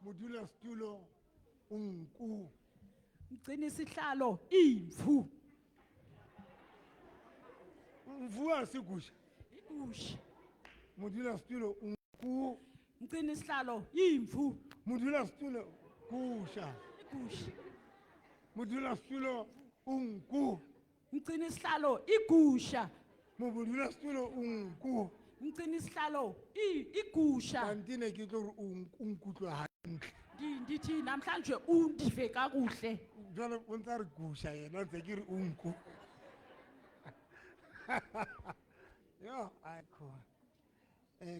Modulasetulo o nku. Mgcinisihlalo imvu. Mvu a se kusha. Igusha. Modulasetulo o nku. Mgcinisihlalo imvu. Modulasetulo kusha. Igusha. Modulasetulo o nku. Mgcinisihlalo igusha. Modulasetulo o nku. Mgcinisihlalo igusha. Kante ne ke tlo re o nkutlwa hantle. Ndithi namhlanje undive kakuhle. Jwale o ntsa re kusha yena ntse ke re o nku. Yo, aikho.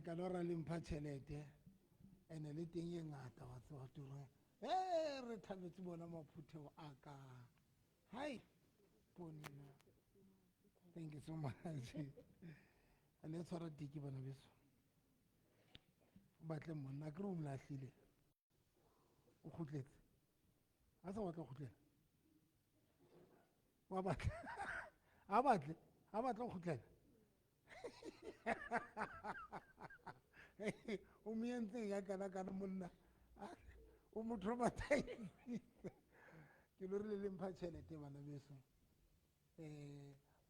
Ka lora le mpha tjhelete. Ene le teng e ngata wa tseba toro. Re thabetse bona maphutheo a ka. Hai. Ponina. Thank you so much. Le tshwara tiki bana beso. O batle monna ke re o mo lahlile. O kgutletse. A sa batla ho kgutlela. Wa batla. A batle. A batla ho kgutlela. O mo entseng ya kana kana monna. O mo traumatized. Ke lo rile le mpha tjhelete bana beso.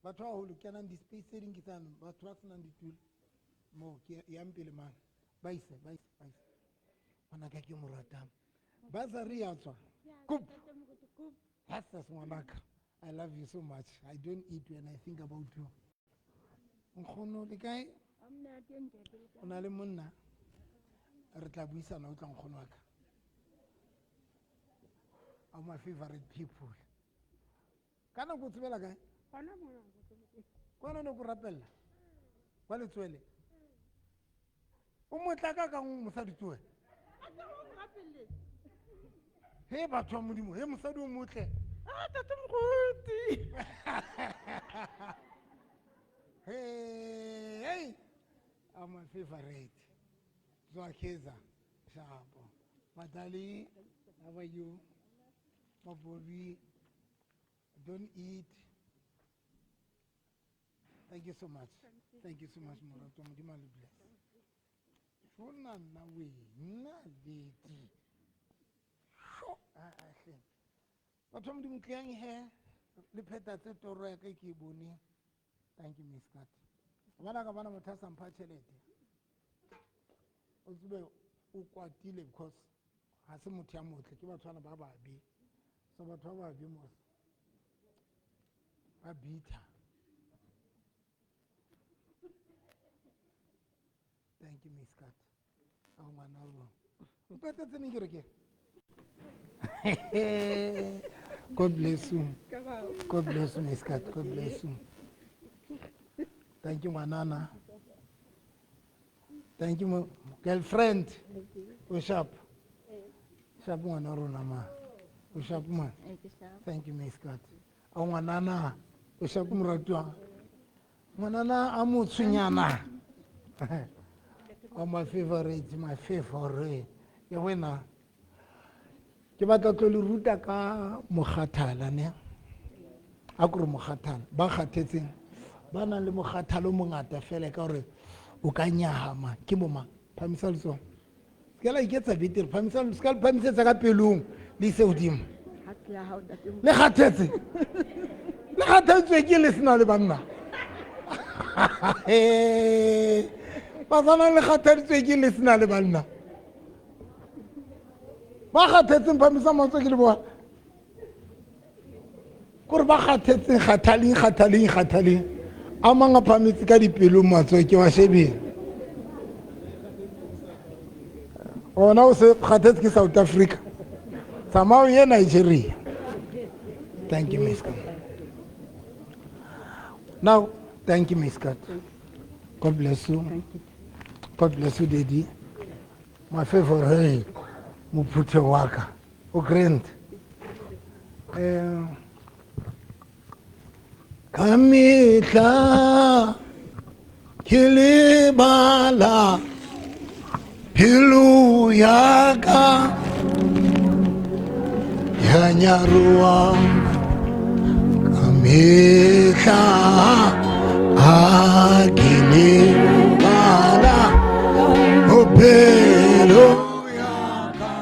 Batho ba baholo kenang di-space tse ding ke tsane, batho ba senang ditulo moo ke yang pele mane. Ba ise, ba ise, ba ise. Ngwanaka ke mo ratang. Basari ya tswa. Kup. That's ngwanaka. I love you so much. I don't eat when I think about you. Nkgono le kae? O na le monna? Re tla buisana o tla nkgono wa ka. Are my favorite people. Ka nako o tsebela kae? Kwana ne ko rapella? Kwa letswele? O motla ka kang mosadi tsoe? He batho ba Modimo, he mosadi o motle. Ah, tate Moruti. Hey, hey. I'm my favorite. Zwakeza, Shapo. Madali, how are you? Mabobi, don't eat. Thank you so much. Thank you so much, Morato. Modimo a le bless. Shona nna wena lady. Sho, a hle. Batho ba Modimo tleang he le pheta tse toro ya ka ke e bone. Thank you, Miss Kat. Bana ka bana motho a sa mpha tjhelete. O tsebe o kwatile because ha se motho ya motle, ke batho bana ba babe. So batho ba babe mos. Ba bitter. Thank you, Miss Kat. A ngwana wa rona. O qetetse neng ke re ke? God bless you. God bless you, Miss Kat. God bless you. Thank you, ngwanana. Thank you, girlfriend. O sharp. Sharp ngwana wa rona ma. O sharp ma. Thank you, Miss Kat. A ngwanana. O sharp moratuwa. Ngwanana a motshonyana. Oh, my favorite, my favorite. Ke wena. Ke batla tlo le ruta ka mokgathala ne. A kore mokgathala, ba kgathetseng ba nang le mokgathalo o mongata fela ka hore o ka nyahama ke bo mang? Phamisa letsoho. Se ka la iketsa betere, phamisa, se ka le phamisetsa ka pelong le ise hodimo. Le kgathetse. Le kgathetswe ke le sena le banna. Basana le kgathaditswe ke le sena le banna. Ba kgathetseng phamisa matsoho ke le bona. Kore ba kgathetseng, kgathaleng, kgathaleng, kgathaleng. A mang a phametse ka dipelong matsoho ke wa shebeng. Ona o se kgathetse ke South Africa. Tsamao ye Nigeria. Thank you, Miss Kat. Now, thank you, Miss Kat. God bless you. God bless you, Daddy. My favorite, mophuthe wa ka. O grand. Ka mehla ke lebala pelo ya ka ya nyaroa ka mehla a ke lebala pelo ya ka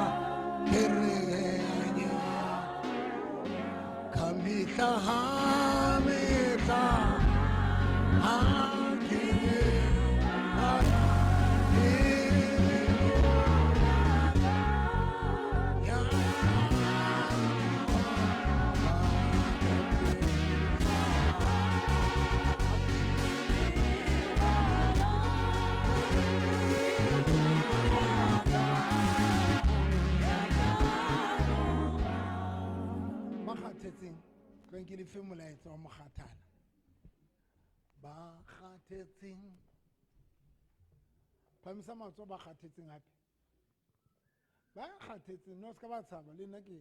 kgathetseng tlong ke lefe molaetsa wa mokgathala ba kgathetseng phamisa matsoho ba kgathetseng hape ba kgathetseng no se ka ba tshaba le nna ke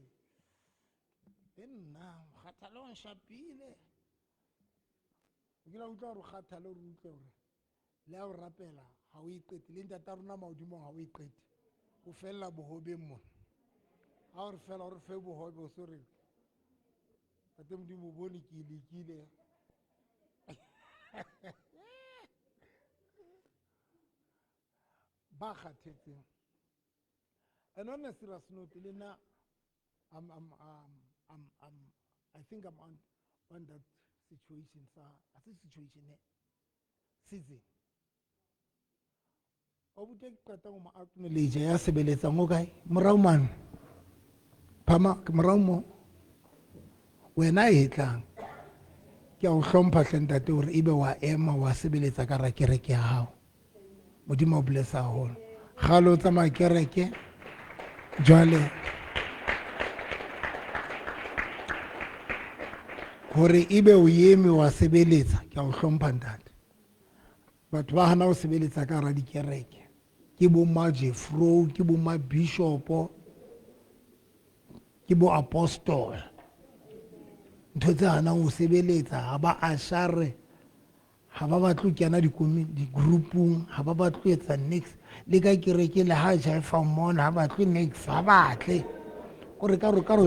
le nna mokgathala o nshapile o kile wa utlwa gore o kgathale gore o utlwe gore le ya o rapela ga o e qete le ntata rona maodimong ga o e qete o felela bohobeng mona ga o re fela o re fe bohobe o se re tate modimo o bone ke lekile ba kgathetseng and on a serious note le nna I'm, I'm, I'm, I'm, I think I'm on that situation sa a se situation e season o bute ke qeta go mo acknowledge ya sebeletsang o kae morao mane phama ke morao mo wena e tlang ke a o hlompha hle ntate gore ebe wa ema wa sebeletsa ka ra kereke ya gago modimo o bless haholo gale o tsamaya kereke jwale hore ebe o eme wa sebeletsa ke a o hlompha ntate batho ba hana ho sebeletsa ka hara dikereke ke bo ma jefro ke bo ma bishopo ke bo apostol ntho tse hanang ho sebeletsa ha ba ashare ha ba batle ho kena di-groupung ha ba batle ho etsa nix le ka kereke le ha jaifa mona ha batle nix ha batle kore ka re ka re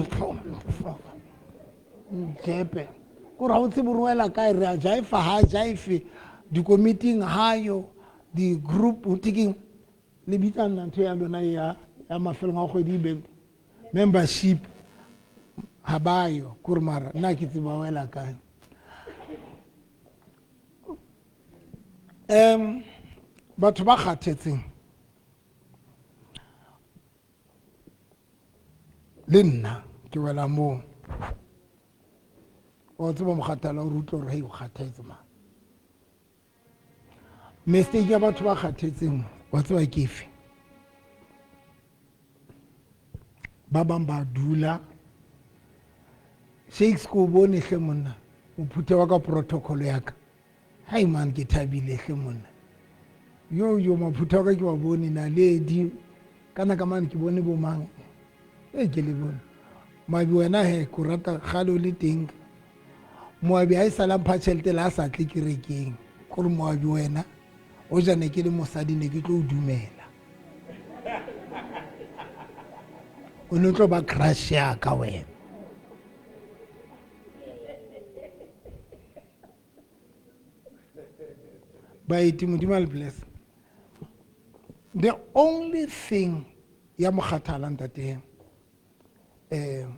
jepe kore ha o tsebe gore wela kae re a jaifa ha jaife dikomiting hayo di-group ho thekeng le bitsa nna ntho ya lona ya ya mafelong a kgwedi be membership ha bayo kore mara nna ke tseba wela kae um batho ba kgathetseng le nna ke wela moo o tseba mokgathala o re utlwe gore hei o kgathetse ma mistake ya batho ba kgathetseng wa tseba ke efe ba bang ba dula shakes ko bone hle monna o phuthe wa ka protocol ya ka hai man ke thabile hle monna yo yo maphutha wa ka ke wa bone naledi kana ka mane ke bone bo mang e ke le bone moabi wena he ko rata gale o le teng moabi ha e sala mpha tšhelete le a sa tle kerekeng kore moabi wena o ja ne ke le mosadi ne ke tlo o dumela o ne o tlo ba crush yaka wena baeti modimo a le bless the only thing ya mokgathala ntate um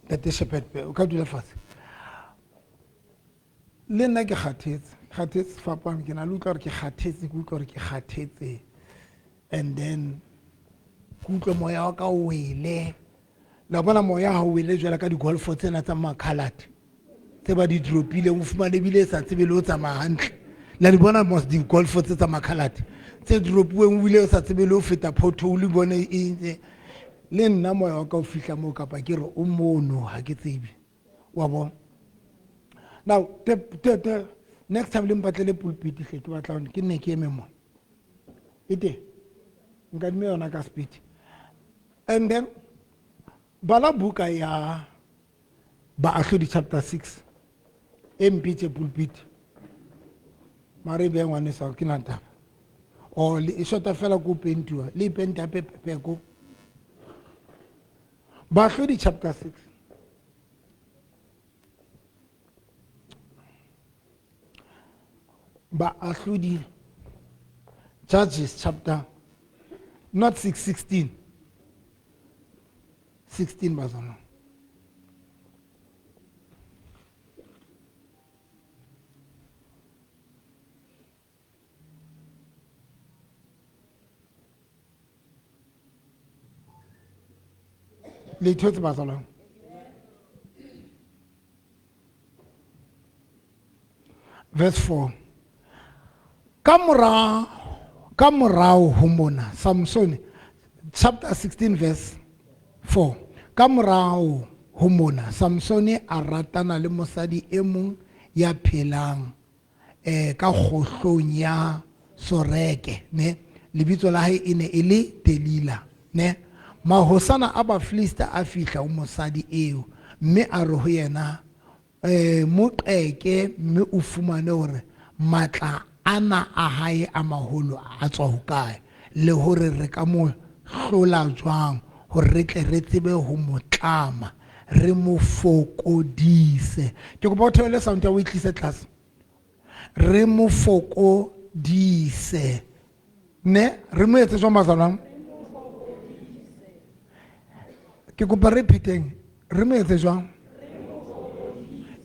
ntate shepherd o ka dula fatshe le nna ke kgathetse kgathetse fapano ke na le utlwa gore ke kgathetse ke utlwa gore ke kgathetse and then ke utlwe moya wa ka o wele la bona moya ha o wele jwala ka di-golfo tsena tsa makhalate tse ba di dropileng o fumane ebile e sa tsebe le o tsamaya hantle la di bona mos di-golfo tse tsa makhalate tse dropuweng o bile o sa tsebe le o feta pothole bone e ntse le nna moya wa ka o fihla moo kapa ke re o mono ha ke tsebe wa bona now the next time le mpatlele pulpit hle ke batla ke nne ke eme mo e teng nkadime yona ka speed and then bala buka ya baahlodi chapter 6 e mpitse pulpit mare e beye ngwaneso ke na taba or e shota fela ko pentiwa le e penta pepeko baahlodi chapter 6 baahlodi judges chapter not 6 16 16 bazalwane le ithotse bazalwane verse 4 ka mora ka morao ho mona samsone chapter 16 verse 4 ka morao ho mona, Samsone a ratana le mosadi e mong ya phelang ka kgohlong ya Soreke, ne? Lebitso la hae e ne e le Delila, ne? Mahosana a Bafilista a fihla ho mosadi eo mme a re ho yena, Mo qeke mme o fumane hore matla ana a hae a maholo a tswa hokae, le hore re ka mo hlola jwang, hore re tle re tsebe ho mo tlama, re mo fokodise. Ke kopa o theole sound ya o e tlise tlase. Re mo fokodise. Ne re mo etse jwang bazalwane? Ke kopa re pheteng, re mo etse jwang?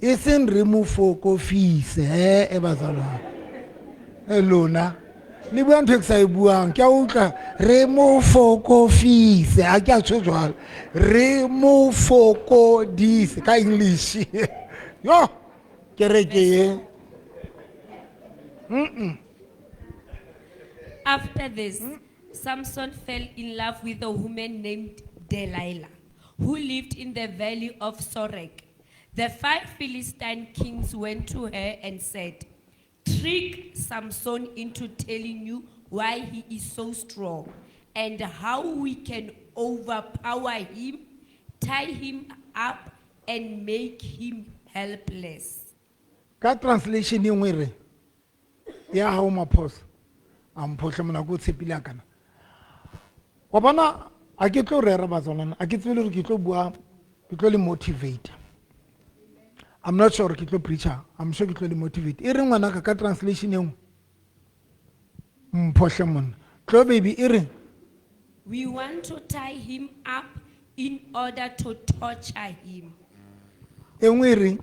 E seng re mo fokofise, e bazalwane. E lona le bua ntho e ke sa e buang, ke a utlwa re mo fokofise, a ke a tjho jwalo. Re mo fokodise ka English. Yo, kereke ye. After this, Samson fell in love with a woman named Delilah, who lived in the valley of Sorek. The 5 Philistine kings went to her and said, Trick Samson into telling you why he is so strong and how we can overpower him, tie him up, and make him helpless. Ka translation e nngwe re ya hao maphoso a mphohle mona ko tshepile a kana. Wa bona a ke tlo rera batswalana, a ke tsebe le hore ke tlo bua, ke tlo le motivate. I'm not sure ke tlo preacher, I'm sure ke tlo le motivate. E re ngwanaka ka translation e nngwe mphohle monna. Tlo baby e re We want to tie him up in order to torture him. E nngwe e reng?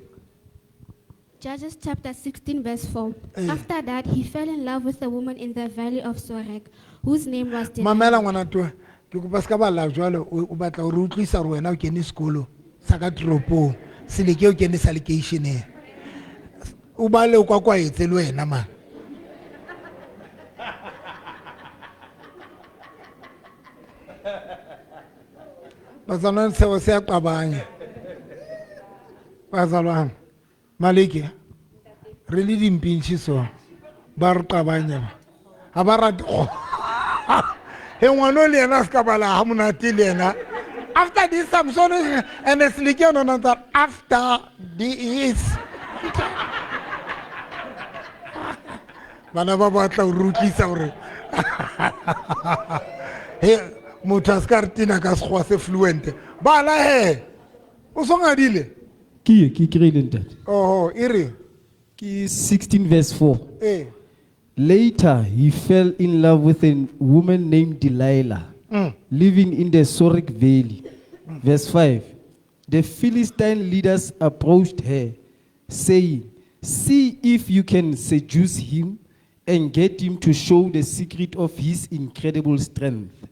Judges chapter 16, verse 4. Eh. After that, he fell in love with a woman in the valley of Sorek, whose name was Delilah. Mamela ngwana toe, ke kopa se ka bala jwalo, o batla hore o utlwisa hore wena o kene sekolo sa ka toropong, seleke o kene sa lekeisheneng. O bale o kwakwaetse le wena man. Bazalwane seo se a qabanya. Bazalwane, Maleke, re le dimpintšhi so, ba re qabanya ba. Ha ba rate go. He ngwana o le yena a se ka bala ha monate le yena. After this, Samson and Seleke no no after this. Bana ba batla ho re utlwisa hore he motho a se ka re tena ka sekgowa se fluent. Bala he. O so ngadile? Ke ye, ke kry-ile ntate. Oho, e re. Ke 16 verse 4. Eh. Later, he fell in love with a woman named Delilah, living in the Sorek Valley. Verse 5. The Philistine leaders approached her, saying, See if you can seduce him and get him to show the secret of his incredible strength,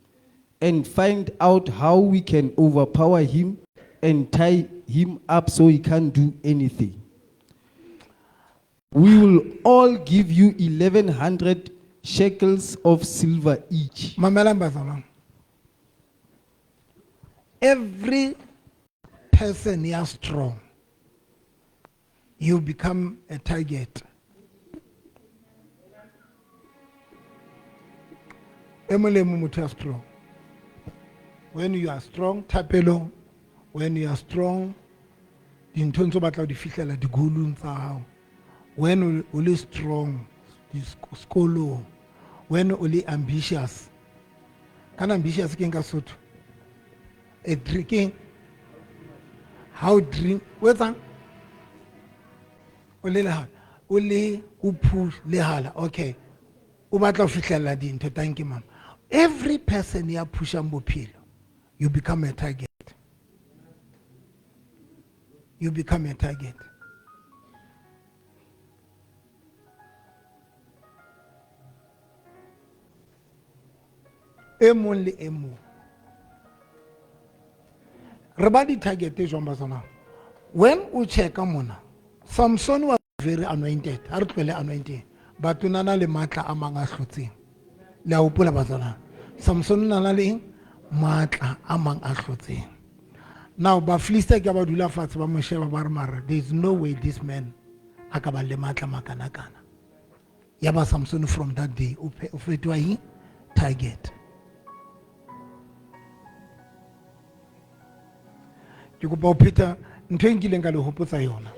and find out how we can overpower him and tie him up so he can't do anything. We will all give you 1,100 shekels of silver each. Mamelang bazalwane. Every person here strong, you become a target. E mong le mong motho ya strong. When you are strong, thapelong, when you are strong, dinthong tse o batla ho di fihlela di-goalong tsa hao. When o le strong, sekolong, when o le ambitious. Kana ambitious ke eng ka Sesotho? A drinking. How dream, o etsang? O le lehala, o le o push lehala, okay. O batla ho fihlella dintho, thank you mama. Every person ya pushang bophelo, you become a target. You become a target. E mong le e mong. Re ba di-target jwang batswana? When o checka mona, Samson was very anointed. Ha re tlohele anointing. But o na na le matla a mang a hlotseng. Le a hopola batswana? Samson o na na le eng? Matla a mang a hlotseng. Now Bafilista ke ba dula fatshe ba mo sheba ba re mara there is no way this man a ka ba le matla makanakana. Ya ba Samson from that day o fetoha eng? Target. Ke kopa ho pheta ntho e nkileng ka le hopotsa yona.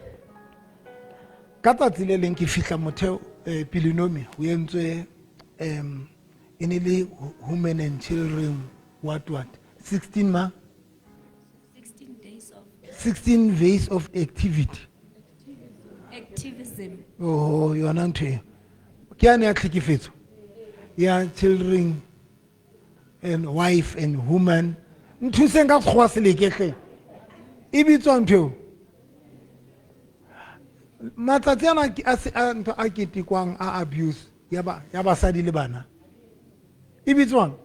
Ka tsatsi le leng ke fihla motheo Pelenomi ho entswe e ne le women and children what 16 ma 16 days of 16 ways of activity. Activism. Oh, yona ntho eo. Ke yane ya tlhekefetso ya children and wife and woman. Nthuseng ka sekgowa seleke hle. E bitswa ntho eo. Matsatsi ana a se a ntho a ketekwang a abuse ya ba ya basadi le bana. E bitswang?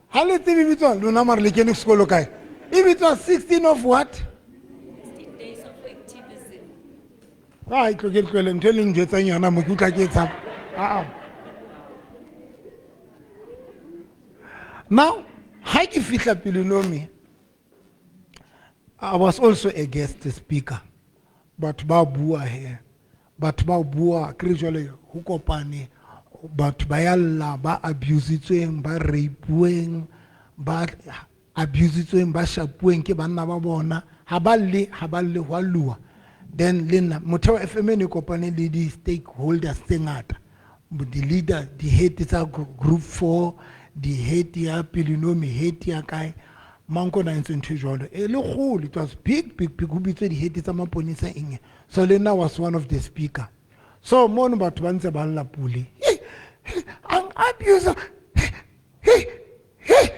Ha le tsebe e bitswang lona mare le kene sekolo kae? E bitswa 16 of what? 16 days of activism. Ai tlo ke tlohele ntho e leng njwetsang yona mo ke utlwa ke e tshaba. Aa. Now, ha ke fihla Pelenomi, I was also a guest speaker. Batho ba bua he. Batho ba bua ke re jwale ho kopane batho ba ya lla ba abusitsweng, ba rape-uweng, ba abusitsweng, ba shapuweng ke banna ba bona. Ha ba lle, ha ba lle ho a lluwa. Then le nna Motheo FM e ne kopane le di-stakeholders tse ngata. Di-leader, di-head tsa group 4, di-head ya Pelenomi, head ya kae. Manko na entse ntho e jwalo. E le kgolo, it was big, big, big. Ho bitswe di-head tsa maponesa eng. So le nna was one of the speaker. So mono batho ba ntse ba lla pule. Hey, hey, ang abuser. Hey, hey, hey.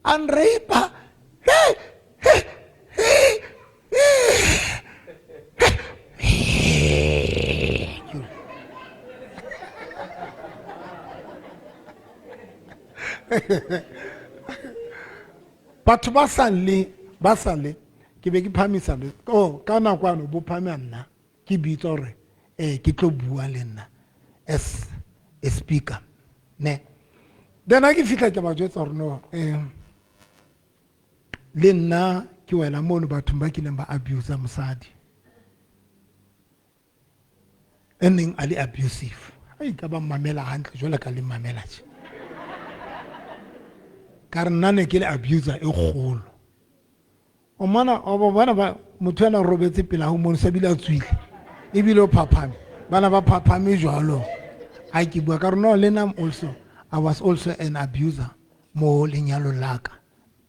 Ang raper. Hey, hey, hey, hey. Batho ba sa le, ba sa le, ke be ke phamisa le, oh, ka nako ano bo phamia nna, ke bitsa hore, ke tlo bua le nna as a speaker, ne. Then ha ke fihla ke ba jwetsa hore no, le nna ke wela mono bathong ba kileng ba abuse mosadi. E neng a le abusive. Ai, ka ba mmamela hantle jwalo ka le mmamela tje. Ka re nna ne ke le abuser e kgolo. O mona, o bo bona ba, motho ena o robetse pela ho mono, se bile a tswile. Ebile o phaphame. Bana ba phaphame jwalo. Ha ke bua ka re no, le nna also, I was also an abuser mo lenyalong la ka.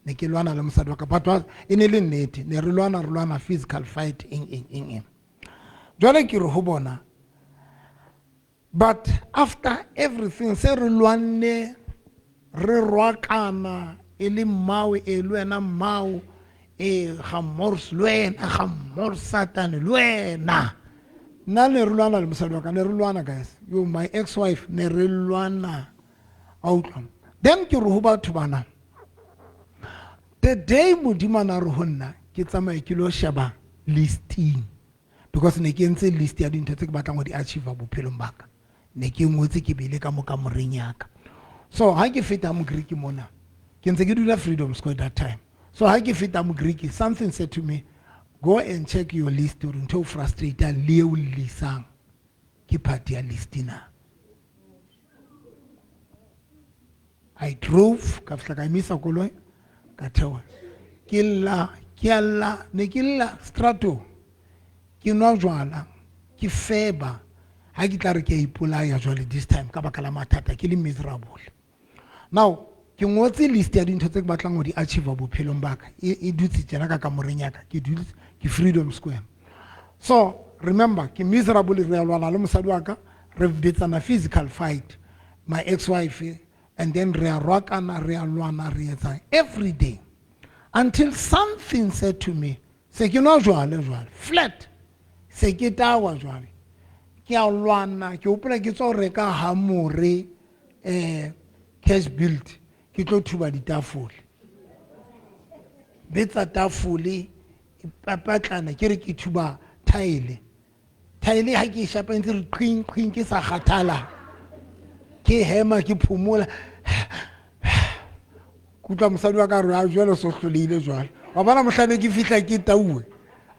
Ne ke lwana le mosadi wa ka. But e ne le nnete, ne re lwana, re lwana physical fight, eng, eng, eng, eng. Jwale ke re ho bona, but after everything, se re lwanne, re rwakana, e le mmao, e le wena mmao, e ga Morse le wena, ga Morse Satan le wena. Nna ne re lwana le mosadi wa ka, ne re lwana guys. Yo, my ex-wife, ne re lwana. A utlwa. Then ke re ho batho bana, the day Modimo a na re ho nna, ke tsamaye ke lo sheba listing. Because ne ke entse list ya dintho tse ke batlang ho di achieve bophelong ba ka. Ne ke ngotse ke beile ka mo kamoreng ya ka. So ha ke feta mo Greek mona, ke ntse ke dula Freedom Square that time. So ha ke feta mo Greek, something said to me, go and check your list hore ntho e o frustrate-ang le eo llisang ke part ya list na. I drove, ka fihla ka emisa koloi, ka theoha. Ke lla, ke a lla, ne ke lla stratong. Ke nwa jwala, ke feba. Ha ke tla re ke a ipolaya jwale this time ka baka la mathata, ke le miserable. Now, ke ngotse list ya dintho tse ke batlang ho di achieve bophelong ba ka. E dutse tjena ka kamoreng ya ka. Ke dutse, ke Freedom Square. So, remember, ke miserable, re a lwana le mosadi wa ka, re betsana physical fight, my ex-wife, and then re a rwakana, re a lwana, re etsang every day. Until something said to me, se ke nwa jwale jwale, flat, se ke tawa jwale. Ke a lwana, ke hopola ke tswa ho reka hamore, cash build, ke tlo thuba ditafole. Betsa tafole, papatlana, ke re ke thuba thaele. Thaele ha ke e shapa ntse re qing, qing, ke sa kgathala. Ke Ke hema ke phomola. Ke utlwa mosadi wa ka a re a jwale o so hlolehile jwale. Wa bona mohlang ne ke fihla ke tauwe.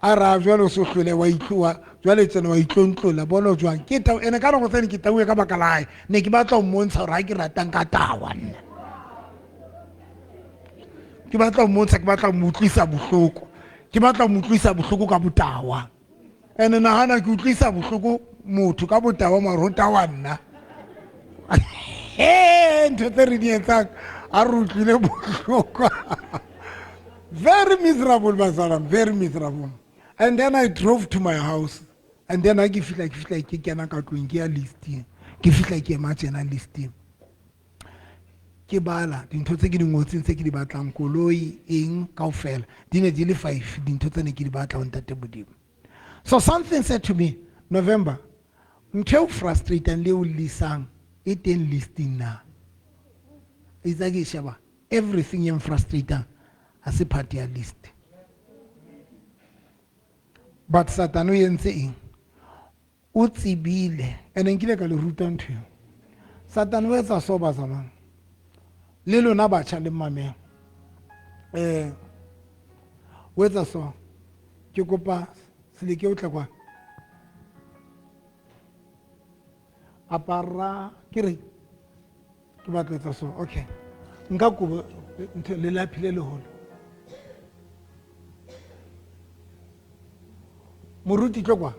A re a jwale o so hlole wa itloa jwale tsena wa itlontlola bona jwang. Ke tau ene ka nako tsene ke tauwe ka baka la hae. Ne ke batla ho mmontsha hore ha ke ratang ka tawa nna. Ke batla ho mmontsha, ke batla ho mo utlwisa bohloko. Ke batla ho mo utlwisa bohloko ka botawa. Ene nahana ke utlwisa bohloko motho ka botawa mare ho tawa nna. He ntho tse re di etsang a re utlwile bohloko. Very miserable bazalwane, very miserable. And then I drove to my house. And then ha ke fihla ke fihla ke kena ka tlung ke ya listing. Ke fihla ke ema tjena listing. Ke bala dintho tse ke di ngotseng tse ke di batlang koloi eng kaofela di ne di le 5 dintho tse ne ke di batla ho ntate Modimo. So something said to me, November, ntho e o frustrating le o lisang e teng listing na. Itse ke sheba everything e frustrating a se part ya list. But Satan o entse eng? O tsebile ene nkile ka le ruta ntho eo. Satan o etsa so bazalwane. Le lona batjha le mmamela. O etsa so. Ke kopa Seleke o tle kwa. Apara ke re ke batla etsa so. Okay. Nka kobo ntho le laphi le leholo. Moruti tlo kwa.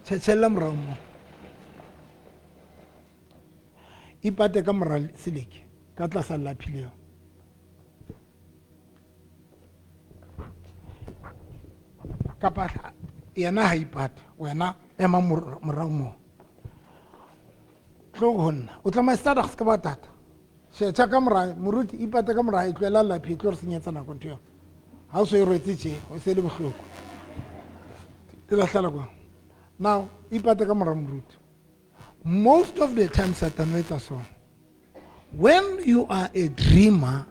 Tjhetjhella morao mo. Ipate ka mora Seleke ka tlasa laphi leo. Kapa yena ha ipata, wena ema morao mo. Tlo ho nna. O tla maestara se ka ba tata. Tjhetjha ka mora, moruti ipate ka mora e tlohela laphi e tlo re senyetsa nako ntho eo. Ha o so e rwetse tje, o se le bohloko. E lahlela kwa. Now, ipate ka mora moruti. Most of the time Satan o etsa so. When you are a dreamer,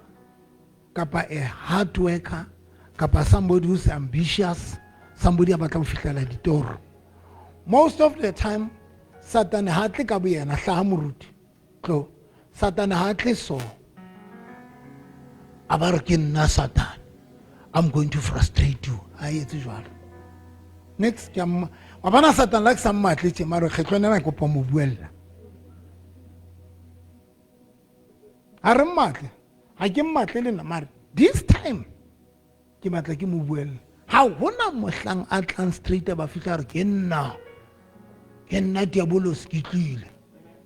kapa a hard worker, kapa somebody who's ambitious, somebody a batlang ho fihlela ditoro. Most of the time, Satan ha tle ka boyena, hlaha moruti. Tlo. Satan ha tle so. A ba re ke nna Satan. I'm going to frustrate you. Ha etse jwalo. Next, ke a mma. Wa bona Satan la ke sa mmatle tje, mara kgetlong lena ke kopa mo buella. Ha re mmatle. Ha ke mmatle le nna, mare this time ke batla ke mo buella. Ha hona mohlang a tlang straight ba fihla re ke nna. Ke nna diabolos ke tlile.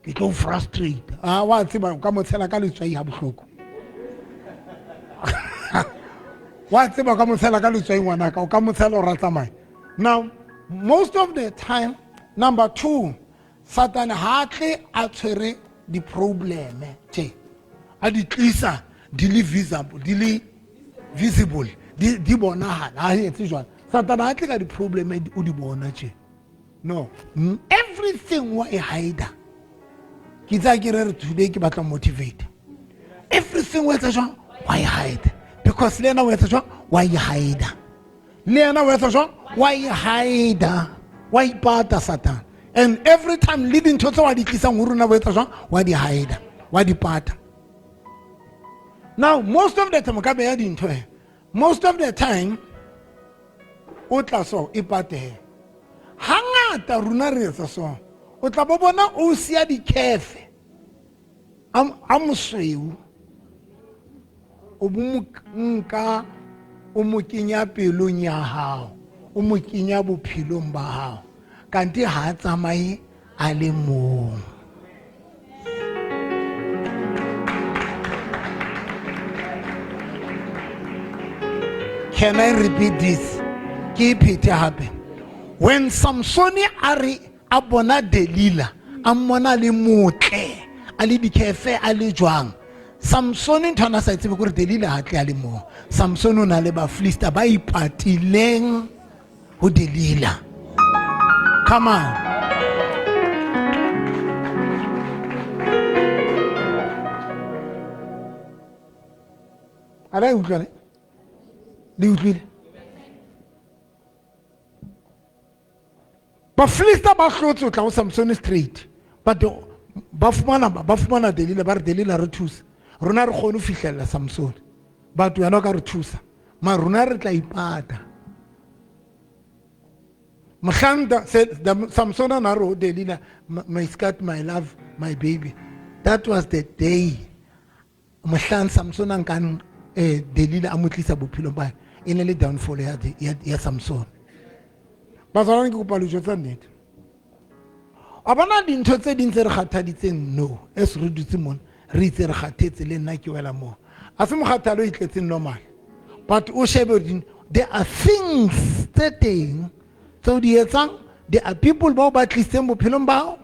Ke tlo frustrate. Ah wa tseba o ka mo tshela ka letswai ha bohloko. Wa tseba o ka mo tshela ka letswai ngwanaka, o ka mo tshela o ra tsamaya. Now, most of the time, number 2, Satan ha tle a tshwere di-problem tje. A di tlisa di le visible, di le visible, di bonahala. Ha etse jwalo. Satan ha tle ka di-problem o di bona tje. No, everything wa e hide. Ke tsa ke re today ke batla motivate. Everything wa etsa jwang? Wa e hide. Because le yena wa etsa jwang? Wa e hide. Le yena wa etsa jwang? Wa e hide. Wa ipata Satan. And every time le dintho tse wa di tlisang ho rona wa etsa jwang? Wa di hide. Wa di pata. Now, most of the time, ka beya dintho he. Most of the time, o tla so ipate he. Hangata rona re etsa so. O tla bo bona o siya dikhefe. A mosweu. O bo mo nka o mo kenya pelong ya hao. O mo kenya bophelong ba hao. Kante ha a tsamaye a le mong. Can I repeat this? Ke phete hape. When Samson a re a bona Delilah, a mmona le motle, a le dikhefe, a le jwang. Samson ntho ana sa tsebe hore Delilah ha tle a le mong. Samson o na le Bafilista ba ipatileng ho Delilah. Come on. A la e utlwa ne? Le utlwile? Bafilista ba hlotse ho tla ho Samson straight, but ba fumana Delila, ba re, "Delila, re thuse, rona re kgone ho fihlella Samson, but wena o ka re thusa, ma rona re tla ipata." Mohlang Samson a na re ho Delila, "My skirt, my love, my baby," that was the day mohlang Samson a nkang Delila a mo tlisa bophelong ba hae. E ne le downfall ya Samson. Bazalwane, ke kopa lejo tsa nnete. A bona dintho tse ding tse re kgathaditseng, no as re dutse mona re itse re kgathetse, le nna ke wela moo. A se mokgathalo o itletseng normal, but o shebe hore there are things tse teng tse o di etsang, there are people bao ba tlisitseng bophelong bao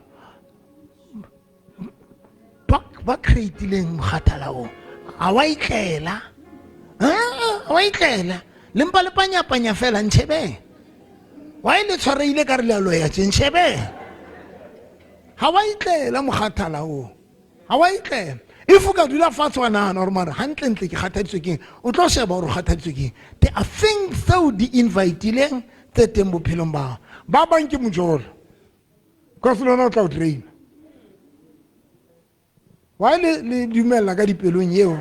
ba creatileng mokgathala o. A wa itlela? Ah, a wa itlela? Le mpa le panyapanya fela. Ntšhebeng wa e le tshwareile ka re le a loya tše. Ntšhebeng, ga wa itlela mokgathala o, ga wa itlela. If o ka dula fatshe wa nagana gore mare gantlentle ke kgathaditswe keng, o tlo sheba gore o kgathaditswe keng. There are things tseo di invitileng tse teng bophelong bao. Ba bang ke mojolo, because le ona o tla o draina. Why le dumella ka dipelong eo?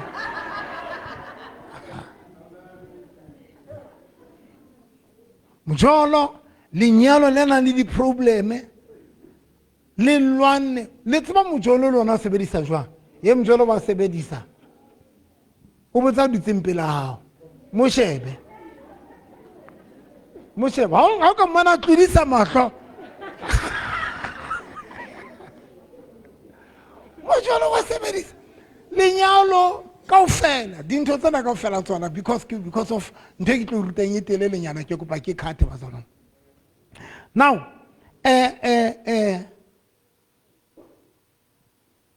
Mojolo, lenyalo le nang le di-probleme, le lwanne. Le tseba mojolo le ona o sebedisa jwang? Ye mojolo ba sebedisa, o botsa o dutseng pele hao, mo shebe, mo shebe. Ha o ka mmona a tlodisa mahlo, mojolo wa sebedisa. Lenyalo kaofela, dintho tsena kaofela tsona, because of ntho e ke tlo rutang e telelenyana, ke kopa ke cut, bazalwane. Now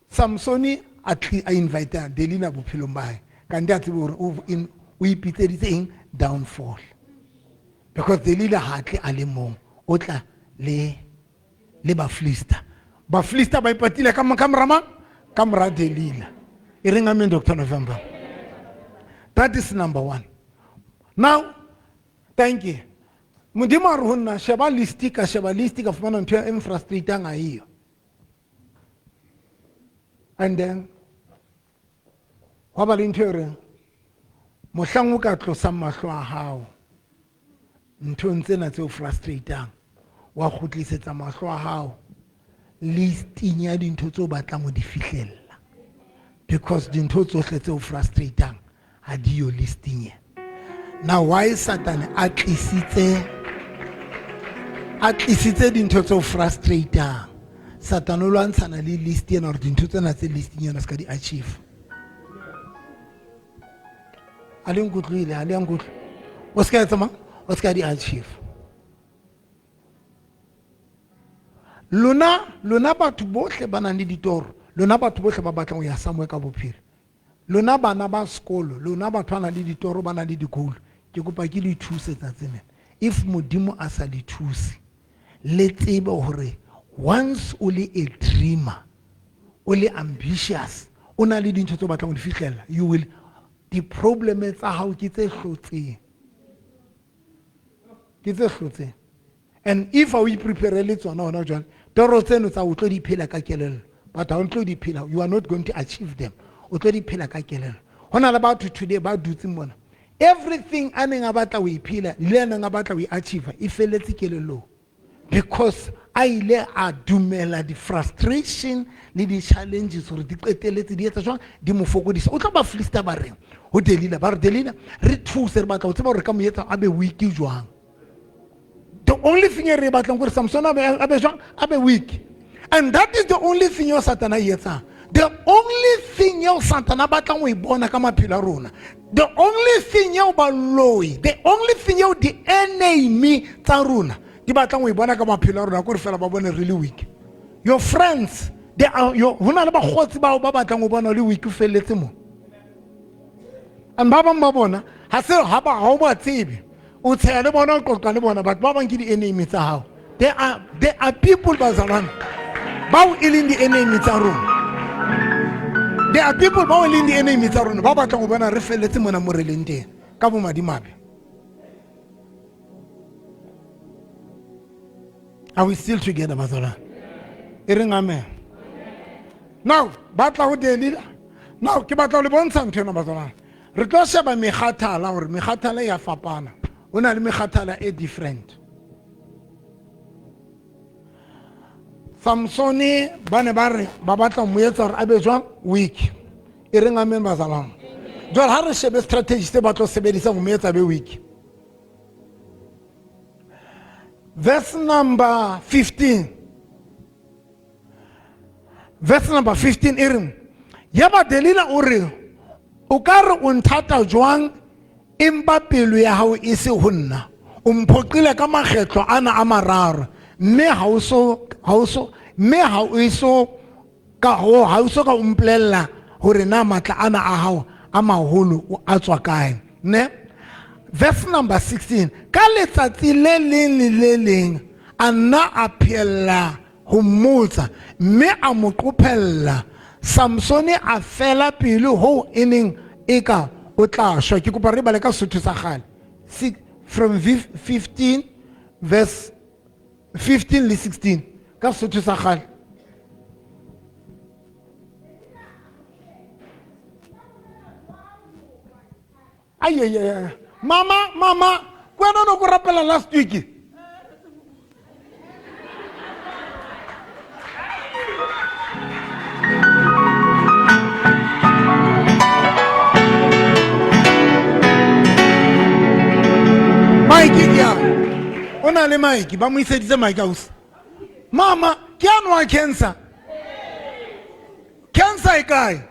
Samsoni a invite Delila bophelong ba hae, kante a tsebe hore o ipitseditse eng? Downfall. Because Delila ha tle a le mong, o tla le Bafilista. Bafilista ba ipatile ka mora mang? Ka mora Delila. E reng amen, Dr November. That is number one. Now, thank you. Modimo a re ho nna, "Sheba list." Ka sheba list, ka fumana ntho e mfrustrateang a eyo. And then hwa ba le ntho e reng, mohlang o ka tlosang mahlo a hao nthong tsena tse o frustratang, wa kgutlisetsa mahlo a hao listing ya dintho tse o batlang ho di fihlella, because dintho tsohle tse o frustratang ha di yo listing ena. Now, why Satane a tlisitse dintho tse o frustratang? Satane o lwantshana le list ena, hore dintho tsena tse listing ena se ka di achieve. A le nkutlwile? A le nkutlwe? O se ka etsa mang, o se ka di achieve. Lona batho bohle ba nang le ditoro, lona batho bohle ba batlang ho ya somewhere ka bophelo, lona bana ba sekolo, lona batho ba nang le ditoro, ba nang le di-goal, ke kopa ke le thuse tsatsi lena. If Modimo a sa le thuse, le tsebe hore once o le a dreamer, o le ambitious, o na le dintho tse o batlang ho di fihlella, you will di-problem tsa hao ke tse hlotseng, ke tse hlotseng. And if ha o iprepare le tsona hona jwale, toro tseno tsa o tlo di phela ka kelello, but ha o tlo di phela, you are not going to achieve them. O tlo di phela ka kelello. Ho na le batho today ba dutseng mona, everything a neng a batla ho e phela le a neng a batla ho e achieve e felletse kelellong, because a ile a dumela di-frustration le di-challenges gore di qeteletse di etsa jwang, di mo fokodisa. O tlo ba Filista ba reng ho Delila? Ba re, "Delila, re thuse, re batla ho tseba hore re ka mo etsa a be weak jwang." The only thing e re e batlang kore Samson a be jwang? A be weak. And that is the only thing eo Satana e etsang. The only thing eo Satana a batlang ho e bona ka maphelo a rona, the only thing eo baloi, the only thing eo di-enemy tsa rona di batlang ho e bona ka maphelo a rona, kore fela ba bone really weak. Your friends, they are your, ho na le bakgotsi bao ba batlang ho bona o le weak, o felletse mo. And ba bang ba bona ha se ha ba ha o ba tsebe, o tsheya le bona, o qoqa le bona, batho ba bang ke di-enemy tsa hao. There are people, bazalwane, bao e leng di-enemy tsa rona. There are people bao e leng di-enemy tsa rona, ba batlang ho bona re felletse mona mo re leng teng ka bomadimabe. Are we still together, bazalwane? E reng amen. Now, ba tla ho Delila. Now, ke batla ho le bontsha ntho ena bazalwane. Re tlo sheba mekgathala hore mekgathala e ya fapana. Ho na le mekgathala e different. Samsone ba ne ba re ba batla ho mo etsa hore a be jwang weak. E reng amen bazalwane. Jwale ha re shebe strategy se ba tlo sebedisa ho mo etsa be weak. Verse number 15. Verse number 15 e reng yaba Delila o re o ka re o nthata jwang empa pelo ya hao e se ho nna o mphoqile ka makgetlo ana a mararo mme ha o so ha o so mme ha o eso ka ho ha o so ka o mpolella hore na matla ana a hao a maholo o a tswa kae ne. Verse number 16 ka letsatsi le leng le le leng a nna a phella ho mmotsa mme a mo qophella. Samsone a fela pelo hoo e neng e ka o tla shwa. Ke kopa re bale ka Sesotho sa kgale. From 15 verse 15 le 16 ka Sesotho sa kgale. Ai ai ai. Mama, mama, kwena no go rapela last week. Mike ke a. O na le Mike, ba mo iseditse Mike ausi. Mama, ke a nwa cancer. Cancer e kae?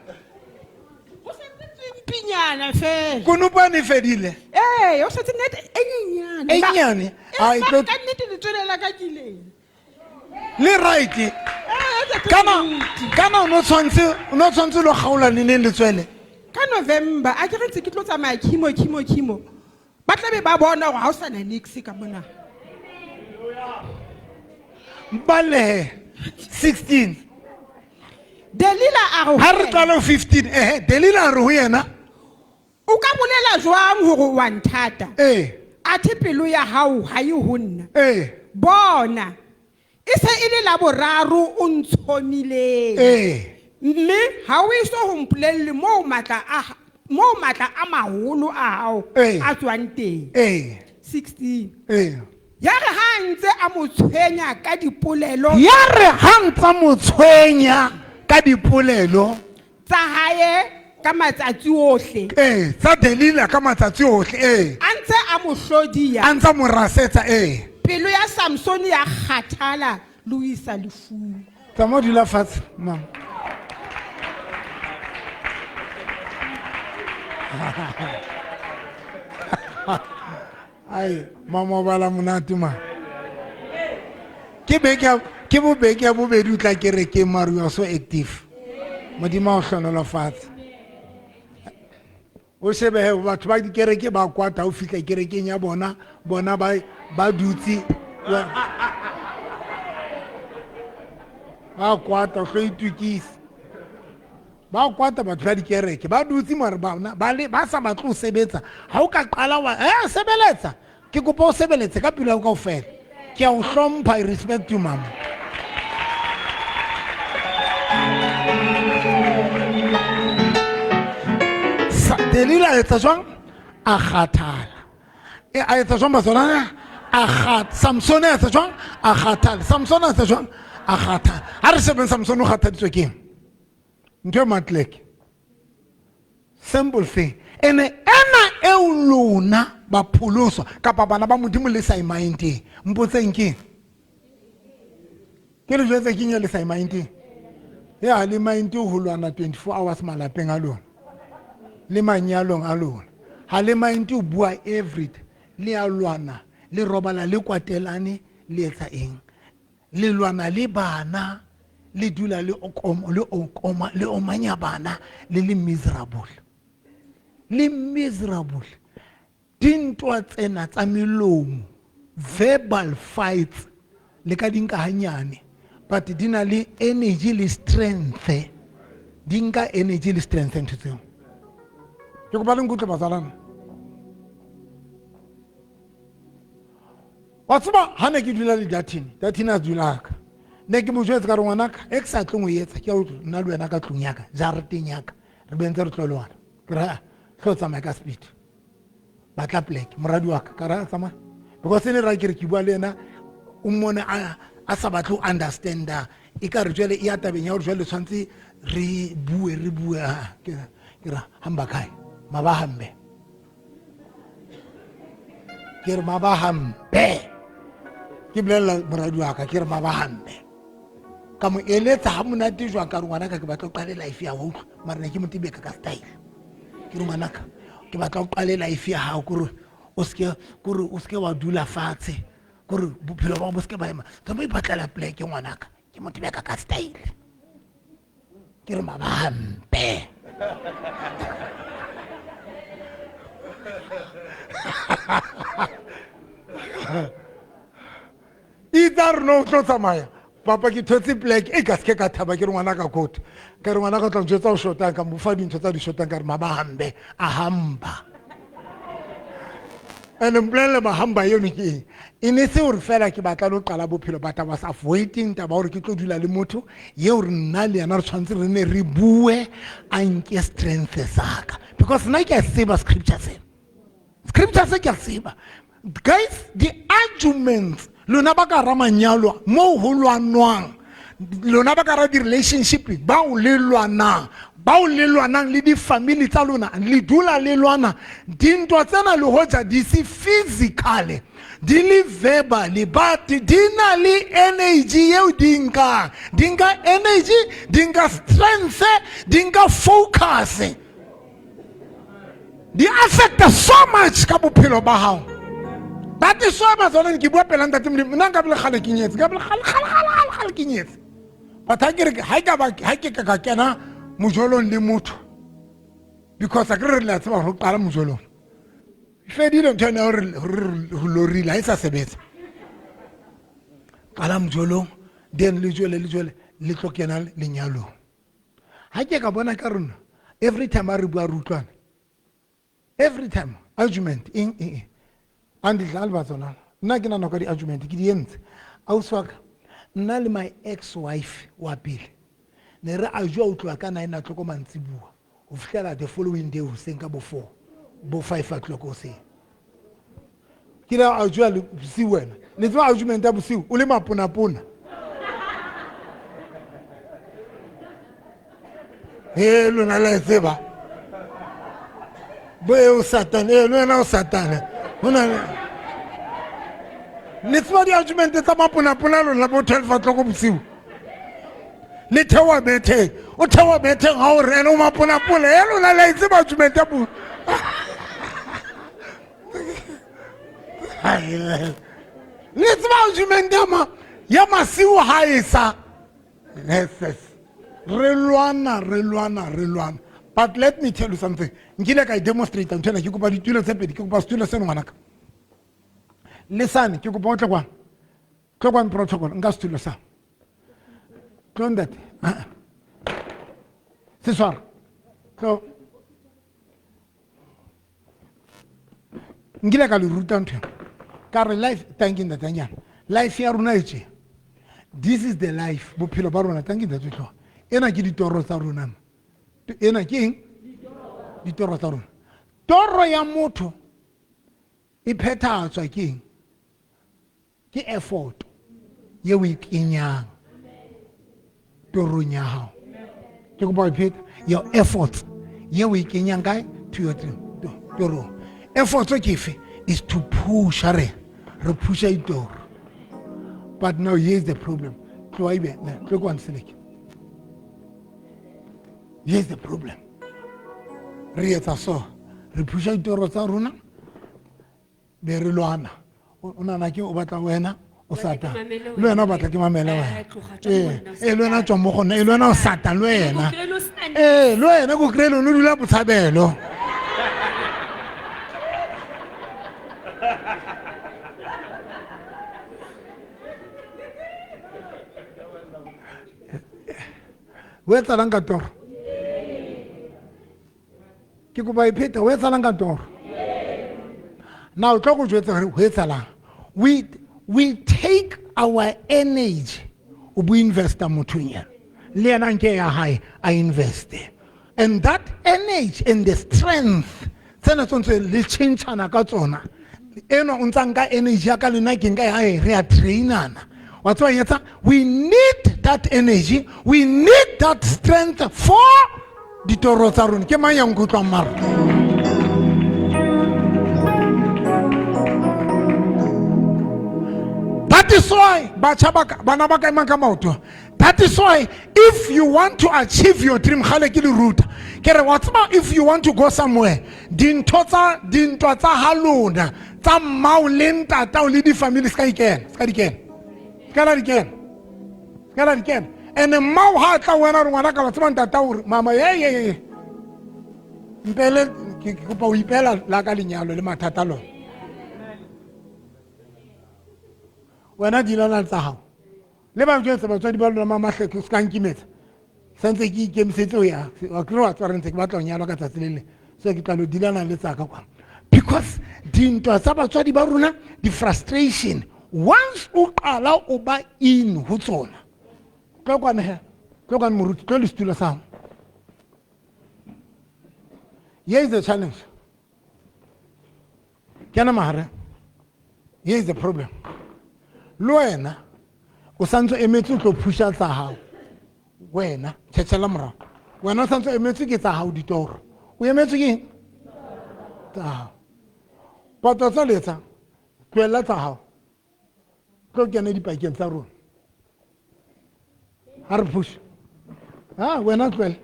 O setse tswimpinyana fela. Konopo e fedile. Ee, o setse net e nyenyane. E nnyane? Ai, Ka nnete letswele la ka ke leng. Le right. Kana kana o no tshwantse o no tshwantse lo kgaola le neng letswele. Ka November a ke re ntse ke tlo tsamaya chemo chemo chemo. Ba tla be ba bona hore ha o sa na niks ka mona. Balehe 16. Delila a re Ha re qala ho 15 ehe Delila a re ho yena o ka bolela jwang hore wa nthata? Eh. Athe pelo ya hao ha e ho nna. Eh. Bona e se e le la boraro o ntshomileng. Eh. Mme ha o eso ho mpolelle moo matla a maholo a hao a tswang teng. Eh. 16. Eh. Ya re ha ntse a mo tshwenya ka dipolelo. Ya re ha ntse mo tshwenya ka dipolelo tsa hae ka matsatsi ohle. Eh, tsa Delila ka matsatsi ohle, eh. A ntse a mo hlodia. A ntse mo rasetsa, eh. Pelo ya Samsone ya kgathala le ho isa lefung. Tsamaya dula fatshe, mama. Ai, mama o bala monate ma. Ke beke ke bobeke ya bobedi o tla kerekeng mare you are so active. Modimo a o hlohonolofatse. O shebe he batho ba dikereke ba kwata o fihla kerekeng ya bona, bona ba dutse. Ba kwata o tlo itukisa. Ba kwata batho ba dikereke ba dutse mare bona ba le ba sa batle ho sebetsa. Ha o ka qala wa sebeletsa. Ke kopa o sebeletse ka pelo ya hao kaofela. Ke a o hlompha, I respect you mama. Delila a etsa jwang? A kgathala. E a etsa jwang bazalwane? A kgat Samsone a etsa jwang? A kgathala. Samsone a etsa jwang? A kgathala. Ha re shebeng Samsone o kgathaditswe ke eng? Ntho e matleke. Simple thing. Ene ena eo lona ba pholoswa kapa bana ba Modimo le sa e mindeng. Mpotseng ke eng? Ke le jwetse ke eng e le sa e mindeng? Ya le mind ho lwana 24 hours malapeng a lona. Le manyalong a lona. Ha le mind ho bua everything. Le a lwana, le robala le kwatelane, le etsa eng? Le lwana le bana, le dula le okoma, le okoma, le omanya bana, le le miserable. Le miserable. Dintwa tsena tsa melomo, verbal fights, le ka di nka hanyane, but di na le energy le strength. Di nka energy le strength ntho tseo. Ke kopa le nkutlwe bazalwane. Wa tseba ha ne ke dula le Datini, Datini a dula ka. Ne ke mo jwetse ka re ngwanaka e ke sa tlong o etsa ke ya ho nna le wena ka tlung ya ka, jareteng ya ka. Re be ntse re tlo lwana. Ke re ah, tlo tsamaya ka speed. Batla plek moradi wa ka ka re a tsamaya. Because ne ra ke re ke bua le yena o mmone a sa batle ho understanda e ka re jwale e ya tabeng ya hore jwale tshwanetse re bue re bue ah, ke re hamba kae mabahambe ke re mabahambe ke bolelela moradi wa ka ke re mabahambe ka mo eletsa ha monate jwang ka re ngwanaka ke batla o qale life ya ho utlwa mara ne ke mo tebeka ka style ke re ngwanaka ke batla o qale life ya hao kore o seke kore o seke wa dula fatshe kore bophelo ba bo seke ba ema tsamaya ipatlela pleke ngwanaka ke mo tebeka ka style ke re mabahampe itse a rena o tlo tsamaya papa ke thotse plek e ka seke ka thaba ke re ngwana ka kote ka re ngwana ka tla ntho tsa o shotang ka mo fa dintho tsa di shotang ka re mabahambe a hamba and mpolelele mahamba eno ke eng e ne se gore fela ke batla lo qala bophelo but I was avoiding taba gore ke tlo dula le motho yeo re nna le yena re tshwanetse re ne re bue a nke strength saka because nna ke a tseba scripture sena scripture se ke a tseba guys the arguments lona ba ka ra manyalo mo ho lwanwang lona ba ka ra di-relationship bao le lwanang bao le lwanang le di-family tsa lona le dula le lwana dintwa tsena le hoja di se physically di le verbally but di na le energy yeo di nkang di nka energy di nka strength di nka focus di affecta so much ka bophelo ba gago that is why batswana ke bua pela ntate modimo nna nka bele kgale ke nyetse ka bele kgale kgale kgale kgale kgale ke nyetse but ha ke re ha ke ba ha ke ka kena mojolong le motho because a ke re le a tseba gore qala mojolong fedile ntho ena gore re lorile ha e sa sebetsa qala mojolong then le jwele le jwele le tlo kena lenyalong ha ke ka bona ka rona every time a re bua re utlwana every time argument eng eng eng andidlali batswana nna ke nana ka di-argument ke di entse ausi wa ka nna le my ex wife wa pele ne re a jwa utlwa ka nine o'clock mantsibuwa ho fihlela the following day hoseng ka bo four bo five o'clock hoseng ke le a jwa bosiu wena le tseba argument ya bosiu o le maponapona he lona la e tseba bo e o satane e le wena o satane go na le le tseba di-argument tsa maponapona lona bo 12 o'clock bosiu le theoa betheng o theoa betheng ga o re ene o maponapona e lona la e tseba argument ya le tseba argument ya ma ya masiu ha e sa yes yes re lwana re lwana re lwana but let me tell you something nkile ka e demonstrate ntho ena ke kopa ditulo tse pedi ke kopa setulo seno ngwanaka le sane ke kopa o tle kwang tlo kwang protocol nka setulo sa tlo ntate se swara tlo nkile ka le ruta ntho ka re life thank you ntatanyana life ya rona e tje this is the life bophelo ba rona thank you ntate tloga ena ke ditoro tsa rona ena ke eng ditoro tsa rona toro ya motho e phethahatswa ke eng ke effort ye o e kenyang torong ya gago ke kopa go pheta your efforts ye o e kenyang kae to your dream torong efforts ke efe is to push re re pusha ditoro but now here is the problem tloa ebe tlo kwa nseleke here is the problem re etsa so re pusha ditoro tsa rona be re lwana o nana ke o batla wena o satan le wena o batla ke mamele wena ee ee le wena tswa mo go nna ee le wena o satan le wena ee le wena ko kry-e lone o dula botshabelo o etsalang ka toro ke kopa e pheta o etsalang ka toro now tlo go jwetsa gore go etsalang we We take our energy o bo investa mothong ena le yena nke ya hae a investe and that energy and the strength tsena tsontse le tšhentšhana ka tsona enwa o ntsa nka energy ya ka le nna ke nka ya hae re a trainana wa tseba eng etsa we need that energy we need that strength for ditoro tsa rona ke mang ya nkutlwang mara That is why batjha ba ka bana ba ka emang ka maoto. That is why if you want to achieve your dream gale ke le ruta. Ke re wa tseba if you want to go somewhere dintho tsa dintwa tsa ha lona tsa mmao le ntatao le di-family se ka ikena se ka di kena se ka la di kena se ka la di kena and mmao ha tla wena re ngwana ka wa tseba ntatao re mama ye ye ye mpele ke kopa o ipela la ka lenyalo le mathata lona wena dilana tsa gago le ba jwetsa batswadi ba lona mamatlhetlo se ka nkimetsa santse ke ikemisetse ho ya wa kry wa tswa ntse ke batla ho nyalwa ka tsatsi le leng so ke tla lo dilana le tsaka kwa because dintwa tsa batswadi ba rona di-frustration once o qala o ba in ho tsona tlo kwane he tlo kwane moruti tlo le setulo sa gago here is the challenge kena mahareng here is the problem le wena o santse o emetse o tlo phusha tsa gago wena tšhetšhela morago wena o santse o emetse ke tsa gago ditoro o emetse ke eng tsa gago poto tsa letsa tlohella tsa gago tlo kene dipakeng tsa rona ga re phushe a wena tlohele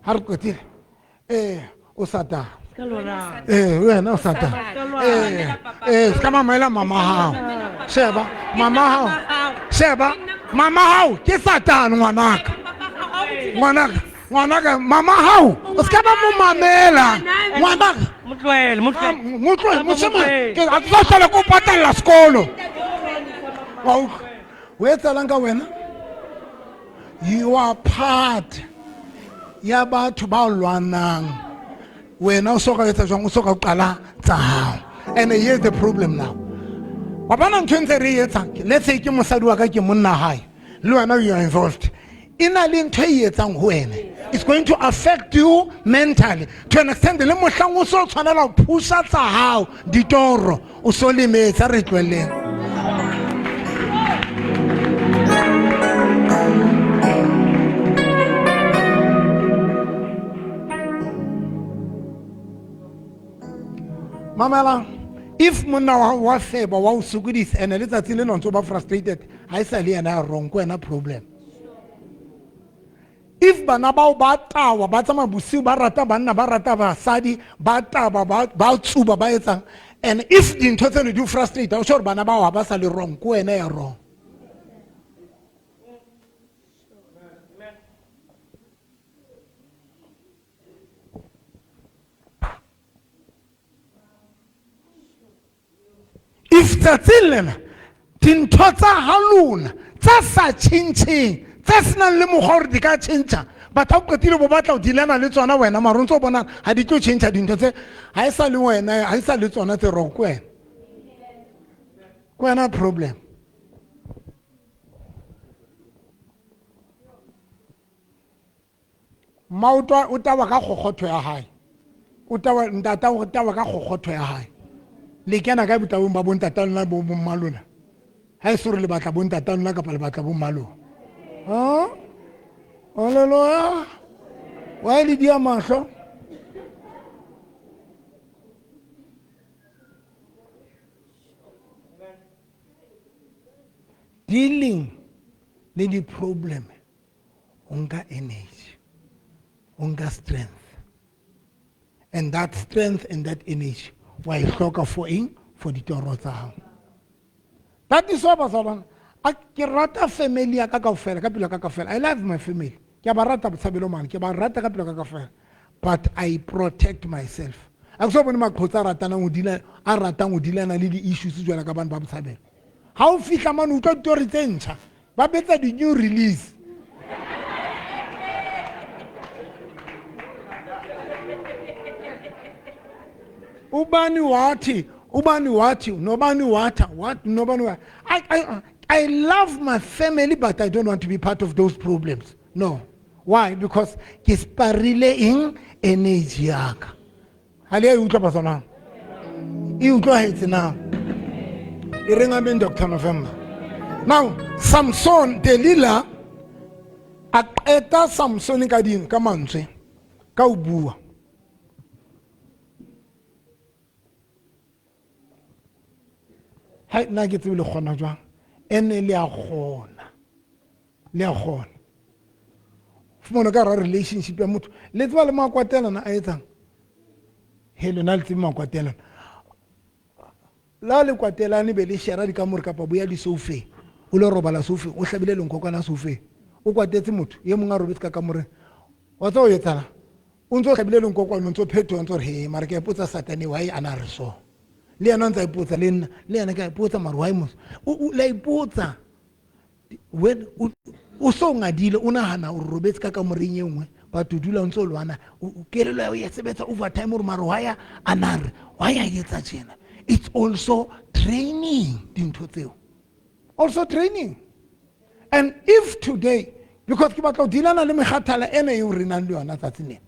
ga re qetile ee o satane ee wena o satane ee ee se ka mamela mama gago sheba mama gago sheba mama gago ke satane ngwanaka ngwanaka ngwanaka mama gago o se ka ba mo mamela ngwanaka Mo tlohele, mo tlohele. mo tlohele moshemane Mo tlohele. ke a tla tlhola ko patalla sekolo wa utlwa o etsalang ka wena you are part ya batho ba lwanang wena o soka etsa jwang o soka o qala tsa hao and here's the problem now wa bona ntho e ntse re e etsang let's say ke mosadi wa ka ke monna hae le wena you are involved e na le ntho e etsang ho wena it's going to affect you mentally to an extent le mohlang o so tshwanela ho phusa tsa hao ditoro o so lemetse a re tlohelleng mamela if monna wa wa feba wa o sokodisa ene letsatsi le ntse o ba frustrated ha e sa le yena ya wrong ke wena problem if bana bao ba tawa ba tsamaya bosiu ba rata banna ba rata basadi ba taba ba tsuba ba etsang and if dintho tseno di o frustrate o sure bana bao ha ba sa le wrong ke wena ya wrong if tsatsing lena dintho tsa ha lona tsa sa tšhentšheng tse senang le mokgwa gore di ka tšhentšha batho ba qetile bo batla ho dilana le tsona wena mara o ntse o bona ha di tlo tšhentšha dintho tse ha e sa le wena ha e sa le tsona tse wrong ke wena ke wena problem mma o tawa ka kgokgotho ya hae o tawa ntata o tawa ka kgokgotho ya hae le kena ka botabeng ba bontata lona bo bomma lona ha e se gore le batla bontata lona kapa le batla bomma lona alleluia wa le dia mahlo dealing le di-problem o nka energy o nka strength and that strength and that energy wa e hloka for eng for ditoro tsa hao that is why bazalwane a ke rata family ya ka kaofela ka pelo ya ka kaofela I love my family ke a ba rata botshabelo mane ke ba rata ka pelo ya ka kaofela but I protect myself a ke so bone maqhotsa a ratanang ho deala a ratang ho dealana le di-issues jwalo ka bane ba botshabelo ha o fihla mane o utlwa ditori tse ntjha ba betsa di-new release ubani wathi Ubani wathi, nobani watha, what nobani wa. I love my family, but I don't want to be part of those problems. No. Why? Because ke sparile eng energy ya ka. Ha le a e utlwa batswana? E utlwahetse na? E reng amen, Dr. November. Now, Samson, Delilah, a qeta Samson ka ding, ka mantswe, ka ho bua. Hai, nna ke tsebe le kgona jwang. Ene le a kgona. Le a kgona. Fumana ka hara relationship ya motho. Le tseba le makwatelana a etsang? He, lona le tsebe makwatelana. La le kwatelane be le share dikamore kapa boya disoufeng. O lo robala soufeng, o hlabile lenkokwana soufeng. O kwatetse motho, e mong a robetse ka kamoreng. Wa tseba o etsahalang? O ntso hlabile lenkokwana, o ntso phethoha, o ntso re, he, mara ke a ipotsa Satane, why a na re so? Le yena o ntsa ipotsa, le nna, le yena ke a ipotsa, mara why mos? O, la ipotsa. When o so ngadile, o nahana o robetse ka kamoreng e nngwe, but o dula o ntso lwana, o kelello ya hao ya sebetsa overtime hore mara why a na re, why a etsa tjena? It's also training dintho tseo. Also training. And if today, because ke batla ho dealana le mekgathala ena eo re nang le yona tsatsing lena.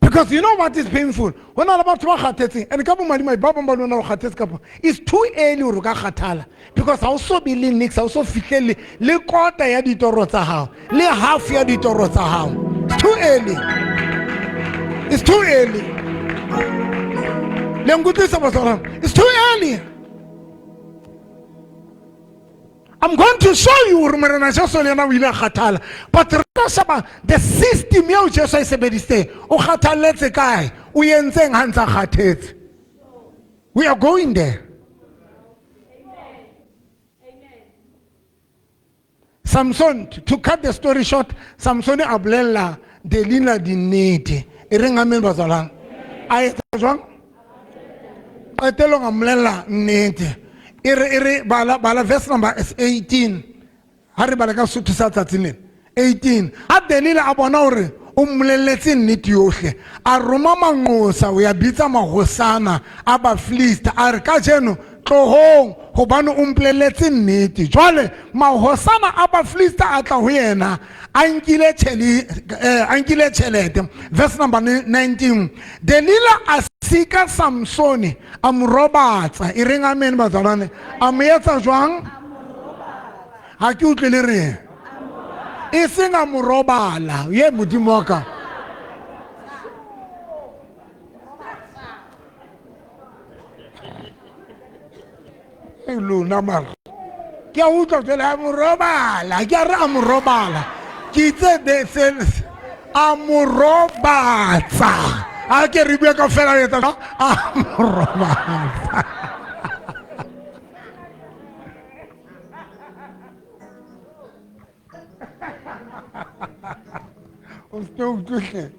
Because you know what is painful? Ho na le batho ba kgathetseng, and ka bomadimabe ba bang ba lona o kgathetse kapa it's too early hore o ka kgathala, because ha o so be le nix, ha o so fihlelle le kota ya ditoro tsa hao, le half ya ditoro tsa hao. It's too early. It's too early. Le nkutlwisa batswadi? It's too early. I'm going to show you hore Morena Jesu le yena o ile a kgathala. But re tla sheba the system eo Jesu a e sebedisitseng. O kgathalletse kae? O entseng ha ntsa kgathetse? We are going there. Samson, to cut the story short, Samson a bolella Delila dinnete. E reng amen batswalang? A etsa jwang? Qetellong a mmolella nnete. E re, e re, bala, bala verse number is 18. Ha re bala ka Sesotho sa tsatsing lena. 18. Ha Delila a bona hore o mmolelletse nnete yohle, a roma manqosa ho ya bitsa mahosana a Bafilista, a re, kajeno tlohong, hobane o mpolelletse nnete. Jwale mahosana a Bafilista a tla ho yena a nkile a nkile tjhelete. Verse number 19. Delila a sika Samsone, a mo robatsa. E reng amen batswalane? A mo etsa jwang? Ha ke utlwe le reng. E seng a mo robala. Ye Modimo wa ka. E lona mara. Ke a utlwa jwale a mo robala. Ke a re a mo robala. Ke itse be se a mo robatsa. A ke re bue kaofela re etsa a mo robatsa. O se utlwe hle.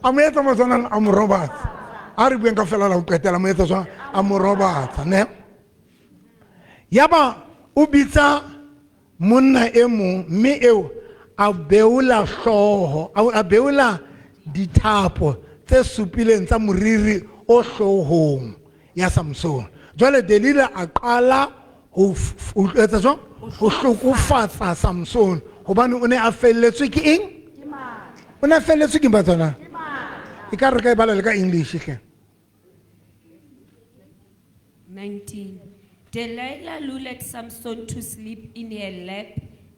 A mo etsa motswana a mo robatsa. A re bueng kaofela la ho qetela, mo etsa jwang? A mo robatsa, ne? Yaba o bitsa monna e mong, mme eo a beola hlooho, a beola dithapo tse supileng tsa moriri o hloohong ya Samson. Jwale Delila a qala ho ho etsa jwang? Ho hlokofatsa Samson, hobane o ne a felletswe ke eng? O ne a felletswe ke eng batswana? E ka re ka e bala le ka English hle. 19. Delilah lured Samson to sleep in her lap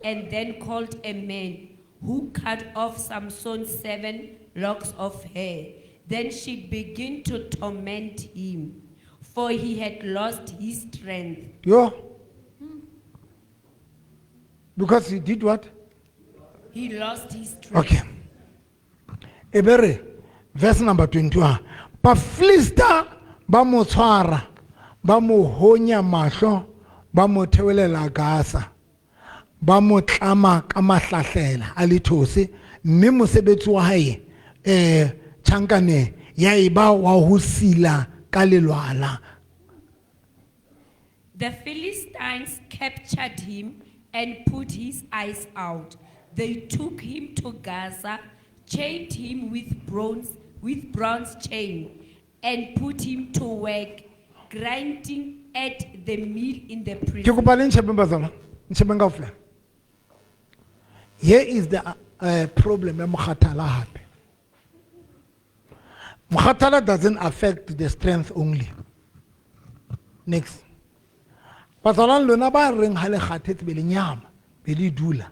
and then called a man who cut off Samson's 7 locks of hair. Then she began to torment him, for he had lost his strength. Yo. Because he did what? He lost his strength. Okay. Ebere, verse number 21. Bafilista ba mo tshwara, ba mo honya mahlo, ba mo theolela Gaza, ba mo tlama ka mahlahlela a lethose, mme mosebetsi wa hae, tjhankaneng ya eba wa ho sila ka lelwala. The Philistines captured him and put his eyes out. They took him to Gaza, chained him with bronze chain, and put him to work, grinding at the mill in the Ke prison. kopa le ntjhebeng bazalwane, ntjhebeng kaofela. Here is the problem ya mokgathala hape. Mokgathala doesn't affect the strength only. Next. Bazalwane lona ba reng ha le kgathetse be le nyama, be le dula.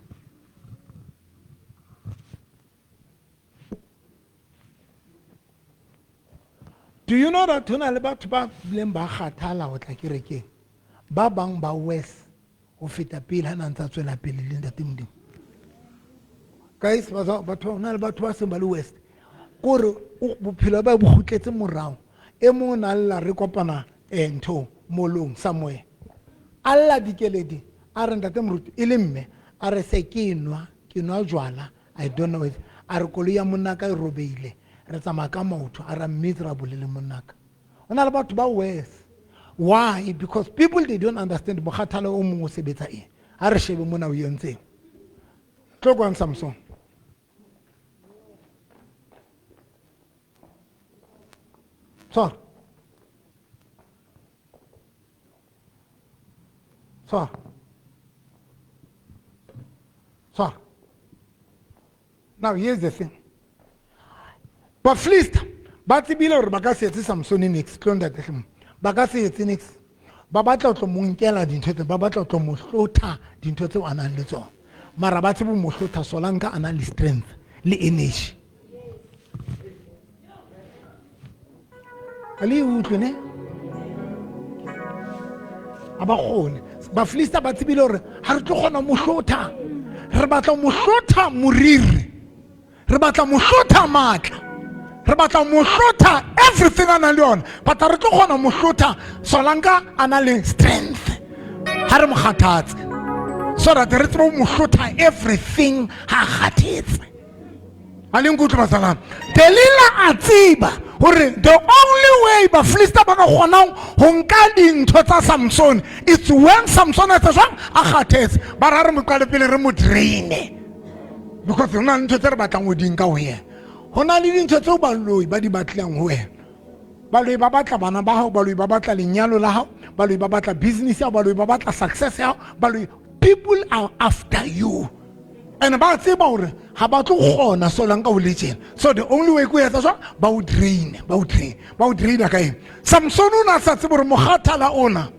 Do you know that hona le batho ba bileng ba kgathala ho tla kerekeng? Ba bang ba worse ho feta pele ha na ntsa tswela pele le Ntate Modimo. Guys, batho hona le batho ba seng ba le worse. Kore bophelo ba bo kgutletse morao. E mong o na lla re kopana ntho molong somewhere. A lla dikeledi, a re Ntate Moruti e le mme, a re se ke nwa, ke nwa jwala, I don't know it. A re koloi ya monna ka e robeile, re tsamaya ka maoto, a re miserable le monna ka. Ho na le batho ba worse. Why? Because people, they don't understand mokgathala o mong o sebetsa eng. Ha re shebe mona o entseng. Tlo kwang Samson. Tshwara. Tshwara. Tshwara. Now here's the thing. Bafilista ba tsebile hore ba ka se etse Samsone niks, tlo ntate hle mo. Ba ka se etse niks. Ba batla ho tlo mo nkela dintho tse, ba batla ho tlo mo hlotha dintho tseo a nang le tsona. Mara ba tsebe ho mo hlotha solanka a nang le strength le energy. Ha le e utlwe ne? Ha ba kgone. Bafilista ba tsebile hore ha re tlo kgona ho mo hlotha. Re batla ho mo hlotha moriri. Re batla ho mo hlotha matla. Re batla ho mo hlotha everything a nang le yona. But ha re tlo kgona ho mo hlotha solanka a nang le strength. Ha re mo kgathatse. So that re tsebe ho mo hlotha everything ha a kgathetse. Ha le nkutlwe bazalwane. Delila a tseba hore the only way Bafilista ba ka kgonang ho nka dintho tsa Samson, it's when Samson a etsa jwang? A kgathetse. Ba ra re mo qale pele re mo drain-e. Because ho na le ntho tse re batlang ho di nka ho yena. Ho na le dintho tseo baloi ba di batlang ho wena. Baloi ba batla bana ba hao, baloi ba batla lenyalo la hao, baloi ba batla business ya hao, baloi ba batla success ya hao, baloi, people are after you. And ba tseba hore ha ba tlo kgona so lang ka ho le tjena. So the only way ke ho etsa jwang? Ba o drain, ba o drain, ba o drain ka eng? Samson o na sa tsebe hore mokgathala ona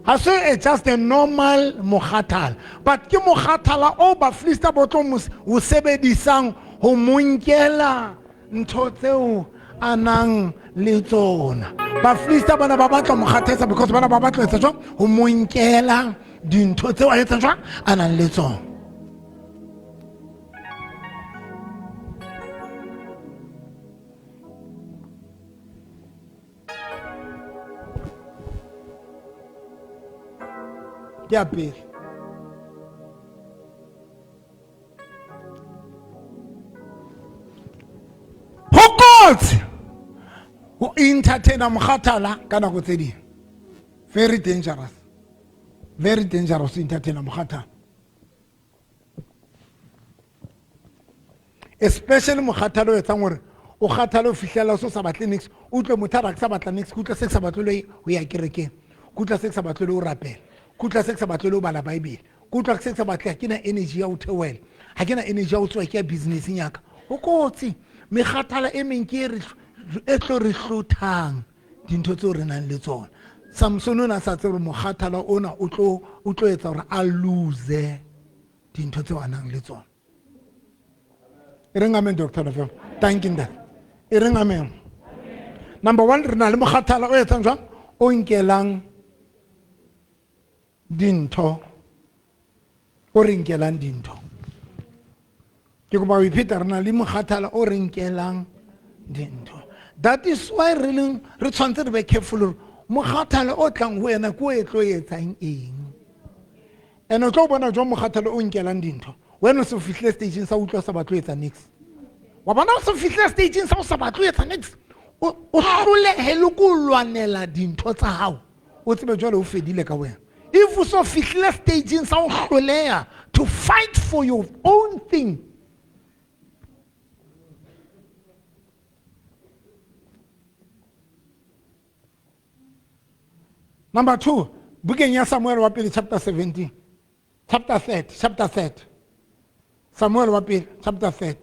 ha se a just a normal mokgathala, but ke mokgathala o Bafilista ba tlo o sebedisang ho mo nkela ntho tseo a nang le tsona. Bafilista bana ba batla mo kgathatsa because bana ba batla etsa jwang? Ho mo nkela dintho tseo a etsang jwang? A nang le tsona. Ke ya pele. Ho kotsi ho entertainer mokgathala ka nako tse ding. Very dangerous. Very dangerous to entertainer mokgathala. Especially mokgathala o etsang hore o kgathala o fihlela o sa batle niks, o utlwe motho a re ha ke sa batla niks, ke utlwa se ke sa batle le ho ya kerekeng, ke utlwa se ke sa batle le ho rapela, ke utlwa se ke sa batle le ho bala Bible, ke utlwa se ke sa batle, ha ke na energy ya ho theohela, ha ke na energy ya ho tsoha ke ya business-eng ya ka. Ho kotsi. Mekgathala e meng ke e tlo re hlothang dintho tseo re nang le tsona. Samson o ne a sa tsebe hore mokgathala ona o tlo etsa hore a lose dintho tseo a nang le tsona. E reng amen, Doctor Lefebvre. Thank you, Ntate. E reng amen. Number one, re na le mokgathala o etsang jwang? O nkelang dintho. O re nkelang dintho. Ke kopa ho ipheta, re na le mokgathala o re nkelang dintho. That is why re leng, re tshwanetse re be careful hore mokgathala o tlang ho wena ke o e tlo etsang eng. And o tlo bona jwang mokgathala o nkelang dintho? Wena o se o fihlile stage-eng sa utlwa o sa batle ho etsa niks. Wa bona o se o fihlile stage-eng sa o sa batle ho etsa niks. O hlolehe le ko lwanela dintho tsa hao. O tsebe jwale o fedile ka wena. If o so fihlile stage-eng sa o hloleha to fight for your own thing. Number 2, bukeng ya Samuel wa pele chapter 17. Chapter 30, chapter 30. Samuel wa pele chapter 30.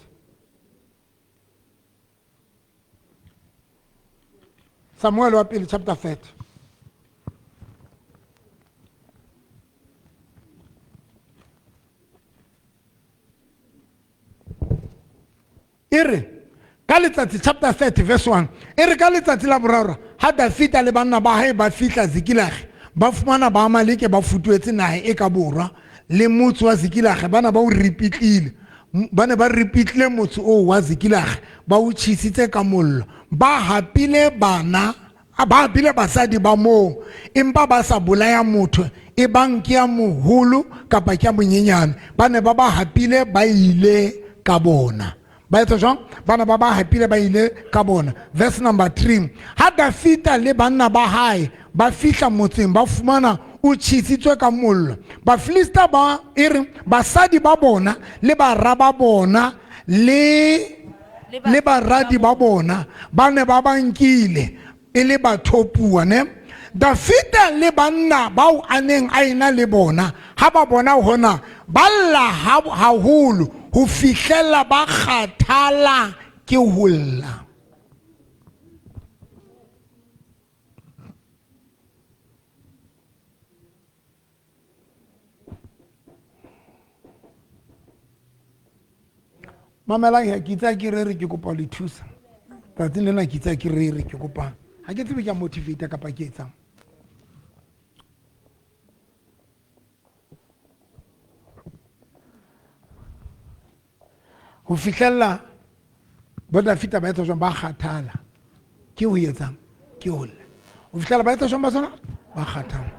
Samuel wa pele chapter 30. E re ka letsatsi chapter 30 verse 1 e re ka letsatsi la boraro ha Dafita le banna ba hae ba fihla Zikilage ba fumana Baamaleke ba futuhetse naha e ka borwa le motse wa Zikilage ba na ba o ripitlile ba ne ba ripitlile motse oo wa Zikilage ba o tjhesitse ka mollo ba hapile bana ba hapile basadi ba moo empa ba sa bolaya motho e bang ke ya moholo kapa ke ya monyenyane ba ne ba ba hapile ba ile ka bona ba etsa jwang bana ba ba hapile ba ile ka bona. Verse number 3, ha Dafita le banna ba hae ba fihla motseng ba fumana o tjhesitswe ka mollo Bafilista ba e re basadi ba bona le bara ba bona le le baradi ba bona ba ne ba ba nkile e le bathopuwa ne. Dafita le banna bao a neng a ena le bona ha ba bona hona ba lla haholo ho fihlela ba kgathala ke ho lla. Mamelang he, ke itse ke rere ke kopa le thusa. Tsatsing lena ke itse ke rere ke kopa. Ha ke tsebe ke a motivate kapa ke etsang. Ho fihlella bo Dafita ba etsa jwang ba kgathala. Ke ho etsang? Ke ho lla. Ho fihlella ba etsa jwang ba tsona? Ba kgathala.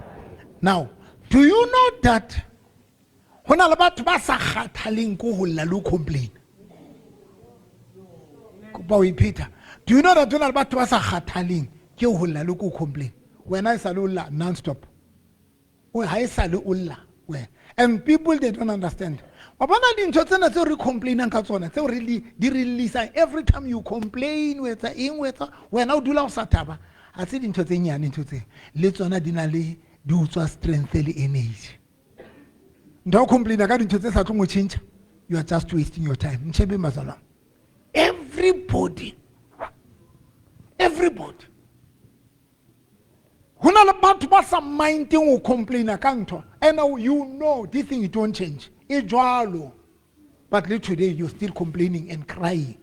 Now, do you know that ho na le batho ba sa kgathaleng ko ho lla le ho complain? Kopa ho ipheta. Do you know that ho na le batho ba sa kgathaleng ke ho lla le ko complain? Wena e sa le o lla non-stop. O ha e sa le o lla wena. And people, they don't understand. Wa bona dintho tsena tseo re complainang ka tsona, tseo re di re llisang every time you complain, o etsa eng, o etsa, wena o dula o sa thaba. Ha se dintho tse nyane ntho tse. Le tsona di na le di utswa strength le energy. Ntho ya ho complaina ka dintho tse sa tlong ho tjhentjha, you are just wasting your time. Ntjhebe mazalwane. Everybody, everybody. Ho na le batho ba sa mindeng ho complaina ka ntho. And you know this thing it won't change. E jwalo. But today you're still complaining and crying.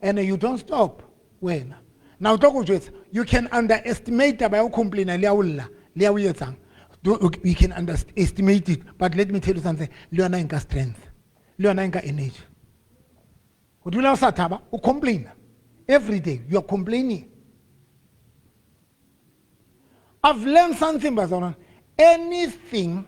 And you don't stop. Wena. Now tlo go jwetsa, you can underestimate taba ya ho complaina le ya ho lla, le ya ho etsang. We can underestimate it, but let me tell you something. Le yona e nka strength. Le yona e nka energy. Ho dula o sa thaba, o complain. Every day you are complaining. I've learned something, bazalwane. Anything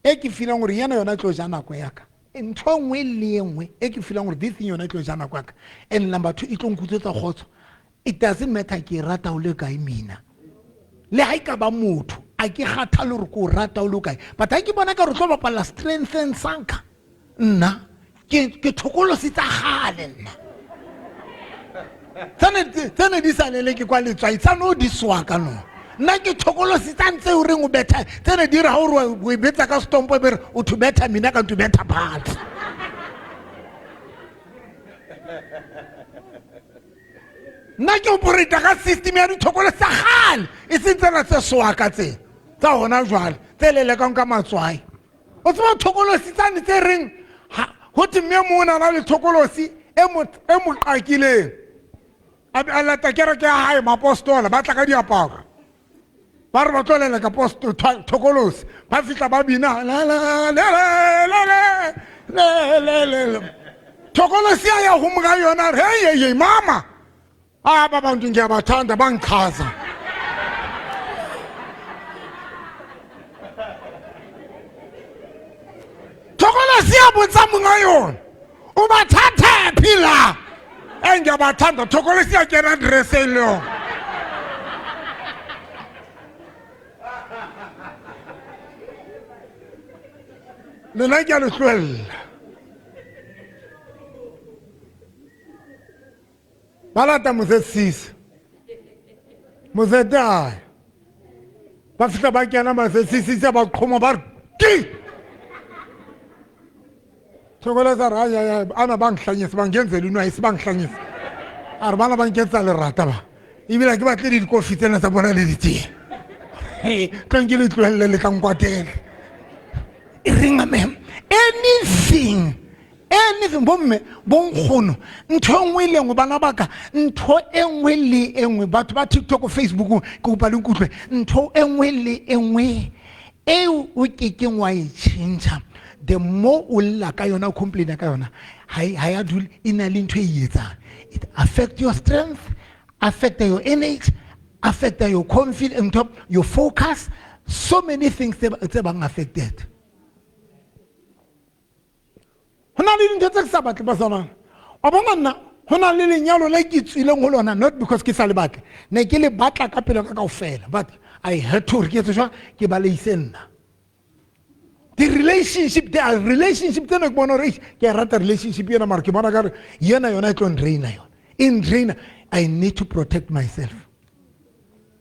e ke feelang hore yena yona e tlo ja nako ya ka. Ntho e nngwe le e nngwe e ke feelang hore this thing yona e tlo ja nako ya ka. And number 2, e tlo nkutswetsa kgotso. It doesn't matter ke e rata ho le kae mina. Le ha e ka ba motho, a ke kgathale hore ke o rata ho le kae. But ha ke bona ka hore o tlo bapalla strength and sanka, nna ke thokolosi tsa kgale nna. Tsane di sa lele ke kwa letswai, tsane o di soa ka no. Nna ke thokolosi tsa ntse o reng o betha, tsene di re ha o re o e betsa ka stompo e be re o to betha mina ka to betha phatsa. Nna ke operate ka system ya dithokolosi tsa kgale, e seng tsena tse soa ka tse tsa hona jwale, tse lelekang ka matswai. O tseba thokolosi tsane tse reng, ha, ho thwe mme mong o na le thokolosi e mo qakileng. A be a lata kereke ya hae, mapostola, ba tla ka diaparo. Ba re ba tlo leleka thokolosi. Ba fihla ba bina, la, la, la, la, la, la, la, la, la, la. Thokolosi ya ya ho monga yona, re, hey, hey, hey, mama. Ah, ba bantu ngiyabathanda, bangichaza. Thokolosi ya botsa monga yona, o ba thatha phi la? Eh, ngiyabathanda, thokolosi ya kena dresseng le yona. Lena ke a le tlohella. Ba lata Mosesisi. Mosete a ya. Ba fihla ba kena ba se sisitse ba qhoma ba re ki. Thokoletsa re ai ai ana ba nhlanyisa ba ngenzela inwaisi ba nhlanyisa. A re bana ba nketsa lerata ba. Ebile ha ke batle le dikofi tsena tsa bona le ditee. Tlang ke le tlohelle le tla nkwatela. E reng ma'am? Anything anything bomme bonkgono ntho e nngwe le nngwe bana baka ntho e nngwe le e nngwe batho ba tiktok facebook ke kopa le nkutlwe ntho e nngwe le e nngwe eo o kekeng wa e tšhentšha the more o lla ka yona o complaina ka yona ha ya dule e na le ntho e e etsang. It affect your strength, affect your energy, affect your confidence, your focus, so many things tse bang affected. Ho na le dintho tse ke sa batle ba tsona. Wa bona nna ho na le lenyalo le ke tswileng ho lona, not because ke sa le batle, ne ke le batla ka pelo ka kaofela, but I had to hore ke etse jwang, ke baleise nna. The relationship, there are relationship tsena ke bona hore ke a rata relationship ena, mara ke bona ka re yena yona e tlo ndraina yona. E ndraina. I need to protect myself.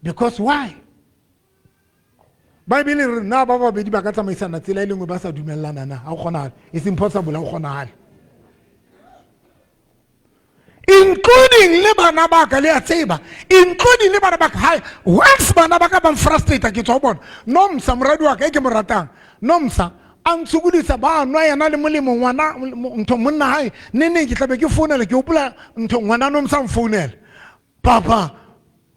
Because why? Bible e re na ba babedi ba ka tsamaisana tsela e lengwe ba sa dumellana na? Ha o kgonahale. It's impossible, ha o kgonahale. Including le bana ba ka, le a tseba, including le bana ba ka. Hai, once bana ba ka ba nfrustrate, ke tswa ho bona. Nomsa, moradi wa ka e ke mo ratang, Nomsa a ntshokodisa ba nwa yena le molemo ngwana ntho monna hae ne neng ke tlabe ke founela, ke hopola ntho ngwana Nomsa mfounela, papa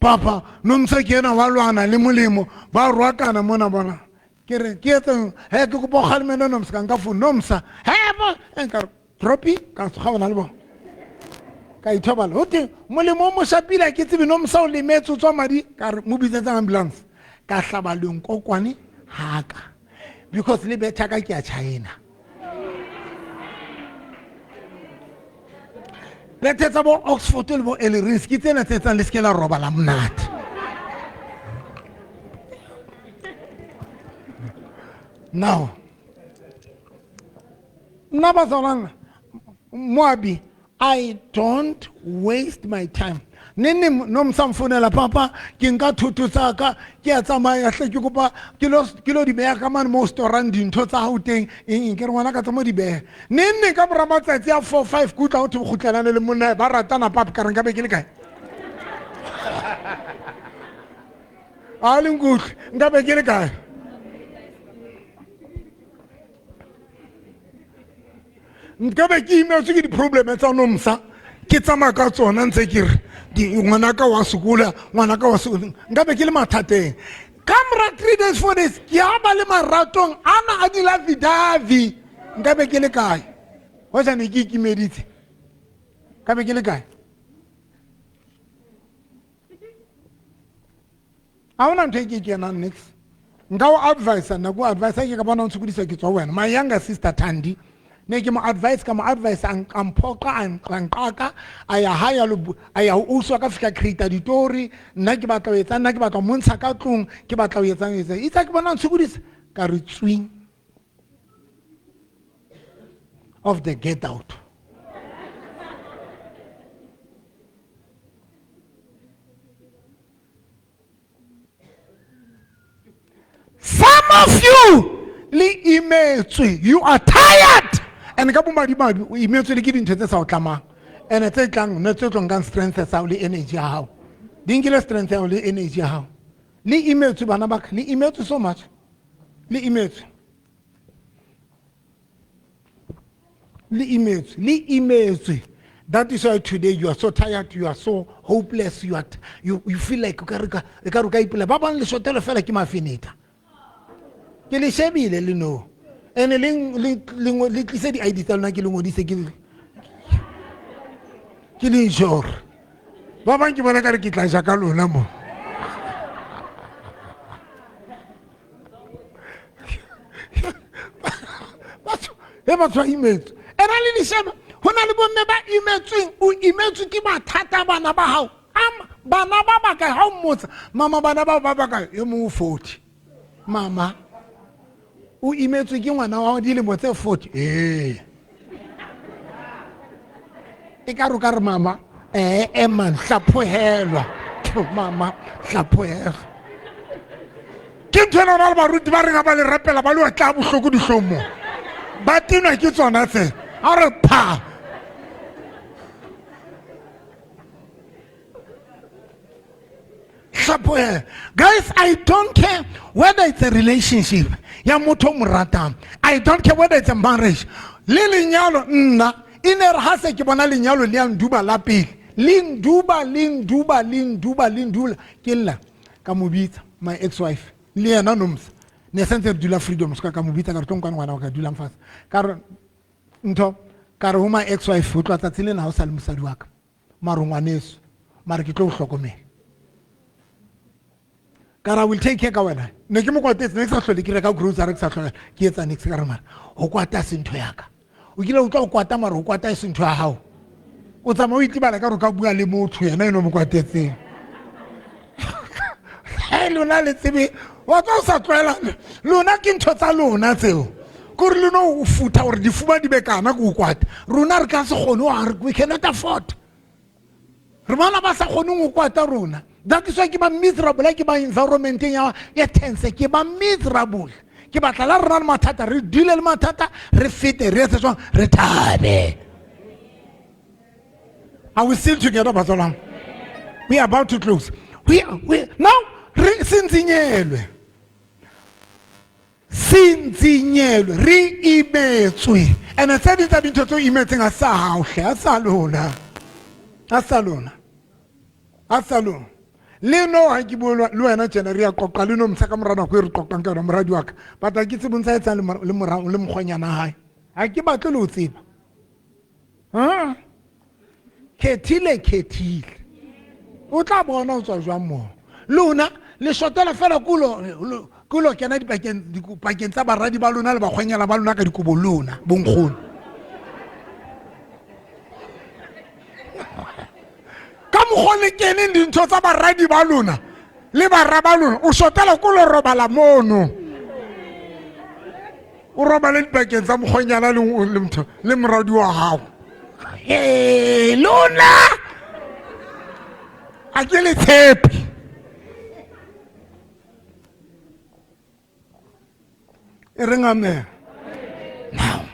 papa Nomsa ke ena wa lwana le molemo ba rwakana mona bona. Ke re ke etseng he, ke kopa o kgalemele Nomsa ka nka phone Nomsa he ba nka re dropi ka tsoga bona le bona ka ithobala ho teng molemo o moshapile ke tsebe Nomsa o lemetse o tswa madi ka re mo bitsetsang ambulance ka hlaba lenkokwane haka because le betha ka ke ya China bethe tsa bo Oxford le bo Ellerines ke tsena tse etsang le seke la robala monate. Now nna bazalwana Moabi, I don't waste my time. Ne ne Nomsa mfounela papa ke nka thoto tsa ka ke a tsamaya hle ke kopa ke lo di beha ka mane mo storang dintho tsa hao teng eng eng ke re ngwana ka tsa mo di beha. Ne ne ka mora matsatsi a 4 5 ke utlwa ho thwe kgutlelane le monna ba ratana papa ka re nka be ke le kae? A le nkutlwe nka be ke le kae? Nka be ke imetswe ke di-probleme tsa Nomsa ke tsamaya ka tsona ntse ke re ngwanaka wa sokola ngwanaka wa sokola nka be ke le mathateng. Ka mora 3 days 4 days ke a ba le maratong ana a di-lovey-dovey nka be ke le kae? Hoja ne ke ikimeditse ka be ke le kae? Ha hona ntho e ke kenang nix. Nka o advise nna ko advise ke ka bona o ntshokodisa ke tswa wena. My younger sister Thandi ne ke mo advise ka mo advise a mphoqa a nqaka a ya ha ya lo a ya ho uswa ka fihla create ditori nna ke batla ho etsa nna ke batla ho montsha ka tlung ke batla ho etsang etsa itse ke bona ntshokodisa ka re tswing of the get out. Some of you le imetswe, you are tired and ka bomadimabe o imetswe le ke dintho tse sa o tlamang and tse tlang ne tse tlo nkang strength sa le energy ya hao di nkile strength ya hao le energy ya hao. Le imetswe bana ba ka, le imetswe so much, le imetswe, le imetswe, le imetswe. That is why today you are so tired, you are so hopeless, you are you feel like o ka re ka e ka re ka ipela ba bang le shotelo fela ke mafeneta. Ke le shebile le no. Ene le le le tlise di ID tsa lona ke le ngodise ke le insure. Ba bang ke bona ka re ke tla ja ka lona mo. Batho e batho ba imetswe. Ena le disheba ho na le bomme ba imetsweng, o imetswe ke mathata bana ba hao. Bana ba bakae ha o mmotsa mama bana ba ba bakae e mong o 40. Mama o imetswe ke ngwana wa dilemo tse 40. Ee. E ka re ka re mama man hlaphohelwa. Mama hlaphohelwa. Ke ntho ena ba le baruti ba reng ha ba le rapela ba le otla bohloko dihlong mo. Ba tenwa ke tsona tse. A re pha. Hlaphohela. Guys, I don't care whether it's a relationship ya motho o mo ratang. I don't care whether it's a marriage. Le lenyalo nna e ne re ha se ke bona lenyalo le ya nduba la pele. Le nduba, le nduba, le nduba, le ndula. Ke lla ka mo bitsa my ex-wife le yena Nomsa. Ne sentse re dula freedom ska ka mo bitsa ka re tlo nkwane ngwana wa ka dulang fatshe. Ka re ntho ka re ho my ex-wife ho tloha tsatsi lena ha o sa le mosadi wa ka. Mara ngwaneso mara ke tlo o hlokomela. Ka re I will take care ka wena. Ne ke mo kwatetse, ne ke sa hlole ke reka grocery, ke sa hlole ke etsa niks. Ka re mara ho kwata se ntho ya ka. O kile o tla o kwata mara ho kwata e se ntho ya hao. O tsamaya o itebala ka re o ka bua le motho yena eno mo kwatetseng. Hey, lona le tsebe wa tsa o sa tlwaela lona ke ntho tsa lona tseo. Kore le no o futha gore difuba di be kana ke o kwata. Rona re ka se kgone wa re we cannot afford. Re bana ba sa kgoneng go kwata rona. That is why ke ba miserable, ke ba environmenteng ya tense, ke ba miserable. Ke batla la rena le mathata, re dule le mathata, re fete, re etse jwang, re thabe. Are we still together, Batswana? We are about to close. Now, re sentsinyelwe. Sentsinyelwe, re imetswe. And tse ding tsa dintho tse o imetseng ha sa hao hle, ha sa lona. Ha sa lona. Ha sa lona. Le no ha ke bue le wena tjena re ya qoqa le no mtsha ka mora nako e re qoqang ka yona moradi wa ka. But ha ke tsebe o ntsa etsang le mora le mokgwenyana hae. Ha ke batle le ho tseba. Ha? Khethile, khethile. O tla bona o tswa jwang moo. Lona le shotela fela kulo kena dipakeng tsa baradi ba lona le bakgwenyana ba lona ka dikobo lona bonkgono. Ka mokgwa le keneng dintho tsa baradi ba lona le bara ba lona, o shotela kulo robala mono. O robale dipakeng tsa mokgwenyana le motho le moradi wa hao. Hey, lona a ke le tshepe. E reng amen. Now,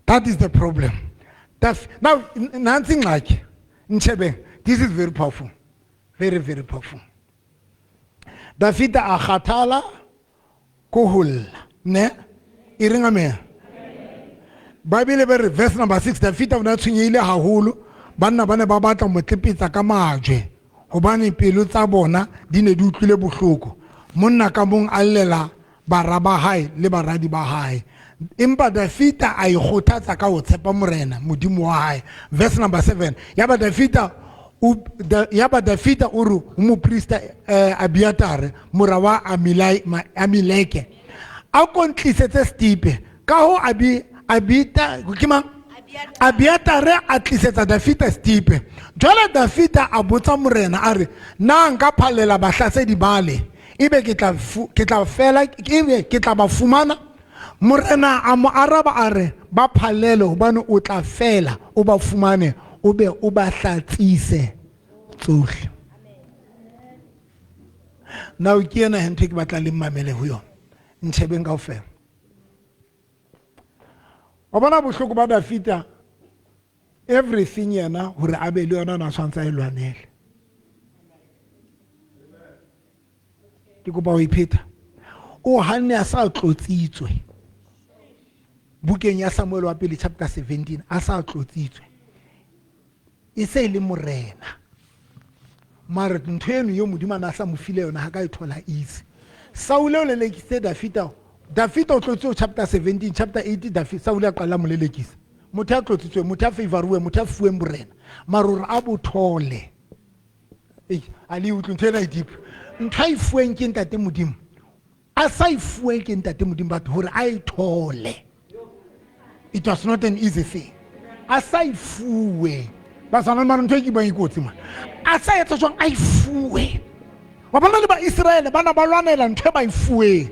that is the problem. That's, now, nansi ingxaki. Ntshebeng, this is very powerful. Very, very powerful. Dafita a kgathala ko ho lla, ne? E reng amen. Bible e re verse number 6, Dafita o ne a tshwenyehile haholo, banna ba ne ba batla mo tlepetsa ka majwe hobane pelo tsa bona di ne di utlwile bohloko. Monna ka mong a llela bara ba hae le baradi ba hae. Empa Dafita a ikgothatsa ka ho tshepa Morena Modimo wa hae. Verse number 7, yaba Dafita o re ho moprista Abiatare mora wa Amileke, a ko ntlisetse setipe. Ka ho Abita, ke mang? Abiatare a tlisetsa Dafita setipe. Jwale Dafita a botsa Morena a re, na nka phallela bahlasedi bale, ebe ke tla ke tla fela, ebe ke tla ba fumana? Morena a mo araba a re, ba phallele hobane o tla fela o ba fumane, o be o ba hlatsise tsohle. Now ke ena ntho e ke batlang le mmamele ho yona. Ntshebeng kaofela. Wa bona bohloko ba Dafita, everything yena hore a be le yona na tshwantse a e lwanele. Ke kopa ho ipheta. O hanne a sa tlotsitswe. Bukeng ya Samuel wa pele chapter 17 a sa tlotsitswe. E se le morena. Mara ntho eno eo Modimo a na sa mo file yona ha ka e thola easy. Saule o lelekisitse Dafita. Dafita o tlotsitswe chapter 17, chapter 8 Saule a qala mo lelekisa. Motho a tlotsitswe, motho a favoruwe, motho a fuweng borena. Mara hore a bo thole. Ei, a le utlwe ntho ena e deep. Ntho a e fuweng ke Ntate Modimo. A sa e fuweng ke Ntate Modimo batho hore a e thole. It was not an easy thing. A sa e fuwe. Ba tshwana le mara ntho e ke buang e kotsi man. A sa etsa jwang a e fuwe. Wa bona le ba Israele bana ba lwanela ntho e ba e fuweng.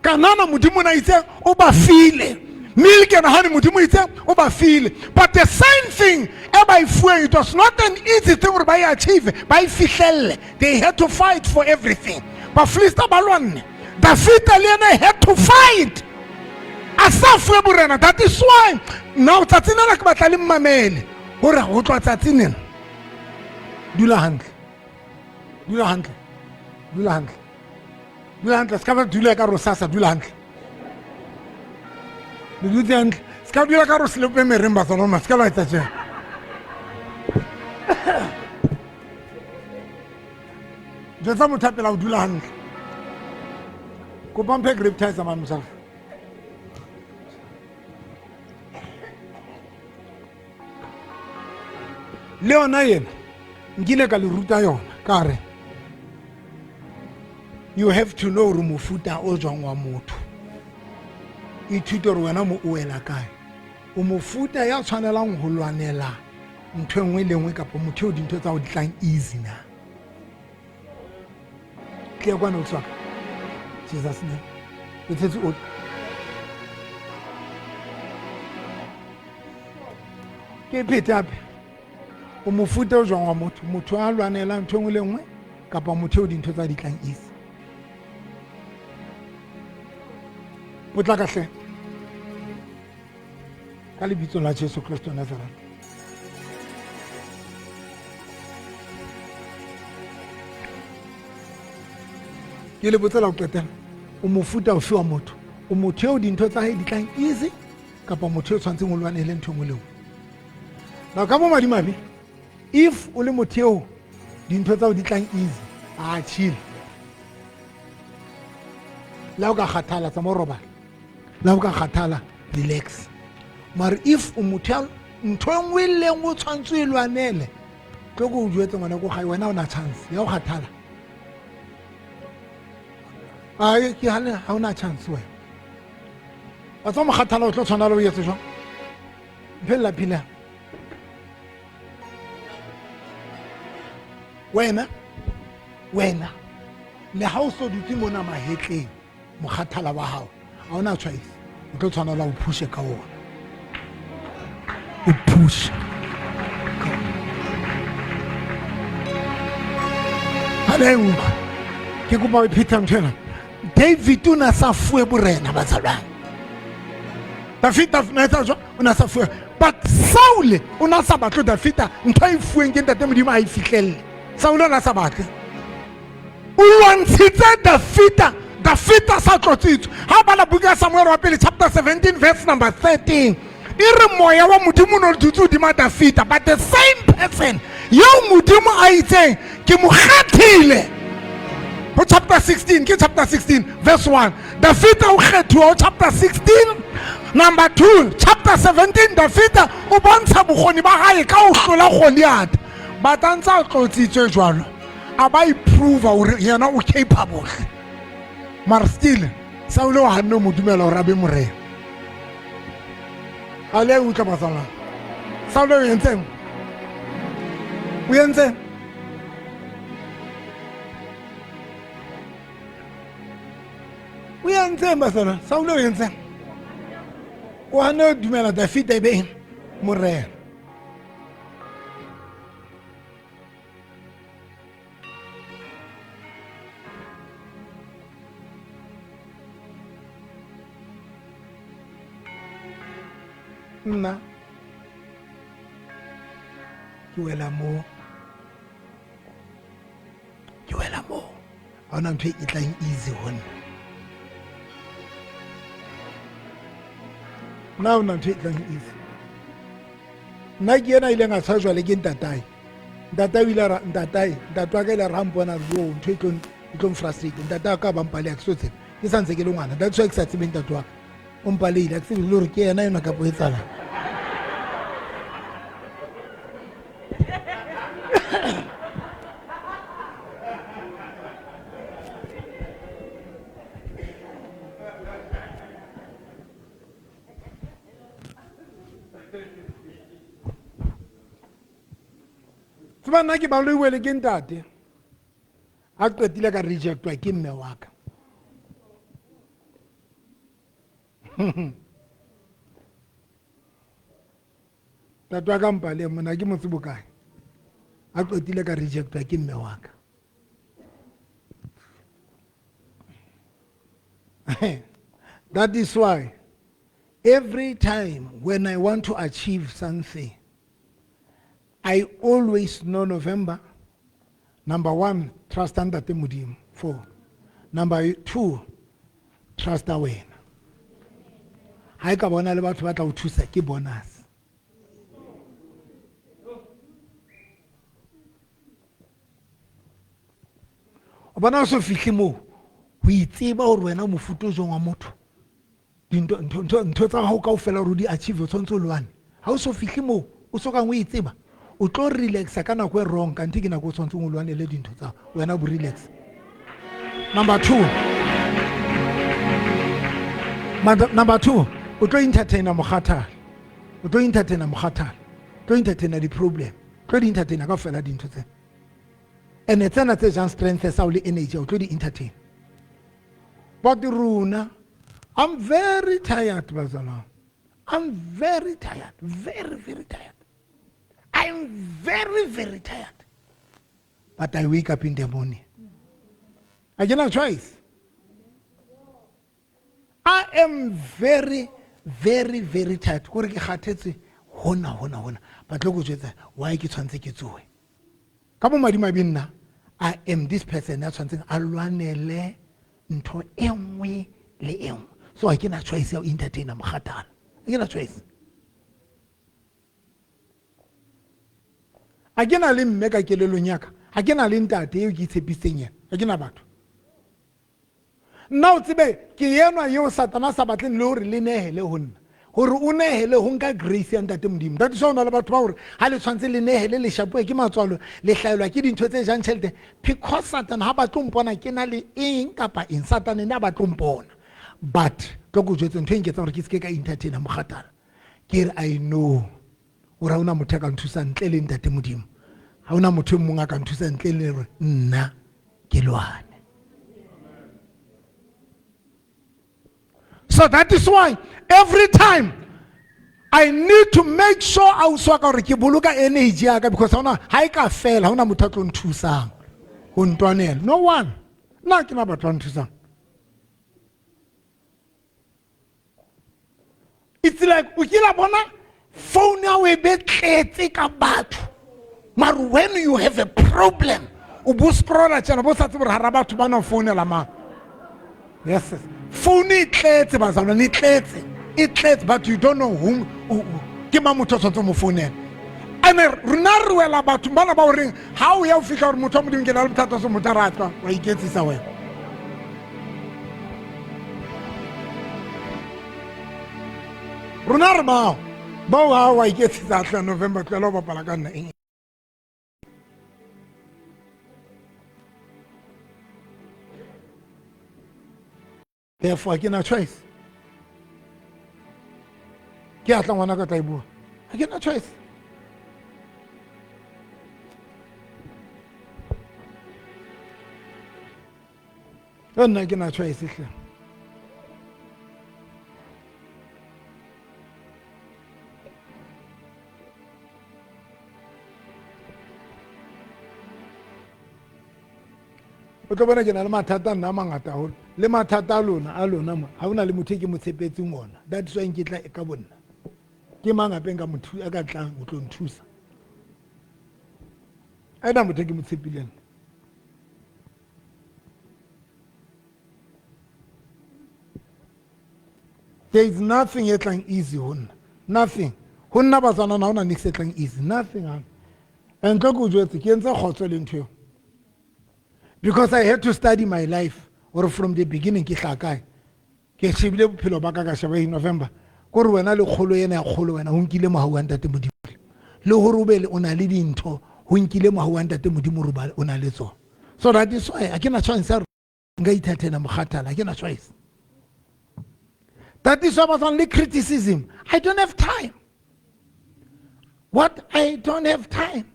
Kanana Modimo na itse o ba file. Milk and honey Modimo itse o ba file. But the same thing e ba e fuweng, it was not an easy thing hore ba e achieve, ba e fihlelle. They had to fight for everything. Ba Filista ba lwanne. Dafita le yena had to fight. A sa fuwe borena. That is why now tsatsing lena ke batla le mmamele hore ho tloha tsatsing lena dula hantle, dula hantle, dula hantle, dula hantle. Se ka ba dula ka rosasa, dula hantle, le dutse hantle. Se ka dula ka roselepe mereng batswana, se ka la etsa tjena. Jwetsa motho a pela o dula hantle. Kopa mphe grape tizer man mosadi. Le yona ena nkile ka le ruta yona ka re you have to know hore mofuta o jwang wa motho. Ithute hore wena mo o wela kae. O mofuta ya tshwanelang ho lwanela ntho e nngwe le nngwe kapa motho eo dintho tsa ho di tlang easy na. Tle kwana o tswaka. Jesus name. O tshetse o ke phete hape. O mofuta o jwang wa motho, motho a lwanelang ntho e nngwe le nngwe kapa motho eo dintho tsa di tlang easy. Potlaka hle. Ka lebitso la Jesu Kristo wa Nazareth. Ke le botsa la ho qetela, o mofuta ofe wa motho? O motho eo dintho tsa hae di tlang easy kapa motho eo tshwantseng o lwanele ntho e nngwe le nngwe? Now ka bomadimabe, if o le motho eo dintho tsa hao di tlang easy, a chill. Le ha o ka kgathala, tsamaya o robala. Le ha o ka kgathala, relax. Mara if o motho ya ntho e nngwe le nngwe o tshwanetse o e lwanele, tlo ko o jwetse ngwana ko gae, wena o na chance ya ho kgathala. Ai, ke hane ha ona chance wena. Wa tswa mokgathala o tlo tshwana le o etse jwang? Mphella phila. Wena, wena, le ha o so dutse mona mahetleng, mokgathala wa hao, ha ona choice. O tlo tshwanela o phushe ka ona. O phushe. Ha le utlwa. Ke kopa o pheta ntho ena. David o na sa fuwe borena bazalwane. Dafita na etsa jwang? O na sa fuwe. But Saul o na sa batle Dafita ntho e fuweng ke ntate Modimo a e fihlelle. Saul o na sa batle. O lwantshitse Dafita, Dafita sa tlotsitswe. Ha bala buka ya Samuel wa pele chapter 17 verse number 13. E re moya wa Modimo o ne o dutse hodima Dafita, but the same person eo Modimo a itseng ke mo kgethile. Ho chapter 16, ke chapter 16 verse 1. Dafita o kgethuwa ho chapter 16. Number 2, chapter 17, Dafita o bontsha bokgoni ba hae ka ho hlola Goliath. But a ntse a tlotsitswe jwalo, a ba improve hore yena o capable. Mara still Saule o hanne ho mo dumela hore a be morena. A le utlwa bazalwane. Saule o entseng? O entseng? O entseng bazalwane? Saule o entseng? O hanne ho dumela Dafita e be morena. Nna ke wela moo, ke wela moo. Ha hona ntho e tlang easy ho nna. Nna ha hona ntho e tlang easy. Nna ke yena a ileng a tshwajwa le ke ntatae. Ntatae o ile a ra, ntatae, ntate wa ka ile a re ha mpona yo ntho e tlo e tlo frustrate. Ntate wa ka ba mpaleha ke so tsebe. Ke sa ntse ke le ngwana. That's why ke sa tsebe ntate wa ka. O mpaleile, ha ke tsebe le hore ke yena enwa kapa o etsahalang. Tseba nna ke baloiwe le ke ntate. A qetile ka rejectwa ke mme wa ka. Ntate wa ka mpale mona ke motse bokae. A qetile ka rejectwa ke mme wa ka. That is why every time when I want to achieve something, I always know November. Number one, trust Ntate Modimo. Four. Number two, trust wena. Ha e ka bona le batho ba tla o thusa ke bonus. O bona o so fihle moo ho itseba hore wena o mofuta o jwang wa motho. Dintho ntho tsa hao kaofela hore o di achieve o tshwanetse o lwane. Ha o so fihle moo o so kang o itseba o tlo relaxa ka nako e wrong kanthe ke nako o tshwanetseng o lwanele dintho tsa wena bo relax. Number two. Number two, o tlo entertaina mokgathala. O tlo entertaina mokgathala. O tlo entertaina di-problem. O tlo di entertaina kaofela dintho tsena. And tsena tse jang strength sa o le energy o tlo di entertain. But rona, I'm very tired, bazalwane. I'm very tired, very, very tired. I'm very, very tired. But I wake up in the morning. I get no choice. I am very, very, very tired. Kore ke kgathetse hona, hona, hona. But tlo go jwetsa why ke tshwantse ke tsohe. Ka bo madimabe nna, I am this person ya tshwantseng a lwanele ntho e nngwe le e nngwe. So ha ke na choice ya ho entertaina mokgathala. Ha ke na choice. Ha ke na le mme ka kelellong ya ka. Ha ke na le ntate eo ke itshepisitseng yena. Ha ke na batho. Nna o tsebe ke enwa eo Satana a sa batleng le hore le nehele ho nna. Hore o nehele ho nka grace ya Ntate Modimo. That is why o na le batho ba hore ha le tshwantse le nehele le shapuwe ke matswalo, le hlaelwa ke dintho tse jang tjhelete. Because Satana ha batle ho mpona ke na le eng kapa eng. Satana ene ha batle ho mpona. But tlo ko jwetse ntho e nketsang hore ke seke ka entertaina mokgathala. Ke re I know hore ha hona motho a ka nthusang ntle le Ntate Modimo. Ha hona motho e mong a ka nthusang ntle le hore nna ke lwane. So that is why every time I need to make sure a uswa ka hore ke boloka energy ya ka because ha ha e ka fela ha hona motho a tlo nthusang ho ntwanela. No one. Nna ke na batho ba nthusang. It's like o kila bona phone ya o e be tletse ka batho. Mara when you have a problem o bo scrolla tjena bo sa tsebe hore hara batho ba na founela mang. Yes, yes. Phone e tletse bazalwane, e tletse. E tletse, but you don't know whom ke mang motho o tshwanetseng mo founela. And rona re wela batho bana ba horeng ha o ya o fihla hore motho wa Modimo ke na le bothata so motho a re a tla wa iketsisa wena. Rona re bao bao ha wa iketsisa tla November tlohela ho bapala ka nna eng. Therefore, ke na choice. Ke atla ngwana ka tla e bua. Ha ke na choice. E nna ke na choice hle. O tlo bona ke na le mathata nna a mangata haholo. Le mathata a lona, a lona mo, ha hona le motho e ke mo tshepetseng ona. That is why nke tla ka bonna. Ke mang hape nka motho a ka tlang ho tlo nthusa? A ena motho e ke mo tshepileng. There is nothing e tlang easy ho nna. Nothing. Ho nna batswana ha hona niks e tlang easy. Nothing. And tlo ke o jwetse, ke entse kgotso le ntho eo. Because I had to study my life or from the beginning ke hlaha kae. Ke shebile bophelo ba ka ka sheba in November. Kore wena le kgolo ena ya kgolo wena ho nkile mohau wa Ntate Modimo. Le hore o be le o na le dintho ho nkile mohau wa Ntate Modimo hore o na le tsona. So that is why ha ke na chance ya nka ithathela mokgathala, ha ke na choice. That is why ba le criticism. I don't have time. What? I don't have time.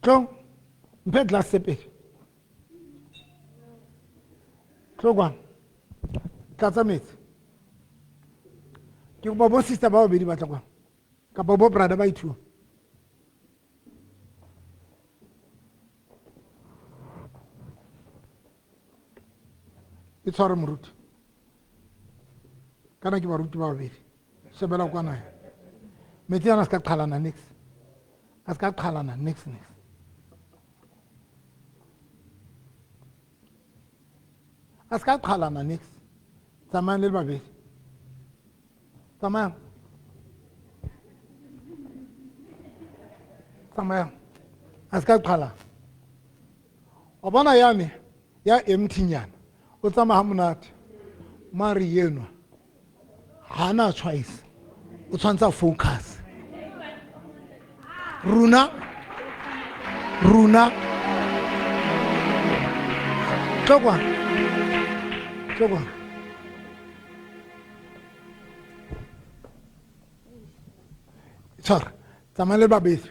Tlo, mphe glass tse pedi. Tlo kwano. Tlatsa metsi. Ke kopa bo sister ba babedi ba tla kwano. Kapa bo brother ba ithuwa. E tshware moruti. Kana ke baruti ba babedi. Shebela kwana. Metsi ana a se ka qhalana nix. A se ka qhalana nix nix. A se ka qhalana nix. Tsamayang le le babedi. Tsamayang. Tsamayang. A se ka qhalana. Wa bona yane ya empty-nyana. O tsamaya ha monate. Mare enwa ha na choice. O tshwanetse a focus. Rona rona tlo kwa. Tlo kwa. Tshwara, tsamaya le babedi.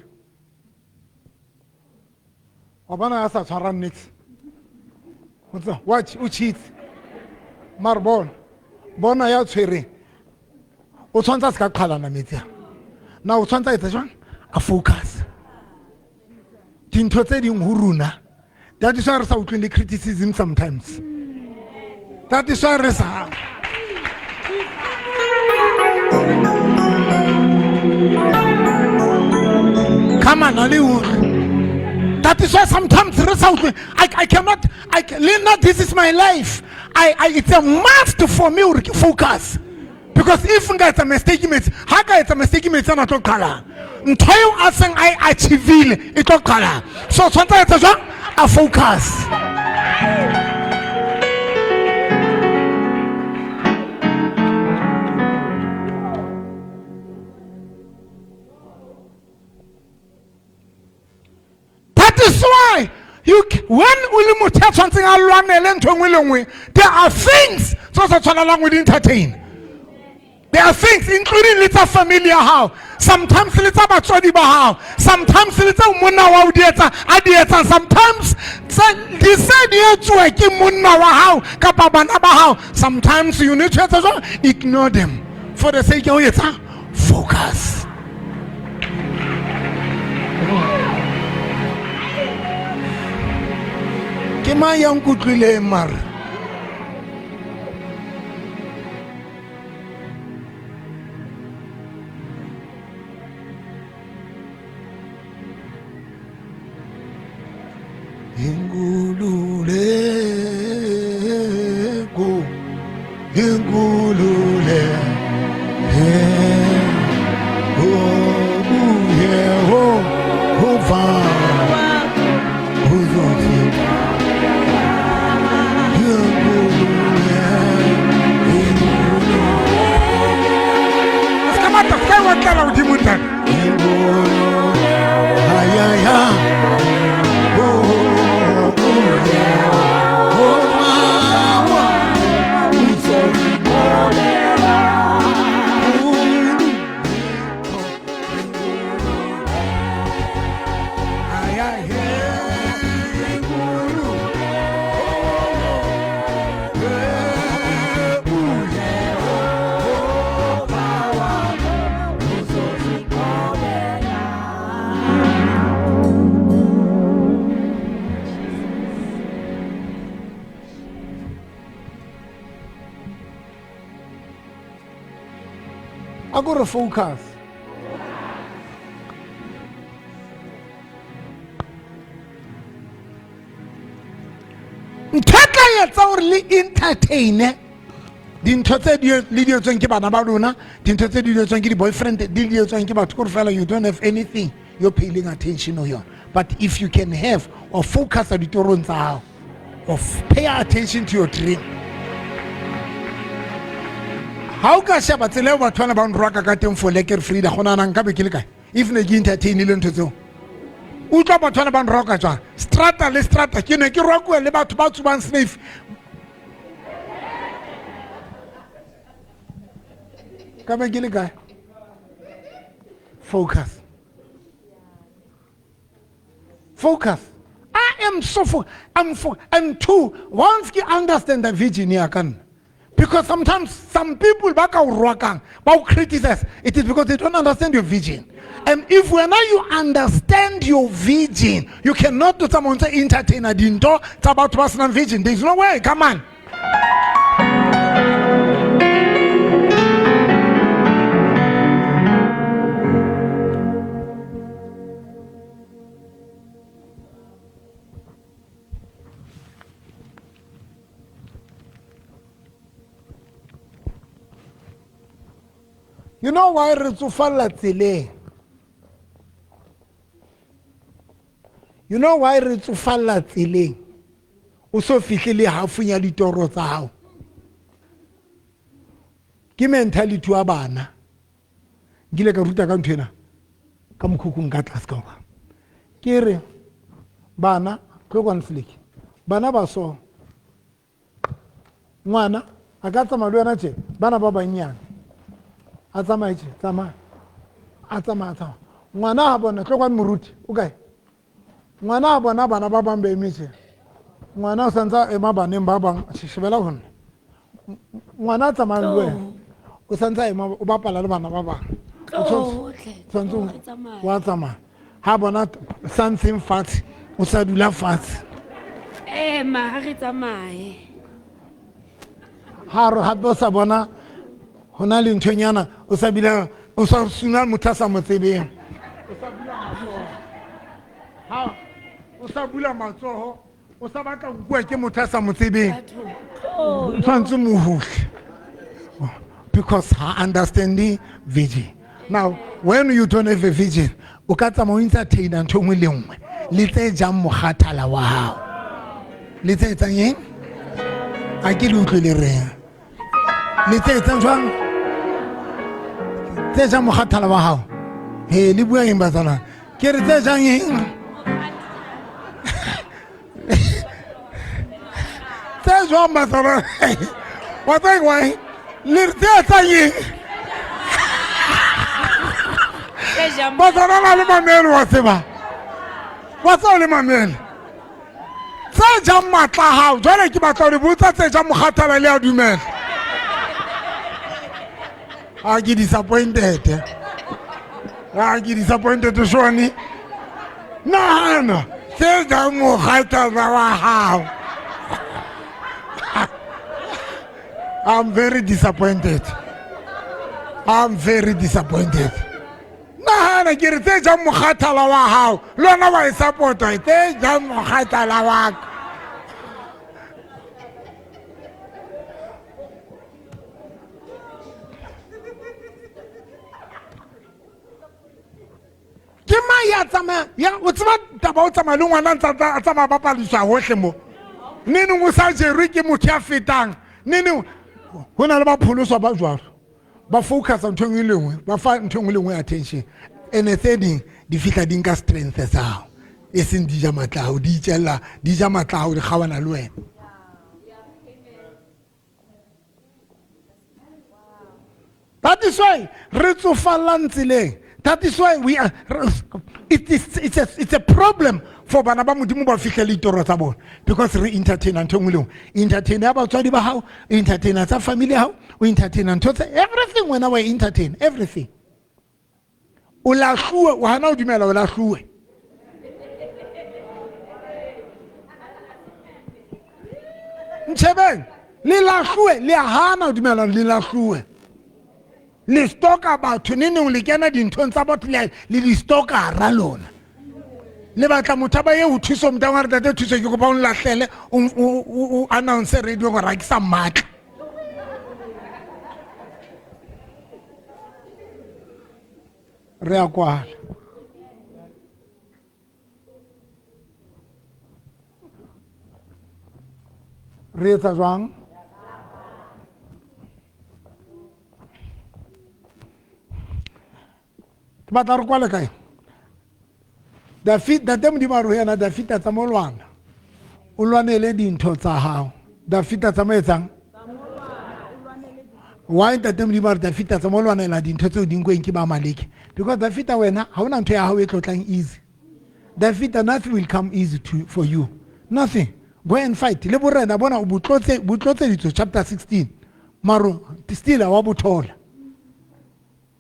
Wa bona a sa tshwarang nix. O tsa, watch, o cheats. Mare bona, bona ya tshwereng. O tshwanetse a se ka qhalana metsi a. Na o tshwanetse a etsa jwang? A focus. Dintho tse ding ho rona. That is why re sa utlweng le criticism sometimes. That is why re sa. Come on, Ali. That is why sometimes re sa utlweng. I cannot, I can, Lena, this is my life. It's a must for me to focus. Because if nka etsa mistake metsi, ha ka etsa mistake metsi ana tlo qhala. Ntho eo a seng a e achieve-ile e tlo qhala. So tshwanetse a etsa jwang? A focus. That is why you when o le motho ya tshwanetseng a lwanele ntho e nngwe le nngwe, there are things tse o sa tshwanelang ho di entertain. There are things including le tsa family ya hao, sometimes le tsa batswadi ba hao, sometimes le tsa monna wa o di etsa, a di etsang, sometimes tse di se di etsuwe ke monna wa hao kapa bana ba hao. Sometimes you need to etsa jwang? Ignore them for the sake ya ho etsa focus. Ke mang ya nkutlwileng mara? Inkululeko, inkululeko, Yehova uzothi inkululeko. Ska batla, ska e otlela hodimo ntate. Ay, ay, ay. A go re focus. Ntho e tla etsa hore le entertain-e dintho tse di le di etswang ke bana ba lona, dintho tse di etswang ke di-boyfriend, di di etswang ke batho, kore fela you don't have anything you're paying attention ho yona. But if you can have or focus ditorong tsa hao, or pay attention to your dream. Ha o ka sheba tsela eo batho bana ba nrwaka ka teng for lekker Frida, go nahana nka be ke le kae? If ne ke entertain-ile ntho tseo. Utlwa batho bana ba nroka jwang? Strata le strata, ke ne ke rokuwe le batho ba tsubang snuff. Ka be ke le kae? Focus. Focus. I am so I'm and two, once you understand the vision ya ka nna. Because sometimes some people ba ka o rwakang, ba o criticize, it is because they don't understand your vision. And if when you understand your vision, you cannot do someone say entertain a dintho tsa batho ba senang vision. There is no way. Come on. You know why re tsofalla tseleng? You know why re tsofalla tseleng? O so fihle le half ya ditoro tsa hao. Ke mentality wa bana. Nkile ka ruta ka ntho ena ka mokhukhung ka tlase ka kwa. Ke re bana tlo kwano Seleke. Bana ba so ngwana a ka tsamaya le wena tje bana ba bannyane a tsamaye tje tsamaya a tsamaya tsamaya ngwana ha bona tlo kwano moruti o kae ngwana ha bona bana ba bang ba eme tje ngwana o santse a ema baneng ba bang shebela ho nna ngwana a tsamaya le wena o santse a ema o bapala le bana ba bang O tshwanetse wa tsamaya ha bona santseng fatshe o sa dula fatshe Ema ha re tsamaye. Ha re hape o sa bona ho na le nthonyana o sa bile o sa suna motho a sa mo tsebeng o sa bula matsoho ha o sa bula matsoho o sa batla nkuwa ke motho a sa mo tsebeng o tshwanetse mo huhle because ha understanding vision. Now when you don't have a vision o ka tsamaya o entertaina ntho e nngwe le nngwe le tse jang mokgathala wa hao le tse etsang eng a ke le utlwe le reng le tse etsang jwang tse jang mokgathala wa hao he le bua eng batswana ke re tse jang eng tse jwang batswana wa tseba why le re tse etsang eng batswana ba le mamele wa tseba wa tseba le mamele tse jang matla a hao jwale ke batla ho le botsa tse jang mokgathala le a dumela a ke disappointed a ke disappointed shone nahana tse jang mokgathala wa hao I'm very disappointed. I'm very disappointed. Nahana ke re tse jang mokgathala wa hao le wena wa e support-a tse jang mokgathala wa ka. Ke mang ya tsamaya ya o tseba taba o tsamaya le ngwana ntse a tsamaya bapalisa hohle mo neneng o sa jerwe ke motho ya fetang neneng ho na le ba pholoswa ba jwalo ba focusa ntho e nngwe le nngwe ba fa ntho e nngwe le nngwe attention ene tse ding di fihla di nka strength sa hao e seng di ja matla hao di itjella di ja matla hao di kgawana le wena. That is why re tsofallang tseleng. That is why we are it's a problem for bana ba Modimo ba fihle ditoro tsa bona because re entertain ntho e nngwe le nngwe. Entertain ya batswadi ba hao, entertain tsa family ya hao, o entertain ntho tsa everything wena wa entertain everything. O lahluwe, o hana ho dumela o lahluwe. Ntshebeng, le lahluwe, le hana ho dumela le lahluwe. Le stoka batho neneng le kena dinthong tsa batho le di stoka ra lona. Le batla motho ba ye ho thuso motho wa re tate thuso ke kopa o nlahlele o announce radio gore ha ke sa mmatla. Re a kwala. Re etsa jwang? Ke batla re kwale kae? David, Ntate Modimo a re ho yena, David a tsamaya o lwana. O lwanele dintho tsa hao. David a tsamaya etsang? Why Ntate Modimo a re David a tsamaya o lwanela dintho tseo di nkweng ke ba Amaleke? Because David wena ha hona ntho ya hao e tlotlang easy. David, nothing will come easy for you. Nothing. Go and fight. Le borena bona o botlotseditswe chapter 16. Maro still wa bothola.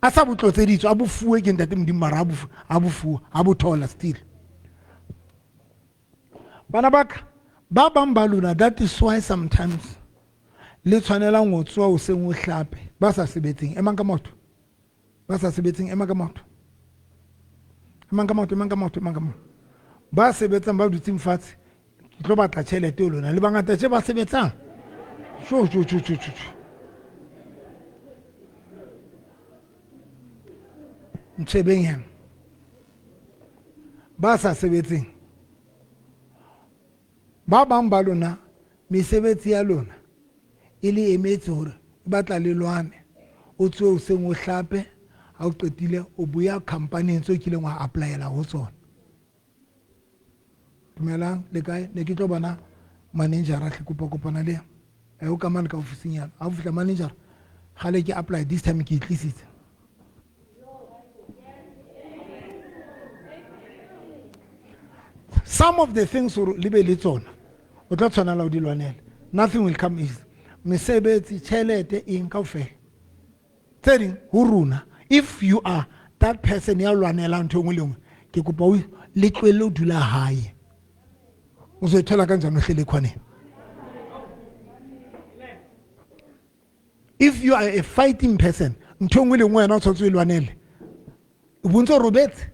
A sa botlotseditswe a bofuwe ke Ntate Modimo mara a bofuwe a bothola still. Bana ba ka ba bang ba lona, that is why sometimes Le tshwanelang ho tsoha hoseng o hlape, ba sa sebetseng, emang ka maoto. Ba sa sebetseng, ema ka maoto. Emang ka maoto, emang ka maoto, emang ka maoto. Ba sebetsang ba dutseng fatshe, ke tlo batla tjhelete eo lona. Le bangata tje ba sebetsang. Sho, sho, sho, sho, sho, sho. Ntshebeng hema. Ba sa sebetseng. Ba bang ba lona mesebetsi ya lona e le emetse hore e batla le lwane. O tsohe hoseng o hlape, ha o qetile o boya khampaning tseo kileng wa applyela ho tsona. Dumelang, le kae? Ne ke tlo bona manejara hle, kopa kopana le yena. O ka mane ka ofising yana. Ha o fihla manejara, kgale ke apply, this time ke e tlisitse. Some of the things hore le be le tsona, o tla tshwanela ho di lwanela. Nothing will come easy. Mesebetsi, tjhelete, eng kaofela. Tse ding ho rona, if you are that person ya lwanelang ntho e nngwe le nngwe, ke kopa o le tlohelle ho dula hae. O so e thola kanjani o hlele khwaneng? If you are a fighting person, ntho e nngwe le nngwe wena o tshwanetse o e lwanele. O bontse o robetse.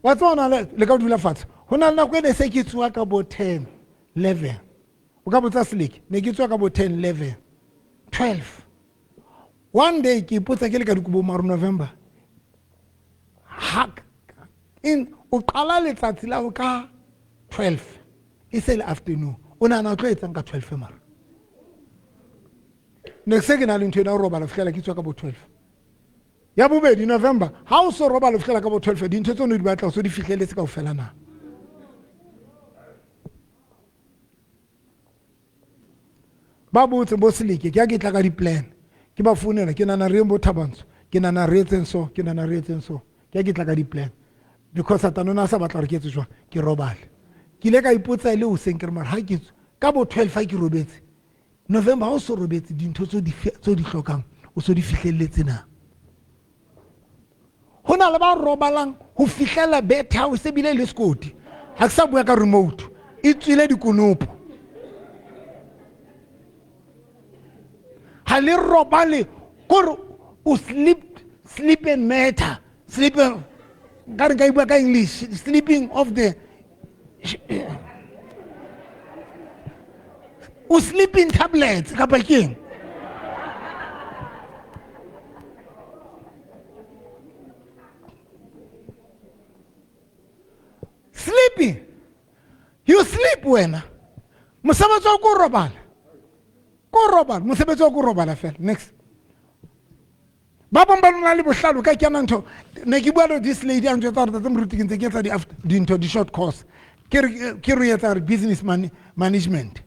Wa tseba hona le, le ka dula fatshe. Ho na le nako e ne se ke tsoha ka bo 10, 11. O ka botsa Seleke, ne ke tsoha ka bo 10, 11, 12. One day ke ipotsa ke le ka dikobong maro November. Ha in o qala letsatsi la ho ka 12 e se le afternoon. O nahana o tlo etsang ka 12 mara? Ne se ke na le ntho ena o robala fihlela ke tswa ka bo 12. Ya bobedi November, ha o so robala fihlela ka bo 12 dintho tseo ne di batla o so di fihleletse kaofela na? Ba botse bo Seleke, ke ya ke tla ka di-plan. Ke ba founela, ke nahana re yeng bo Thabantsho, ke nahana re etseng so, ke nahana re etseng so. Ke ya ke tla ka di-plan. Because Satane o ne a sa batla hore ke etse jwang, ke robale. Ke ile ka ipotsa e le hoseng ke re mara ha ke tswa ka bo 12 ha ke robetse. November ha o so robetse dintho tseo di tseo di hlokang o so di fihlelletse na? Ho na le ba robalang ho fihlela bethe ya hao e se bile le sekoti. Ha ke sa bua ka remote, e tswile dikonopo. Ha le robale kore o sleep, sleep and matter, sleep and, nka re nka e bua ka English, sleeping of the, o sleeping tablets kapa ke eng? Sleeping. You sleep wena. Mosebetsi wa ko robala. Ko robala, mosebetsi wa ko robala fela. Next. Ba bang ba lona le bohlalo ka kena ntho. Ne ke bua le this lady a ntjwetsa hore tate moruti ke ntse ke etsa di dintho di short course. Ke re ke re etsa re business management.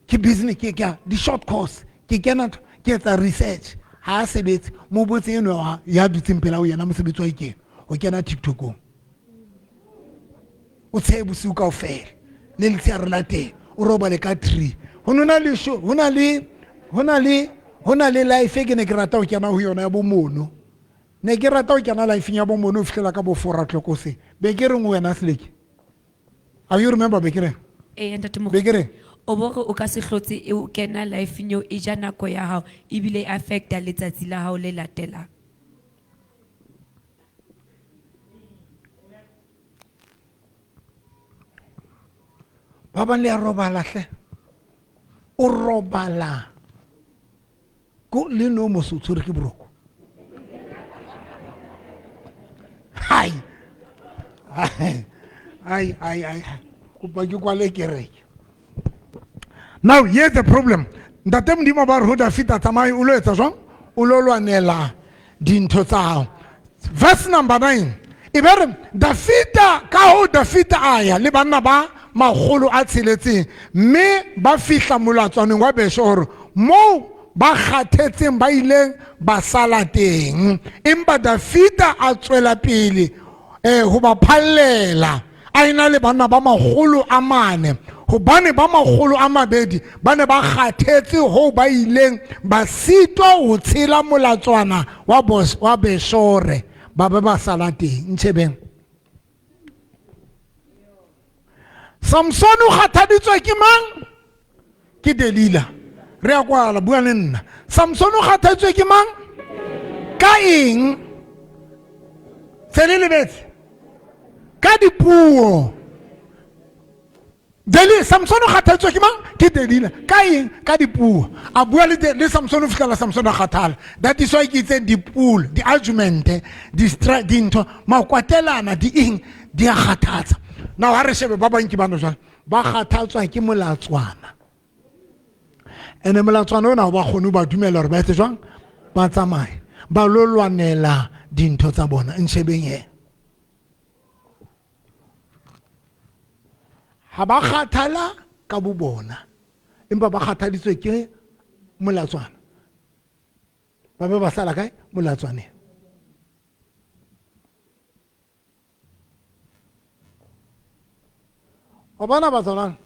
Ke business ke ke di short course. Ke kena ntho ke etsa research. Ha a sebetse mo botse eno ya dutseng pela ho yena mosebetsi wa ikeng. O kena TikTokong. O tshehe bosiu kaofela le letsheare la teng o robale ka 3. Ho nona le show, ho na le ho na le ho na le life e ke ne ke rata ho kena ho yona ya bo mono. Ne ke rata ho kena life ya bo mono ho fihlela ka bo 4 o'clock hoseng. Be ke reng wena Seleke? Are you remember be ke reng? Ee, ntate Moruti. Be ke reng? O bo re o ka se hlotse e o kena life-eng eo e ja nako ya hao ebile e affecta letsatsi la hao le latelang. Ba bang le a robala hle. O robala. Ko le no mo so tshwere ke boroko. Hai. Ai ai ai. Kopa ke kwale kereke. Now here's the problem. Ntate Modimo ba re ho Dafita tsamaye o lo etsa jwang? O lo lwanela dintho tsa hao. Verse number 9. E be re Dafita ka ho Dafita a ya le banna ba makgolo a tsheletseng mme ba fihla molatswaneng wa Beshoro moo ba kgathetseng ba ileng ba sala teng. Empa Dafita a tswela pele ho ba phallela a ena le banna ba makgolo a mane, hobane ba makgolo a mabedi ba ne ba kgathetse hoo ba ileng ba sitwa ho tshela molatswana wa Beshore, ba be ba sala teng. Ntjhebeng. Samson o kgathaditswe ke mang? Ke Delila. Re a kwala, bua le nna. Samson o kgathatswe ke mang? Ka eng? Se le lebetse? Ka dipuo. Deli Samson o kgathatswe ke mang? Ke Delila. Ka eng? Ka dipuo. A bua le le Samson o fitlhela Samson a kgathala. That is why ke itse dipuo, di-argument, dintho, makwatelana, di eng, di a kgathatsa. Now ha re shebe ba bang ke bana jwale, ba kgathatswa ke molatswana. Ene molatswana ona ba kgone ho ba dumela hore ba etse jwang? Ba tsamaye. Ba lo lwanela dintho tsa bona. Nshebeng he. Ha ba kgathala ka bo bona, empa ba kgathaditswe ke molatswana. Ba be ba sala kae? Molatswaneng. Wa bona bazalwane,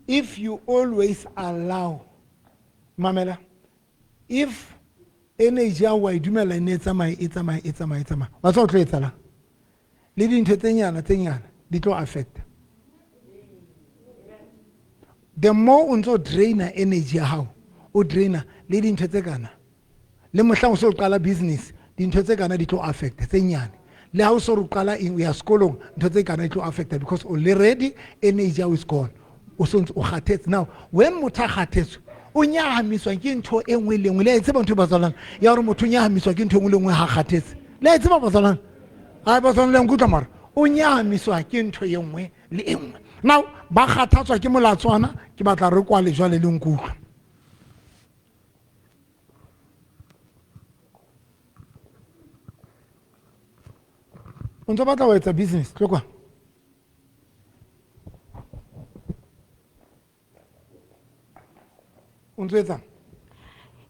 if you always allow, mamela, if energy ya wa e dumela e ne e tsamaye, e tsamaye, e tsamaye, e tsamaye, wa tseba o tlo etsahalang? Le dintho tse nyana, tse nyana, di tlo affecta. The more o ntso draina energy ya hao, o draina le dintho tse kana. Le mohlang o so qala business, dintho tse kana di tlo affecta, tse nyane. Le ha o so re qala eng, o ya sekolong, ntho tse kana di tlo affecta because already energy ya hao is gone. O so ntse o kgathetse. Now, when motho a kgathetse, o nyahamiswa ke ntho e nngwe le nngwe. Le a e tseba ntho e bazalwane? Ya hore motho o nyahamiswa ke ntho e nngwe le nngwe ha kgathetse. Le a e tseba bazalwane? Ai, bazalwane, le a nkutlwa mara? O nyahamiswa ke ntho e nngwe le e nngwe. Now, ba kgathatswa ke molatswana, ke batla re kwale jwale le nkutlwa. O ntso batla ho etsa business, tlo kwa. O ntso etsang?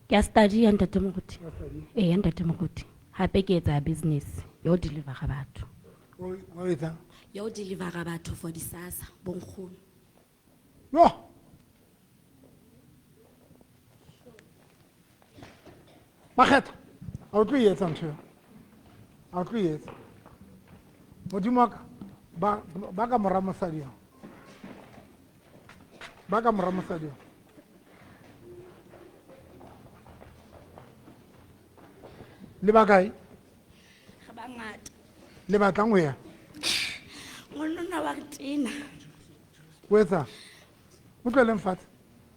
Ke a study ya ntate Moruti. Ee, ya ntate Moruti. Hape ke etsa business ya ho delivera batho. O etsang? Ya ho delivera batho for disasa, bonkgono. Yo. Makgetho, ha o tlo e etsa ntho eo. Ha o tlo e etsa. Modimo wa ka, ba ka mora mosadi eo. Ba ka mora mosadi eo. Le ba kae? Re bangata. Le batlang ho ya? Ngwanona wa re tena. O etsa? O tlohelleng fatshe.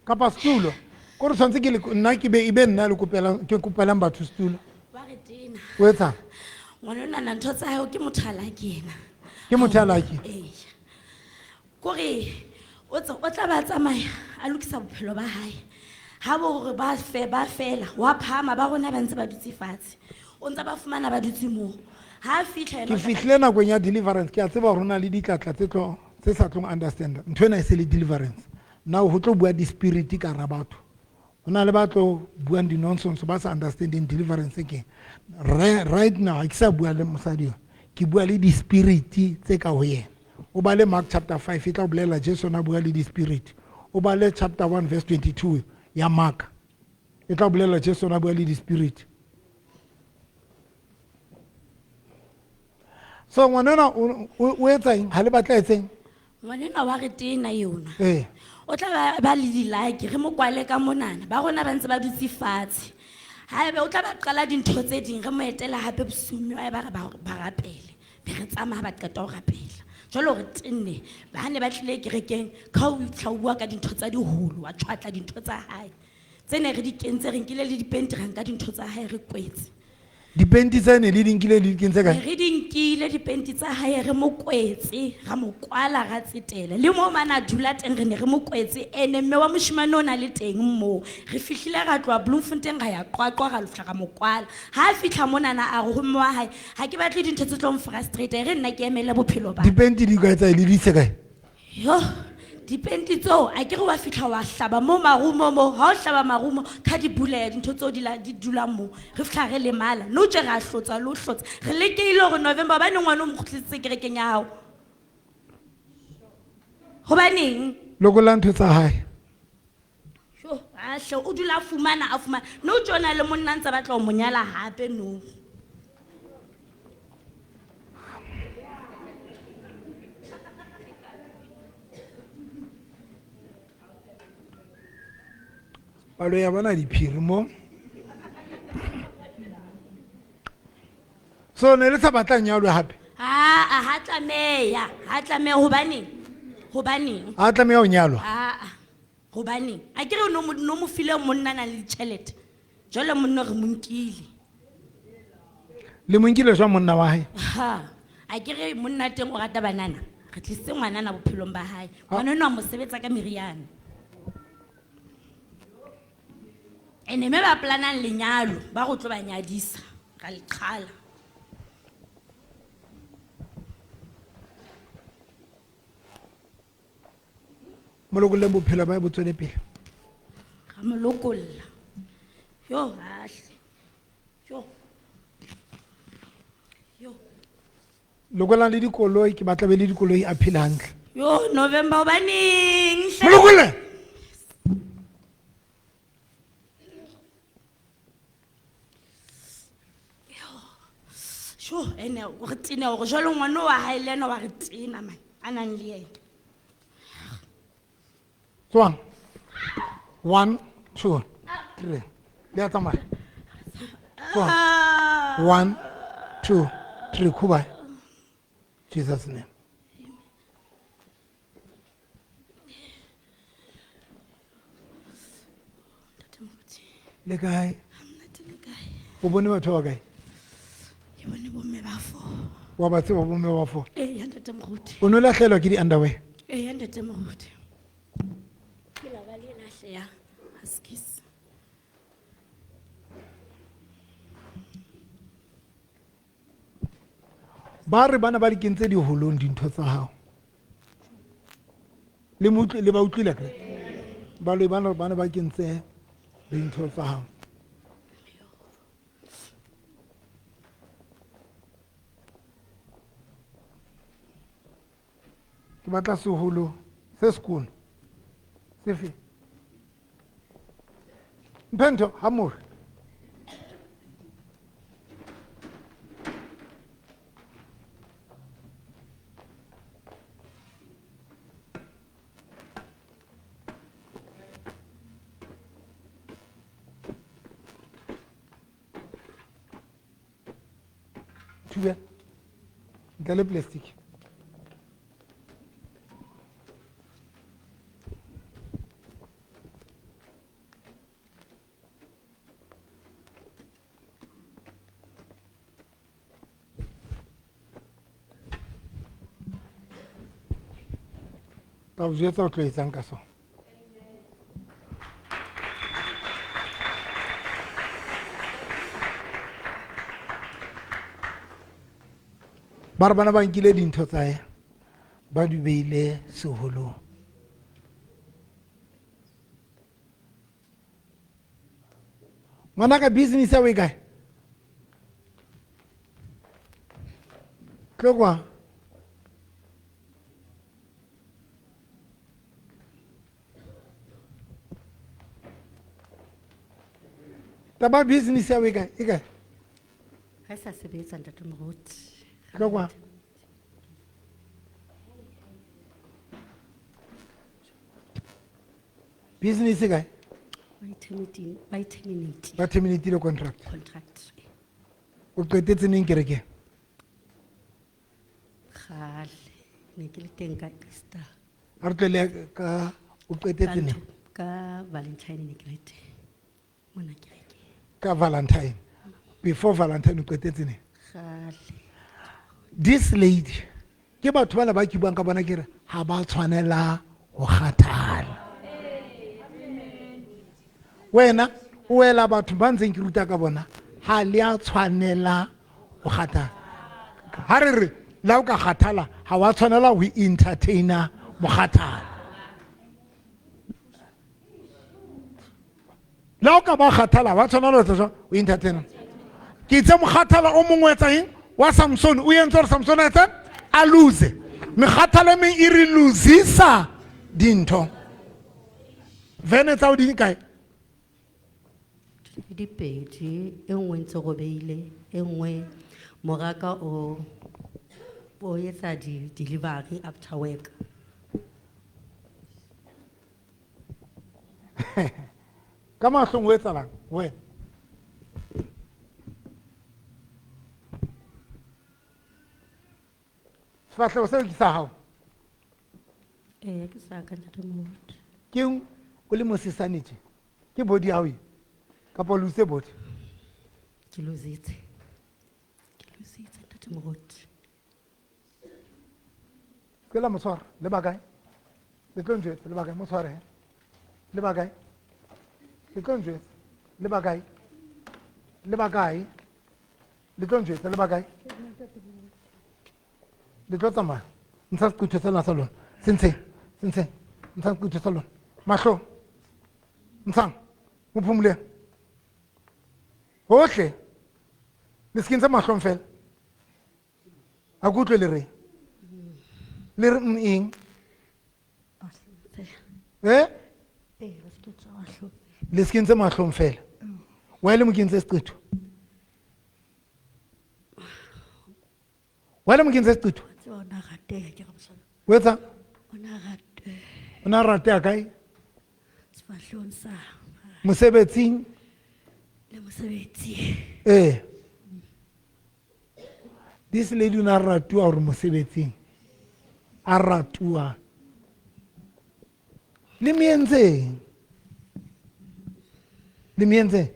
Kapa setulo. Ko re tshwanetse ke le, nna ke be, e be nna le kopelang, ke kopelang batho setulo. Wa re tena. O etsang? Ngwanona na ntho tsa hao ke motho a lucky yena. Ke motho a lucky? Ee. Kore o tla ba tsamaya a lokisa bophelo ba hae. Ha bo hore ba fe, ba fela, wa phahama, ba rona ba ntse ba dutse fatshe. O ntse ba fumana ba dutse moo. Ha a fihla yena Ke o tla fihlile nakong ya deliverance, ke a tseba hore ho na le ditlatla tse tlo, tse sa tlong understand. Ntho ena e se le deliverance. Now ho tlo bua di-spirit ka hara batho. Ho na le ba tlo buang di-nonsense ba sa understanding deliverance ke. Right now ha ke sa bua le mosadi eo, ke bua le di-spirit tse ka ho yena. O bale Mark chapter 5 e tla o bolella Jesu na bua le di-spirit. O bale chapter 1 verse 22 ya Mark. E tla o bolella Jesu na bua le di-spirit. So ngwanena o etsa eng? Ha le batla etseng? Ngwanena wa re tena yona. Ee. O tla ba le di-like, re mo kwale ka monana. Ba rona ba ntse ba dutse fatshe. Haebe o tla ba qala dintho tse ding, re mo etela hape bosiu mme ba re ba rapele. Be re tsamaya ba qeta ho rapela. Jwale re tenne, ba ne ba tlile kerekeng, ka ho fihla o bua ka dintho tsa diholo, wa tjhwatla dintho tsa hae. Tse ne re di kentse, re nkile le dipenti, ra nka dintho tsa hae re kwetse. Dipenti tse ne le di nkile le di kentse kae? Re di nkile dipenti tsa hae, re mo kwetse, ra mo kwala, ra tsetela. Le moo mane a dula teng, re ne re mo kwetse. Ene mme wa moshemane o na le teng moo. Re fihlile ra tloha Bloemfontein, ra ya Qwaqwa, ra fihla ra mo kwala. Ha a fihla monana a re ho mme wa hae, ha ke batle dintho tse tlo mfrustrate, e re nna ke emele bophelo ba ka. Dipenti di kae tsa le di ise kae? Yo, dipenti tseo, a ke re wa fihla wa hlaba mo marumo mo, ha o hlaba marumo, ka di buleha dintho tseo di dulang moo. Re fihla re lemala. Nou tje re a hlotsa le ho hlotsa. Re lekehile hore November, hobane ngwana o mo kgutlisitse kerekeng ya hao. Hobaneng? Lokolla ntho tsa hae. Yo, a hle, o dula a fumana, a fumana. Nou tje o na le monna a ntse a batla ho mo nyala hape nou. Palo ya bona diphiri mo. So ne le sa batla nyalwe hape? Aa, ha tlameya, ha tlameya, hobaneng? Hobaneng? Ha tlameha ho nyalwa? Aa, hobaneng? A ke re no mo file monna a nang le ditjhelete. Jwale monna re mo nkile. Le mo nkile jwang monna wa hae? Ha, a ke re monna teng o rata banana. Re tlisitse ngwanana bophelong ba hae. Ngwana enwa a mo sebetsa ka meriana. Ene me ba planang lenyalo, ba go tlo ba nyadisa, ra le qhala. Mo lokolleng bophelo ba hae bo tswele pele. Ra mo lokolla. Yo, ahle. Yo. Yo. Lokolang le dikoloi, ke batla be le dikoloi a phele hantle. Yo, November hobaneng hle? Mo lokolle! Sho, ene o re tena hore jwale ngwana wa hae le yena wa re tena man, a nang le yena. Tswang. 1, 2, 3. Le a tsamaya. Tswang. 1, 2, 3. Khuba. Jesus name. Le kae? O bone batho ba kae? Ke bone bomme ba four. Wa ba tseba bomme ba four? Ee, ntate Moruti. O no lahlehelwa ke di-underwear? Ee, ntate Moruti. Ke la ba le lahleha, askies. Ba re bana ba di kentse diholong dintho tsa hao. Le mo utlwi-, le ba utlwile kae? Baloi bana re bana ba kentse dintho tsa hao. Ke batla seholo se sekono. Sefe? Mphe ntho, ha more. Thube. Ntle le plastic. Tla o jwetsa o tlo etsang ka sona. Ba re bana ba nkile dintho tsa hae, ba di beile seholong. Ngwanaka, business ya o e kae? Tlo kwa. Taba business ya o e kae? E kae? Ha e sa sebetsa, ntate Moruti. Tlo kwa. Business e kae? Ba e terminate. Ba terminate le contract. Contract. O qetetse neng kerekeng? Kgale, ne ke le teng ka Easter. Ha re tlohele ka, o qetetse neng? Ka Valentine ne ke le teng. Mona kerekeng. Ka Valentine. Before Valentine o qetetse neng? Kgale. This lady, ke batho bana ba ke buang ka bona ke re, ha ba tshwanela ho kgathala. Wena, o wela batho ba ntseng ke ruta ka bona, ha le a tshwanela ho kgathala. Ha re re, le ha o ka kgathala, ha wa tshwanela ho entertainer mokgathala. Le ha o ka ba kgathala, ha wa tshwanela ho etsa jwang? Ho entertainer. Ke itse mokgathala o mongwe o etsa eng? Wa Samson, o entse hore Samson a etse? A lose. Mekgathala e meng e re losisa dintho. Vene tsa o di kae? Di pedi, e nngwe ntse robeile, e nngwe moraka o etsa di delivery after work. Ka mahlong o etsalang wena? Sefahleho seo ke sa hao? Ee, ke sa ka ntate Moruti. Ke eng o le mosesane tje? Ke body ya hao e? Kapa o lose body? Ke lositse. Ke lositse ntate Moruti. Ke la mo tshwara, le ba kae? Le tlo njwetsa, le ba kae? Mo tshware he. Le ba kae? Le tlo njwetsa, le ba kae? Le ba kae? Le tlo njwetsa, le ba kae? Le tlo tsamaya. Ntsha sequtho sena sa lona. Se ntsheng, se ntsheng. Ntsha sequtho sa lona. Mahlong. Ntshang. Mo phumuleng. Hohle. Le se ke ntsha mahlong fela. Ha ke utlwe le reng. Le re eng? Eh? Le se ke ntse mahlong fela. Wa le mo kentse seqetho? Wa le mo kentse seqetho? O etsa? O na rateha kae? Mosebetsing? Le mosebetsi. Eh. This lady o na ratuwa hore mosebetsing. A ratuwa. Le me entseng? Le me entseng?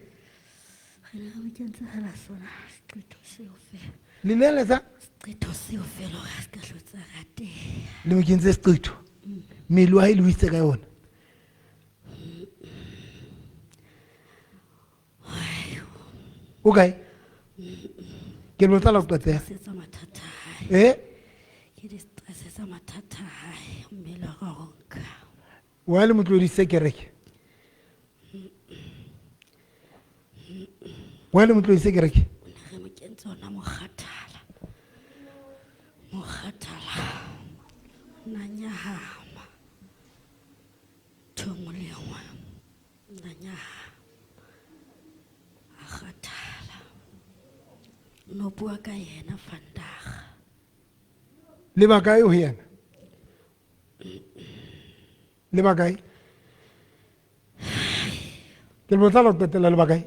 Re ne re mo kentse fela sona seqetho seo fela. Le ne le etsa? Seqetho seo fela hore a se ka hlotse a rateha. Le mo kentse seqetho? Mmele wa hae le o itse ka yona? O kae? Ke lo tla la qetela. Stress tsa mathata a hae. Eh? Ke di-stress tsa mathata a hae, mmele wa ka o nka. Wa le motlodise kereke? Wa le motlodise kereke? O ne re mo kentse ona mokgathala. Mokgathala. Na nyahama. Ntho e nngwe le e nngwe. Na nyahama. A kgathala. No bua ka yena vandag. Le ba kae ho yena? Le ba kae? Ke le botsa la ho qetela le ba kae?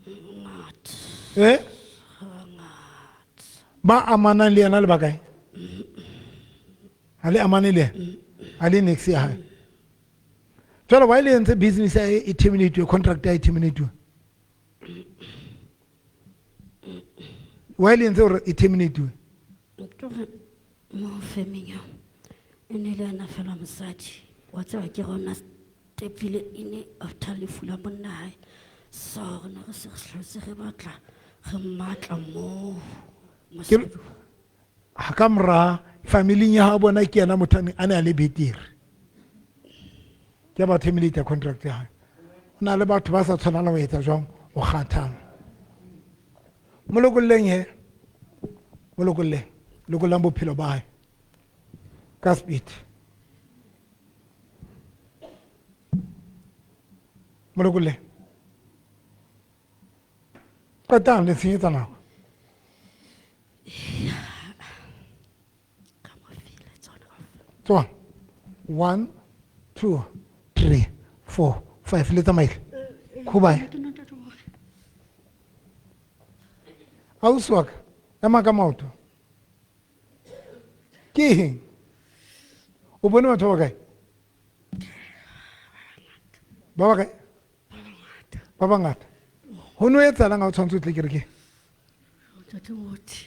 Ngata. Eh? Ngata. Ba amanang le yena le ba kae? Ha le amane le yena? Ha le next ya hae. Jwale why le entse business ya e terminate, contract ya e terminate? Why le entse hore e terminate? Ke hore mo femeng eo, e ne le yena fela mosadi. Wa tseba ke rona stepile e ne after lefu la monna hae. So re ne re se re hlotse re batla re mmatla moo. Ke ha ka mora familing ya ha bona ke yena motho a ne a le betere. Ke ba terminate contract ya hae. Ho na le batho ba sa tshwanelang ho etsa jwang ho kgathala. Mo lokolleng he. Mo lokolleng. Lokollang bophelo ba hae. Ka speed. Mo lokolleng. Qetang le tshenyetsa nako. Tswa. 1, 2, 3, 4, 5. Le tsamaile. Khubae. Ausi wa ka, ema ka maoto. Ke eng? O bone batho ba bakae? Ba bakae? Ba bangata. Ho no etsahalang ha o tshwanetse o tle kerekeng? Ntate Moruti,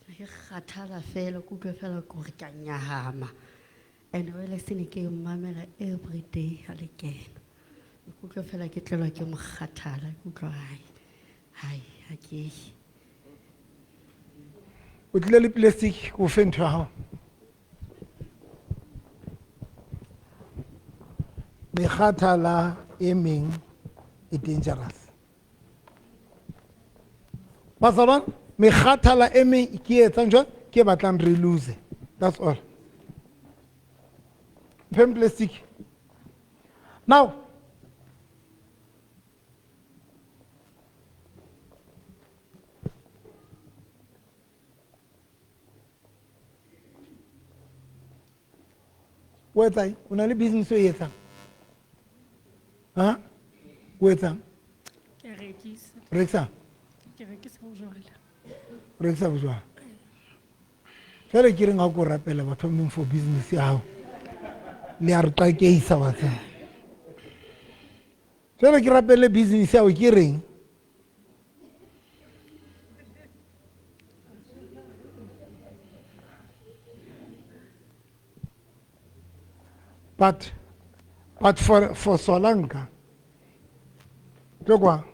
ne ke kgathala fela, ke utlwe fela ke hore ke a nyahama. And wele se ne ke mamela every day ha le kena. Ke utlwe fela ke tlelwa ke mokgathala, ke utlwa hai, hai, ha ke ye. O tlile le plastic ko fe ntho ya hao. Mekgathala e meng e dangerous. Bazalwane, mekgathala e meng ke e etsang jwang? Ke e batlang re lose. That's all. Mphe plastic. Now, o etsa eng? O na le business o e etsang? Ha? O etsang? Ke a rekisa. Rekisa? Ke rekisa bojwala. Rekisa bojwala. Jwale ke reng ha ko rapela batho ba for business ya hao. Le a re qakeisa wa tseba. Jwale ke rapele business ya hao ke reng? But for Solanka, tlo kwa.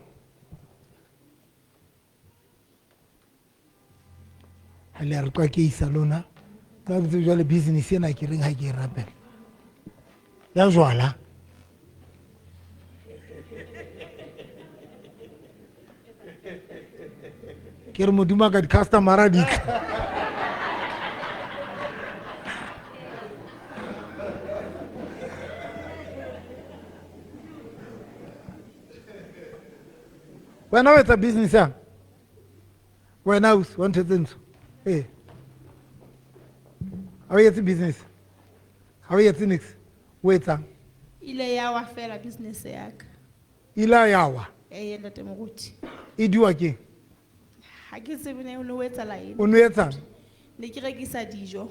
Ha le a re qakehisa lona. Ka ke tsebe jwale business ena ke reng ha ke e rapela. Ya jwala. Ke re Modimo a ka di-customer-a di tla. Wena o etsa business yang? Wena ausi, wa ntho tse ntsho? Ee. Ha o etse business? Ha o etse niks? O etsang? Ile ya wa fela business ya ka. Ile ya wa? Ee, ntate Moruti. E diwa keng? Ha ke tsebe ne o no etsahala eng. O no etsang? Ne ke rekisa dijo.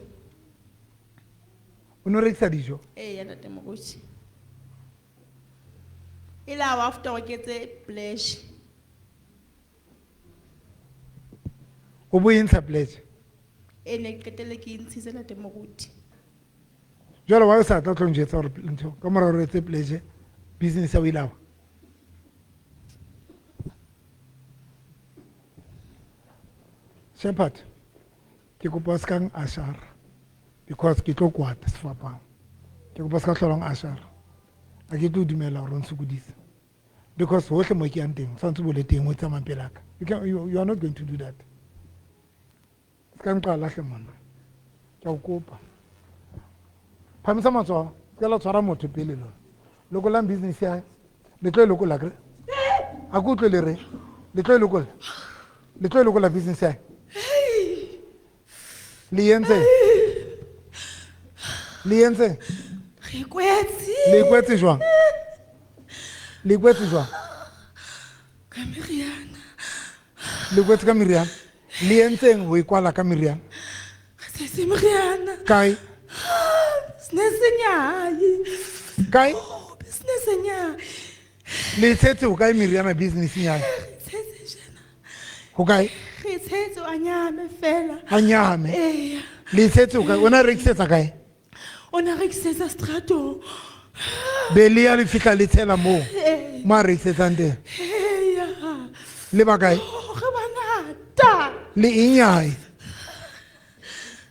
O no rekisa dijo? Ee, ntate Moruti. E la wa after hore ke etse pledge. O bo e ntsha pledge? E ne ke qetelle ke e ntshitse ntate Moruti. Jwale wa o sa tla tlo njwetsa hore ntho ka mora hore o etse pledge business ya o ile wa? Shepherd, ke kopa o ska ng-ashara because ke tlo kwata sefapano. Ke kopa o ska hlola ng-ashara. Ha ke tlo dumela hore o nsokodise. Because hohle mo ke yang teng, o tshwanetse o bo le teng o tsamayang pela ka. You can, you are not going to do that. Ska nqala hle monna. Ke a o kopa. Phamisa matsoho, se ka la tshwara motho pele lona. Lokollang business ya hae. Le tlo e lokolla akere? Ha ke utlwe le re. Le tlo e lokolla. Le tlo e lokolla business ya hae. Le entse? Le entse? Re kwetse. Le kwetse jwang? Le kwetse jwang? Ka meriana. Le kwetse ka meriana? Le entseng ho e kwala ka meriana? Re tshetse meriana. Kae? Business nyae. Kae? Oh, business nyae. Le tshetse ho kae meriana business nyae? Re tshetse jana. Ho kae? Re tshetse a nyame fela. A nyame. Eya. Le tshetse ho kae? O na rekisetsa kae? O na rekisetsa stratong. Be le ya le fihla le tshela moo. Ee. Mo a rekisetsang teng. Eya. Le ba kae? Oh, re bangata. Le eng ya hae?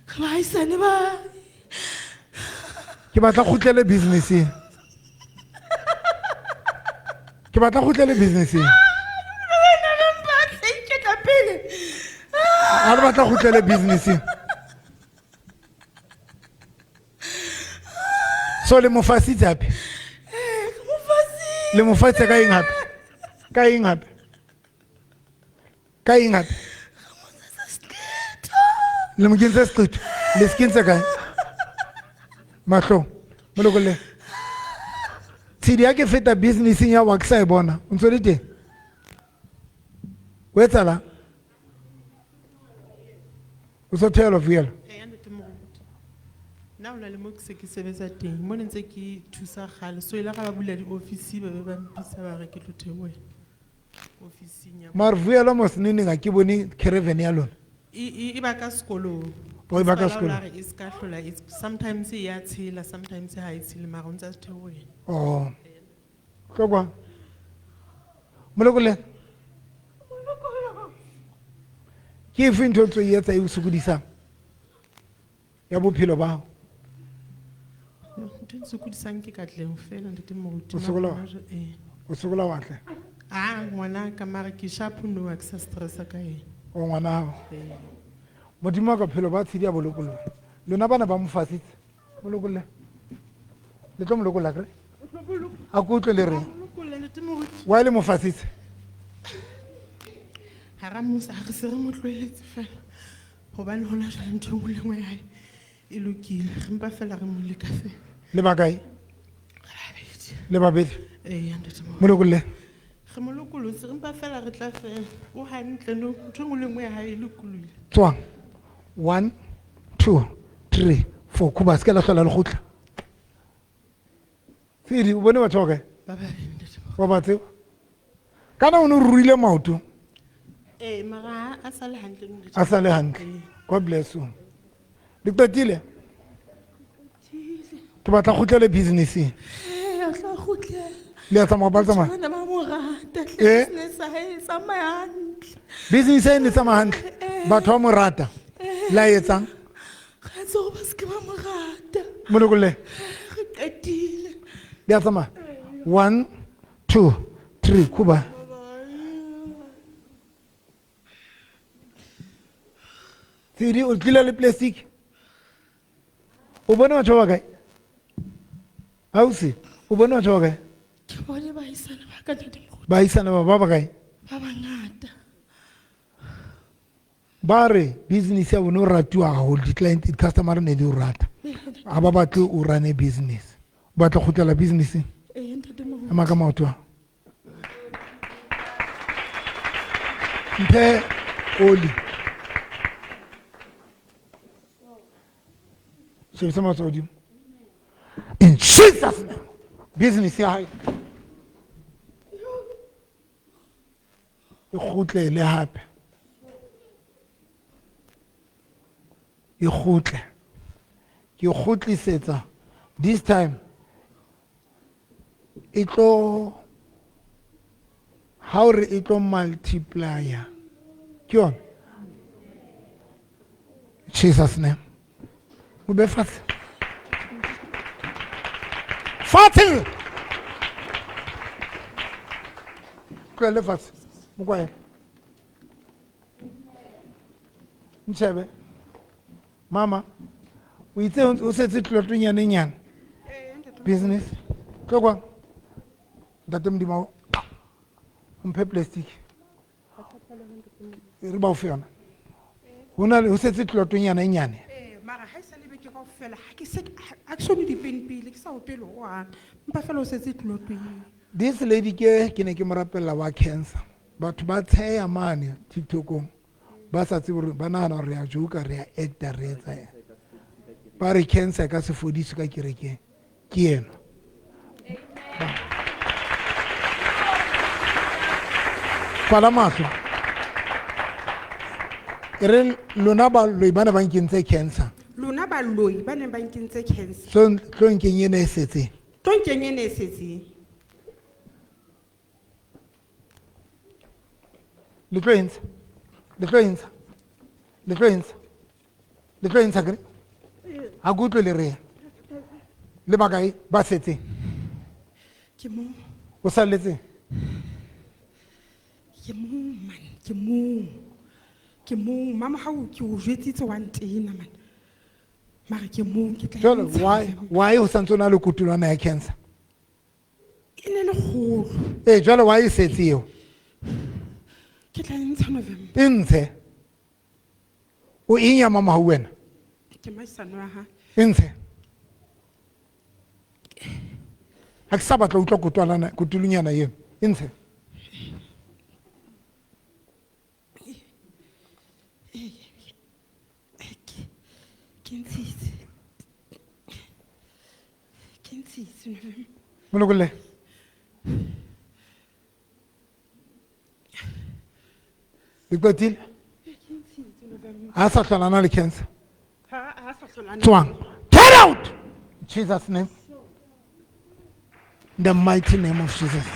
Re baahisane ba. Ke batla kgutlele business-eng. Ke batla kgutlele business-eng. Ha re batla kgutlele business-eng. So le mo fasitse hape? Le mo fasitse ka eng hape? Ka eng hape? Ka eng hape? Le mo kentse seqetho? Le se kentse kae? Mahlong. Mo lokolle. Tshedi ha ke feta business-eng ya wa ke sa e bona. O ntso le teng? O etsahalang? O so theohela Vuyelwa? Eya, ntate Moruti. Nna hona le mo ke se ke sebetsa teng, mo ne ntse ke thusa kgale. So ile ga ba bula di-office ba be ba mpitsa ba re ke tlo theohela ofising ya Mara Vuyelwa mos neneng ha ke bone caravan ya lona. E ba ka sekolong. Oh, e ba ka Sekolo sekolong. la re e ska hlola, sometimes e ya tshela, sometimes ha e tshele, mara o ntse a theohela. Oh. Tlo kwa. Molokole. Ke efe ntho e ntse o e etsa e o sokodisang? Ya bophelo ba hao? Ntho e nsokodisang ke Katleho fela, ntate Moruti. O sokola Mara hona ee. O sokola wa tle? Ah, ngwana ka mara ke sharp no, ha ke sa stressa ka ena. O ngwana hao. Ee. Modimo wa ka bophelo ba tshedi a bo lokolla. Lona bana ba mo fasitse. Mo lokolle. Le tlo mo lokolla akere? A ke utlwe le reng? Lokolla, ntate Moruti. Why le mo fasitse? Ha ra mo sa, ha re se re mo tlohelletse fela. Hobane hona jwale ntho e nngwe le nngwe ya hae e lokile. Re mpa fela re mo leka fela. Le ba kae? Re babedi. Le babedi? Ee, ntate Moruti. Mo lokolle. Re mo lokolotse, re mpa fela re tla fela. O hantle no, ntho e nngwe le nngwe ya hae e lokolohile. Tswang. 1 2 3 4 Kuba se ke la hlola le kgutla. Tsedi, o bone batho ba kae? Ba babedi, ntate Moruti. Wa ba tseba? Kana o ne o ruile maoto? Ee, mara ha a sa le hantle, ntate. A sa le hantle. God bless you. Le qetile? Ke batla kgutlele business-eng. Ee, a tla kgutlela. Le a tsamaya, ba tsamaya? Bana ba mo rata, hle, Eh? business ya hae e tsamaya hantle. Business ya hae e tsamaya hantle. Batho ba mo rata. La etsang? Ga tse gore ba seke ba mo rata. Mo lokolle. Re qetile. Le a tsamaya? 1 2 3 Kuba. Tsedi, o tlile le plastic? O bone batho ba bakae? Ausi, o bone batho ba bakae? Ke bone baahisane ba ka, ntate Moruti. Baahisane ba bakae? Ba bangata. Ba re business ya bone o ratiwa haholo, di-client, di-customer ne di o rata. Ha ba batle o run-e business. O batla go kgutlela business-eng? Ee, ntate Moruti. Ema ka maoto a. Mphe oli. Shebisa matsoho hodimo. In Jesus name. Business ya hae. E kgutlele hape. E kgutle. Ke kgutlisetsa. This time e tlo, ha o re e tlo multiplier. Ke yona. Jesus name. O be fatshe. Fatshe. Tlohelle fatshe. Mo kwahele. Ntjhebe. Mama, o itse o setse tlotonyane nyane. Business. Tlo kwang. Ntate Modimo, o mphe plastic. E re ba o fe yona. Ho na le, ho setse tlotonyana e nyane. Ee, mara ha e sa lebe ke kaofela, ha ke se, ha ke so nwe dipene pele, ke sa opele hohang. Empa fela o setse tlotong eo. This lady ke ne ke mo rapella wa cancer. Batho ba tsheya mane TikTokong. Ba sa tsebe hore, ba nahana hore re a joka, re a acta, re etsa eng. Ba re cancer e ka se fodiswe ka kerekeng. Ke ena. Kwala mahlo. E re lona baloi ba ne ba nkentse cancer. Lona baloi ba neng ba nkentse cancer. Tlo nkeng ena e setseng. Tlo nkeng ena e setseng. Le tlo e ntsha? Le tlo e ntsha? Le tlo e ntsha? Le tlo e ntsha kere? Ha ke utlwe le reng. Le bakae ba setseng? Ke mong. O salletseng? Ke mong man, ke mong. Ke mong, mama ha o ke o jwetsitse wa ntena man. Mara ke mong, ke tla Jwale, ntsha why o santse o na le kotulwana ya cancer? E ne le kgolo. Ee, jwale why e setse eo? Ke tla e ntsha November. E ntshe. O eng ya mama ho wena? Ke maisano wa hae. E ntshe. Ha ke sa batla ho utlwa kotulonyana eno. E ntshe. Ke ntshitse. Ke ntshitse November. Molokolle. Le qetile? Ha sa hlola a na le cancer. Ha sa hlola a na. Tswang. Get out! In Jesus' name. In the mighty name of Jesus.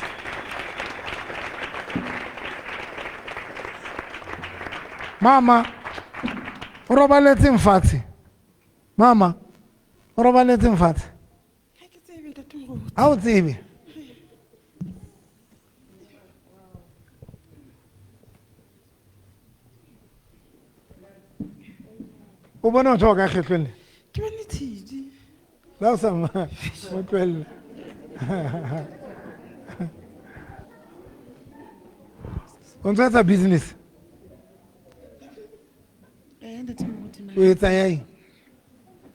Mama, o robaletseng fatshe? Mama, o robaletseng fatshe? Ha ke tsebe, ntate Moruti. Ha o tsebe? O bona batho ba ka kgetlong le? Ke bone tshedi. La o sa mo tlohelle. O ntso etsa business? Ee, ntate Moruti, O etsa ya eng?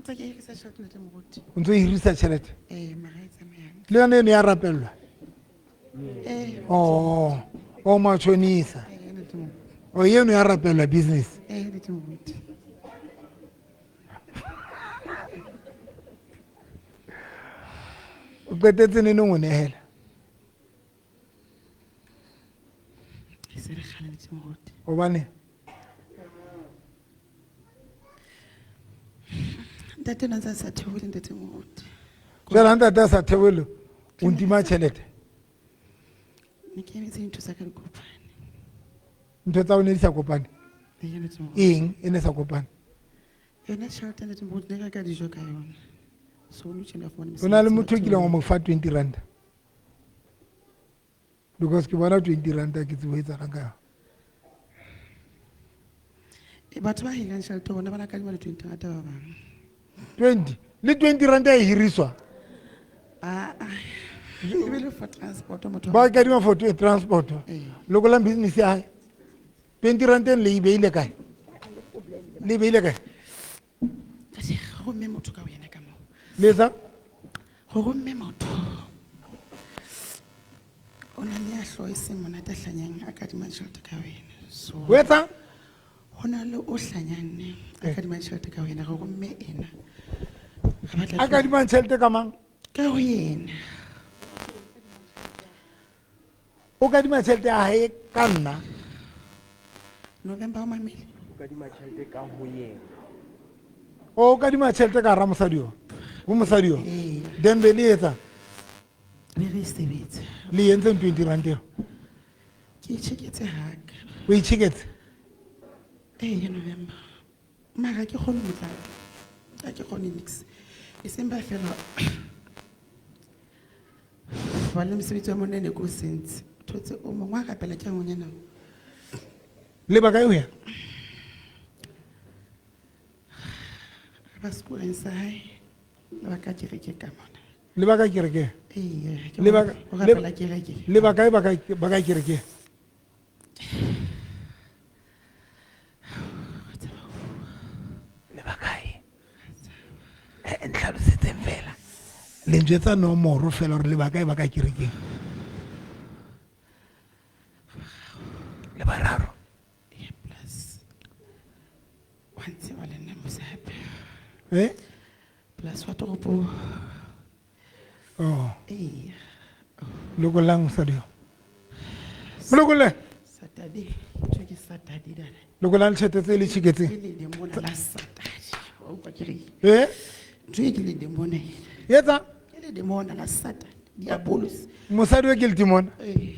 Ntse ke hirisa tjhelete, ntate Moruti. O ntso hirisa tjhelete? Ee, mara e tsamaya hantle. Le yona eno ya rapellwa? Eh. Oh, o matjhonisa. O eno ya rapelwa business. Eh, ntate moruti. O qetetse neneng o nehela? E se le kgale, ntate moruti. Hobane? Ntate o ne a ntse a sa theohele, ntate moruti. Jwale ha ntate a sa theohele, o ntima tjhelete? Ne ke emetse dintho tsa ka di kopane. Ntho tsa o ne di sa kopane? Ee, ntate moruti. Eng e ne sa kopane? Yona tjhelete, ntate moruti, ne ke reka dijo ka yona. So, nou tjena fumane O na le mosebetsi motho o wa kileng wa teng. mo fa 20 rand? Because ke bona 20 rand ke tsebo e etsahalang ka yona. E, batho ba hirang tjhelete bona ba na kadima le 20 rand ba bang. 20? Le 20 rand e hiriswa? Ah, ah. E be le for transport motho. Ba kadima for transport. Ee. Lokolang business ya hae. 20 rand le e beile kae? Le e beile kae? Ntate, re romme motho ka ho yena ka moo. Le etsa? Re romme motho. O na le ya hlooho e seng monate a hlanyang a kadimang tjhelete ka ho yena. So, O etsang? Ho na le o hlanyang ne, a Eh. kadimang tjhelete ka ho yena, re romme ena. Re batla A kadimang tjhelete ka mang? Ka ho yena. O kadima tjhelete ya hae ka nna? November o mamele. O kadima tjhelete ka ho yena. O kadima tjhelete ka hara mosadi yo? Ho mosadi yo? Ee. Then be le etsa? Be re e sebetsa. Le entseng 20 rand eo? Ke itjheketse haka. O itjheketse? Ee, November. Mara ha ke kgone ho tla. Ha ke kgone nix. E seng ba fela. Ba le mosebetsi wa monna ne ke o sentse. O thotse o mongwe wa rapela ke ngwanyana. Le ba kae ho ya? Re ba sekolong sa hae. Le ba ka kereke ka mona. Le ba ka kereke? Ee, ke Le ba bona ka- o le- rapela kereke. Le ba kae ba ka kereke? Le ba kae? Eh, ntlhalosetseng fela. Le njwetsa nomoro fela hore le ba kae ba ka kerekeng. Le bararo. Ee, plus. Wa ntseba le nna mose hape. Eh? Plus wa toropong. Oh. Ee. Lokollang mosadi yo. Mo lokolle. Saturday. Ntho ke Saturday dada. Lokollang tjhelete tse le tjheketseng. Ke le demona la Saturday. Wa utlwa ke reng? Eh? Ntho e ke le demona ena. Etsa? Ke le demona la Saturday. Diabolus. Mosadi o ke le demona? Ee.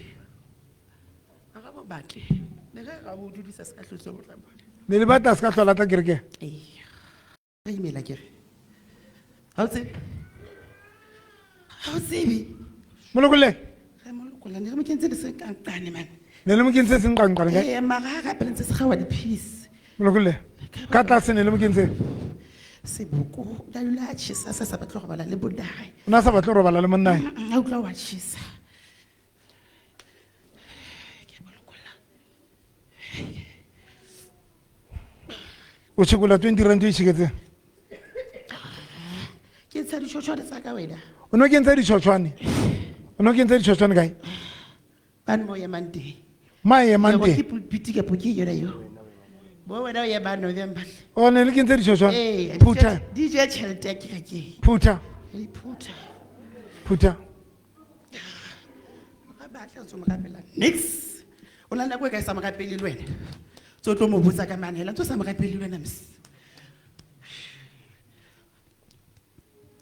Ha re mo batle. Le ge ra mo dudisa se ka hlotse ho tla mona. Ne le batla se ka hlola tla kerekeng? Ee. Re imela ke re. Ha o tsebe? Ha o tsebe? Mo lokolle. Re mo lokolla, ne re mo kentse le senqanqane mane. Ne le mo kentse senqanqane kae? Ee, mara ha rapela ntse se kgaoha di-piece. Mo lokolle. Ka tlase ne le mo kentse? Seboko, o tla dula a tjhesa, a sa batle ho robala le monna hae. O na sa batle ho robala le monna hae? Mm-mm, a utlwa wa tjhesa. Ke a mo lokolla. O tjhekola 20 rand o e tjheketseng? Ke ntsha ditjhotjhwane tsa ka wena. O no kentse ditjhotjhwane? O no kentse ditjhotjhwane kae? Bane mo emang teng. Ma emang Yebo, teng? ke pulpit kapo ke yona eo? Bo wena o emang November. O ne le kentse ditjhotjhwane? Ee, Phutha. di je tjhelete ya kerekeng. Phutha. Di phutha. Phutha. Ga batla o mo rapela. Nix. O na le nako e kae sa mo rapele le wena? Tso tlo mo botsa ka mane hela, ntso sa mo rapele le wena mos.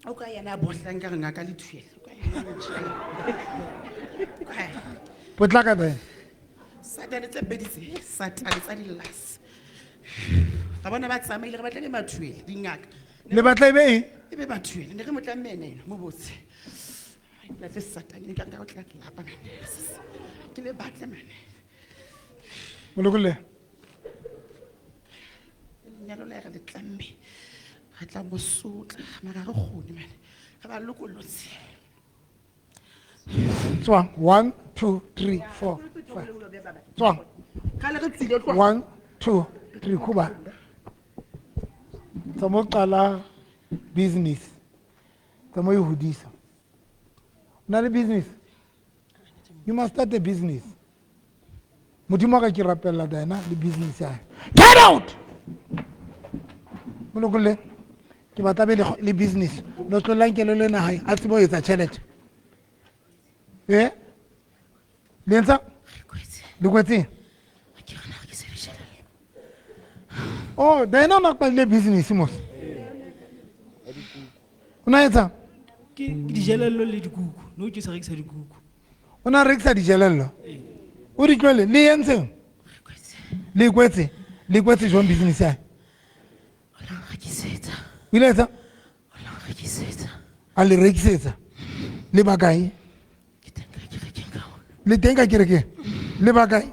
O ka yena a bohlang ka re ngaka le thuele. O ka yena a bohlang. O ka yena. Potlaka then. Satane tse pedi tse, Satane tsa dilelase. Ga bona ba tsamaile, re batla le mathuele, dingaka. Le batla e be eng? E be mathuele, ne re mo tlamme ene ena, mo botse. Ai, lahle Satane, nka nka o tla lapa mane. Ke le batle mane. Mo lokolle. Lenyalo la re le tlamme. Re tla mo sotla, mara ha re kgone mane. Re ba lokollotse. Tswang. 1, 2, 3, 4, 5. Tswang. Kgale re tsile tloha. 1, 2, 3, khuba. Tsa mo qala business. Tsa mo e hodisa. O na le business? You must start a business. Modimo wa ka ke rapella Diana le business ya hae. Get out! Molokolle, ke batla be le business. Lo tlolang ke le lena hae, a tsebe ho etsa tjhelete. Eh? Le etsa? Le kwetse? Oh, Diana o na qadile business mos. O na etsa? Ke dijelello le dikuku. No ke sa rekisa dikuku. O na rekisa dijelello? O di tlohele, le entseng? Le kwetse? Le kwetse jwang business ya hae? O ile etsa? A le rekisetsa? Le bakae? Le teng ka kerekeng? Le bakae?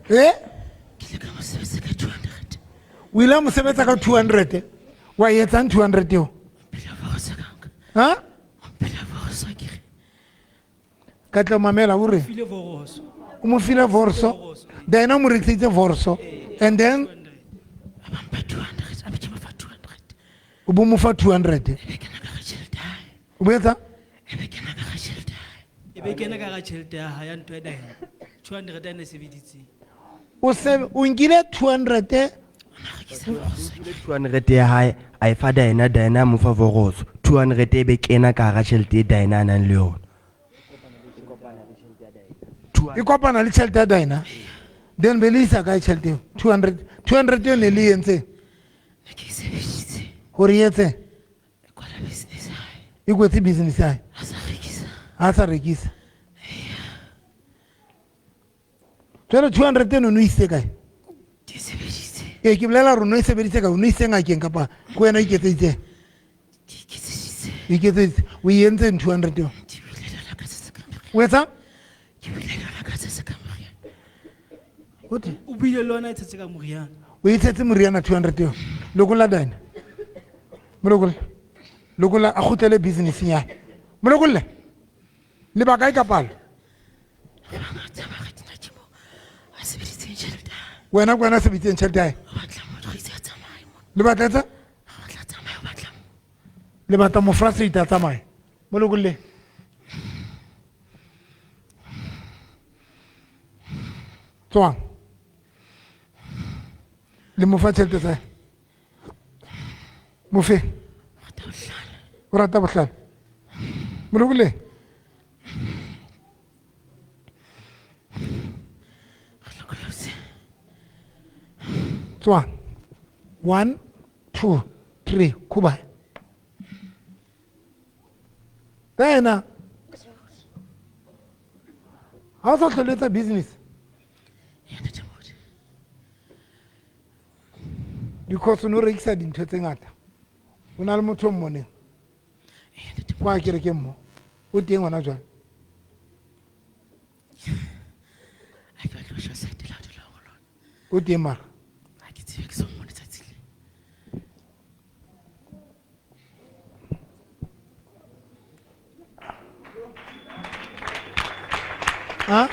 Eh? O ile a mo sebetsa ka 200? Wa e etsang 200 eo? Ha? Ka tla mamela o re? O mo file vorso. Diana o mo rekiseditse vorso. And then o bo mo fa 200. O bo etsa? E be kena ka hara tjhelete ya hae ya ntho ya Diana. 200 a ne sebeditseng. O se o nkile 200? 200 ya hae a e fa Diana, Diana a mo fa vorotso. 200 e be kena ka hara tjhelete e Diana a nang le yona. E kopana le tjhelete ya Diana. Then be le isa kae tjhelete eo? 200, 200 eo ne le entseng? Hore e etse? E kwetse business ya hae. Ha sa rekisa. Jwale 200 eno no isitse kae? Ee, ke bolela hore no e sebeditse kae? O no isitse ngakeng kapa ke wena o iketseditseng? Iketseditse. O e entseng 200 eo? O etsang? O thwe? O buile le yona e tshetse ka moriana. O e tshetse moriana 200 eo. Lokolla Diana. Molokolle. Lokolla a kgutlele business-eng ya hae. Molokolle. Le bakae ka palo? Wena ke wena a sebeditseng tjhelete ya hae? Le batla etsa? Le batla mo frustrate a tsamaye. Molokolle. Tswang. Le mo fa tjhelete tsa hae? Mo fe. O rata bohlale. Molokolle. Tswang. 1, 2, 3, khuba. Wena. Ha o sa hlole etsa business. Because o no rekisa dintho tse ngata. O na le motho o mmoneng. Kwa kerekeng mo. O teng hona jwale. O teng mara? Ha?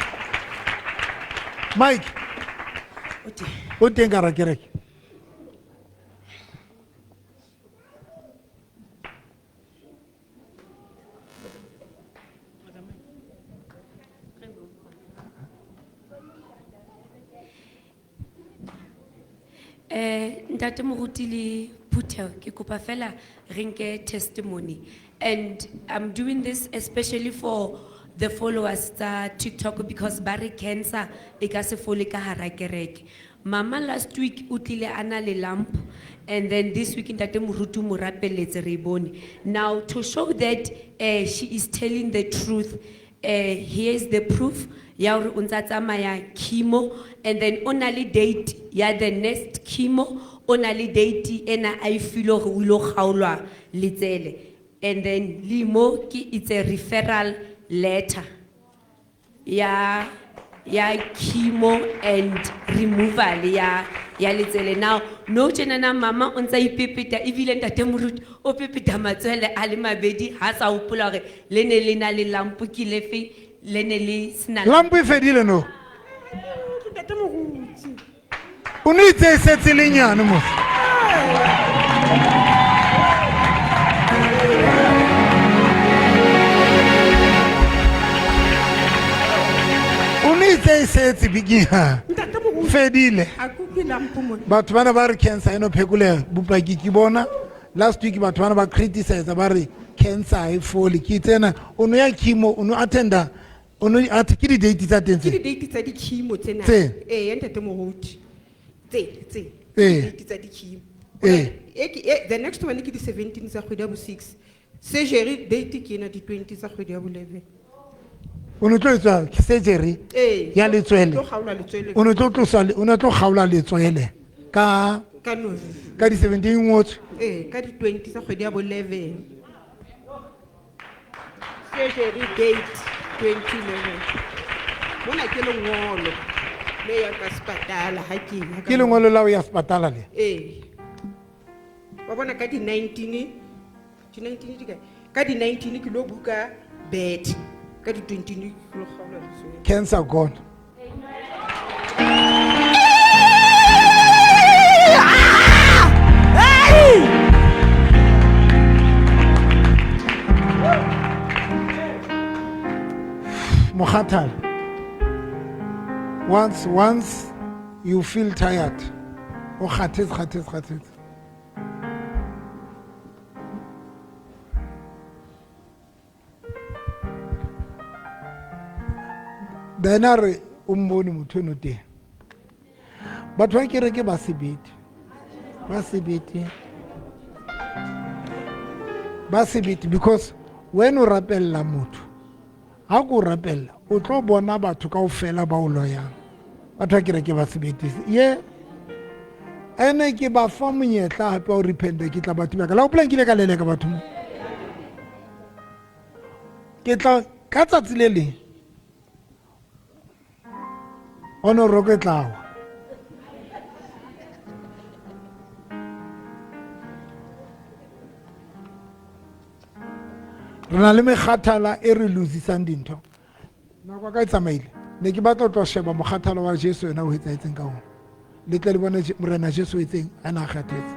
Mike. O teng ka hara kereke. Ntate Moruti le phutheho, ke kopa fela re nke testimony. And I'm doing this especially for the followers tsa TikTok because ba re cancer e ka se fole ka hara kereke. Mama last week o tlile a na le lump, and then this week Ntate Moruti o mo rapeletse re e bone. Now to show that she is telling the truth, here is the proof ya hore o ntsa tsamaya chemo, and then o na le date ya the next chemo, o na le date ena a e filwe hore o ilo kgaolwa letsele. And then le mo ke it's a referral letter ya chemo and removal ya letsele. Now no tjenana mama o ntsa ipepeta, ebile Ntate Moruti o pepeta matswele a le mabedi ha sa hopola hore le ne le na le lampo ke lefe, le ne le sena Lampo e fedile no? Ntate Moruti. O no itse e setse le nyane mo. E setse biking ha. Ntate moruti. Fedile. Ha ke utlwe lampo mona. Batho bana ba re cancer eno phekoleha, bopaki ke bona. Last week batho bana ba criticize ba re cancer ha e fole. Ke tsena o no ya chemo, o no attenda, o no at ke di date tsa teng Ke tse? di-date tsa di-chemo tsena. Tse? Ee, ntate moruti. Tse, tse. Ee. Date tsa di-chemo. Ee. E ke e the next one ke di-17 tsa kgwedi ya bo 6. Surgery date ke ena di-20 tsa kgwedi ya bo 11. O no tlo etswa surgery Ee. ya letswele. Tlo kgaolwa letswele. O no tlo tloswa o no tlo kgaola letswele ka Ka no. ka di 17 ngotswe. Ee, ka di-20 tsa kgwedi ya bo 11. Surgery date 2011. Mona ke lengolo le yang ka sepatala ha ke ya ka Ke lengolo la ho ya sepatala le. Ee. Wa bona ka di-19, di-19 di kae? Ka di-19 ke lo buka bed. Ka di-20 ke lo kgaolwa letswele. Cancer gone. Mokgathala. Once you feel tired, o kgathetse, kgathetse, kgathetse. Then a re o mmone motho eno teng. Batho ba kereke ba sebete. Ba sebete. Ba sebete because when o rapella motho, ha ko rapella, o tlo bona batho kaofela ba o loyang. Batho ba kereke ba sebete. Ye ene ke ba fa monyetla hape wa ho repenta, ke tla batho ba ka. La hopola nkile ka leleka batho mo. Ke tla ka tsatsi le leng. Ono roko e tla wa. Re na le mekgathala e re losisang dintho. Nako ya ka e tsamaile. Ne ke batla ho tlo sheba mokgathala wa Jesu yena o etsahetseng ka ona. Le tle le bone Morena Jesu o etseng a na kgathetse.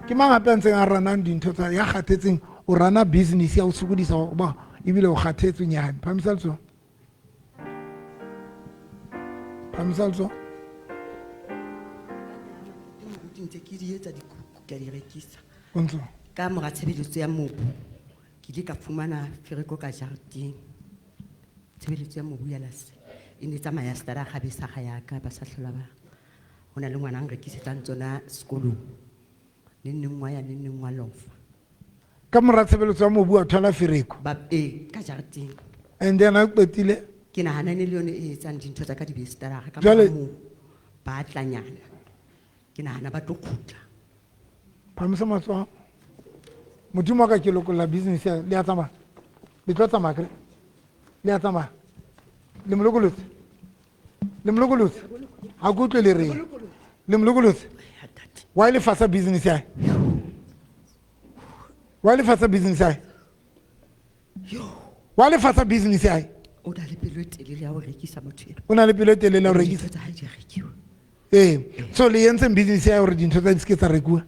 Ke mang hape a ntseng a ranang dintho tsa ya kgathetseng, o rana business ya o sokodisa ba ebile o kgathetse nyane. Phamisa letsoho. Phamisa letsoho. Ntse ke di etsa dikuku, ke a di rekisa. O ntso? Ka mora tshebeletso ya mobu, ke ile ka fumana fereko ka jareteng. Tshebeletso ya mobu ya lase e ne tsamaya stara ga besa ga ya ka, ba sa hlola ba. Ho na le ngwana a nrekisetsang tsona sekolong. Neng neng wa ya, neng neng wa lofa. Ka mora tshebeletso ya mobu wa thola fereko? Ba, ee, ka jareteng. And then ha o qetile? Ke nahana e ne le yone e etsang dintho tsa ka di be stara ka Jwale mora moo, ba tlanyana. Ke nahana ba tlo kgutla. Phamisa matsoho. Modimo wa ka ke lokolla business ya, le a tsamaya? Le tlo tsamaya akere? Le a tsamaya? Le mo lokolotse? Le mo lokolotse? Ha ke utlwe le reng. Le mo lokolotse? Wa le fasa business ya hae? Wa le fasa business ya hae? Wa le fasa business ya hae? O na le pelo e telele ya ho rekisa motho eno. O na le pelo e telele ya ho rekisa? Dintho tsa hae di a rekiwa. Ee. So le entseng business ya hae hore dintho tsa di se ke tsa rekuwa?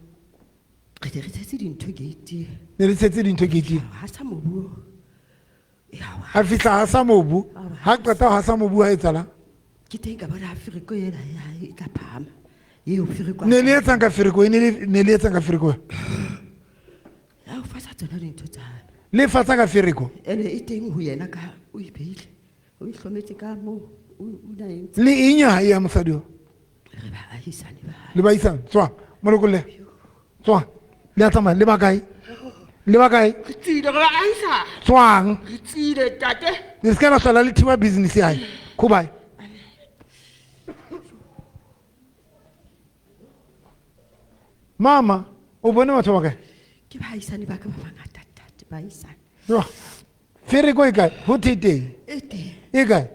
Re ne re tshetse dintho gate-eng. Ne le tshetse dintho gate-eng? Ha sa mobu. A fihla ha sa mobu. Ha qeta ha sa mobu ha etsahalang? Ke teng ka bona fereko ena ya hae e tla phahama. Eo fereko a Ne le etsang ka fereko? E ne le etsang ka fereko? Ya ho fasa tsona dintho tsa hae. Le fatsa ka fereko? Ene e teng ho yena ka o e beile. O e hlometse ka moo, o na entse. Le eng ya hae ya mosadi o? Re baahisane ba. Le baahisane? Tswa, mo lokolle. Tswa. Le a tsamaya, le ba kae? Le ba kae? Re tsile, re baahisane. Tswang. Re tsile, tate. Le se ke la hlola le thiba business ya hae. Goodbye. Mama, o bone batho ba kae? Ke baahisane ba ka ba bangata, tate, baahisane. Yo. Fereko e kae? Ho thwe teng. E teng. E kae?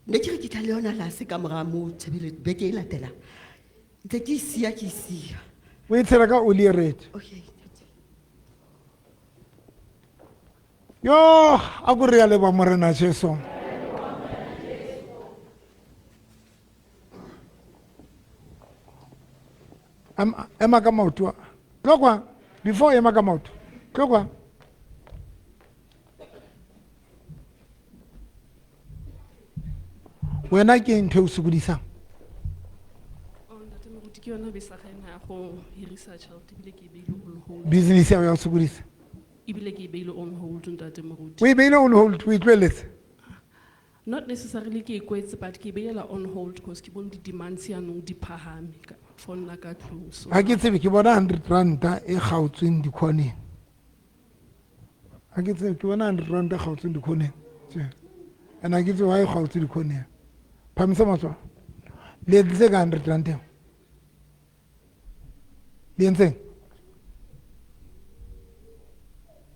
Ne ke re ke tla le yona lase ka mora moo tshebeletso beke e latelang. Ntse ke e siya, ke e siya. O e tshela ka oli e red. Okay. Yo, a ko re ya leboha Morena Jesu. Ema ka maoto a. Tlo kwa, before ema ka maoto. Tlo kwa. Wena ke ntho e o sokodisang? Oh, ntate moruti ke yona besakga ena ya go hirisa tjhelete ebile ke e beile on hold. Business ya hao ya o sokodisa? Ebile ke e beile on hold ntate moruti. O e beile on hold, o e tlohelletse? Not necessarily ke e kwetse, but ke e beela on hold because ke bone di-demands yanong di phahame for nna ka tlung. So Ha ke tsebe, ke bona 100 ranta e kgaotsweng dikhoneng. Ha ke tsebe, ke bona 100 ranta e kgaotsweng dikhoneng. Tjhe. And ha ke tsebe why e kgaotswe dikhoneng. Phamisa matsoho. Le entse ka 100 rand eo? Le entseng?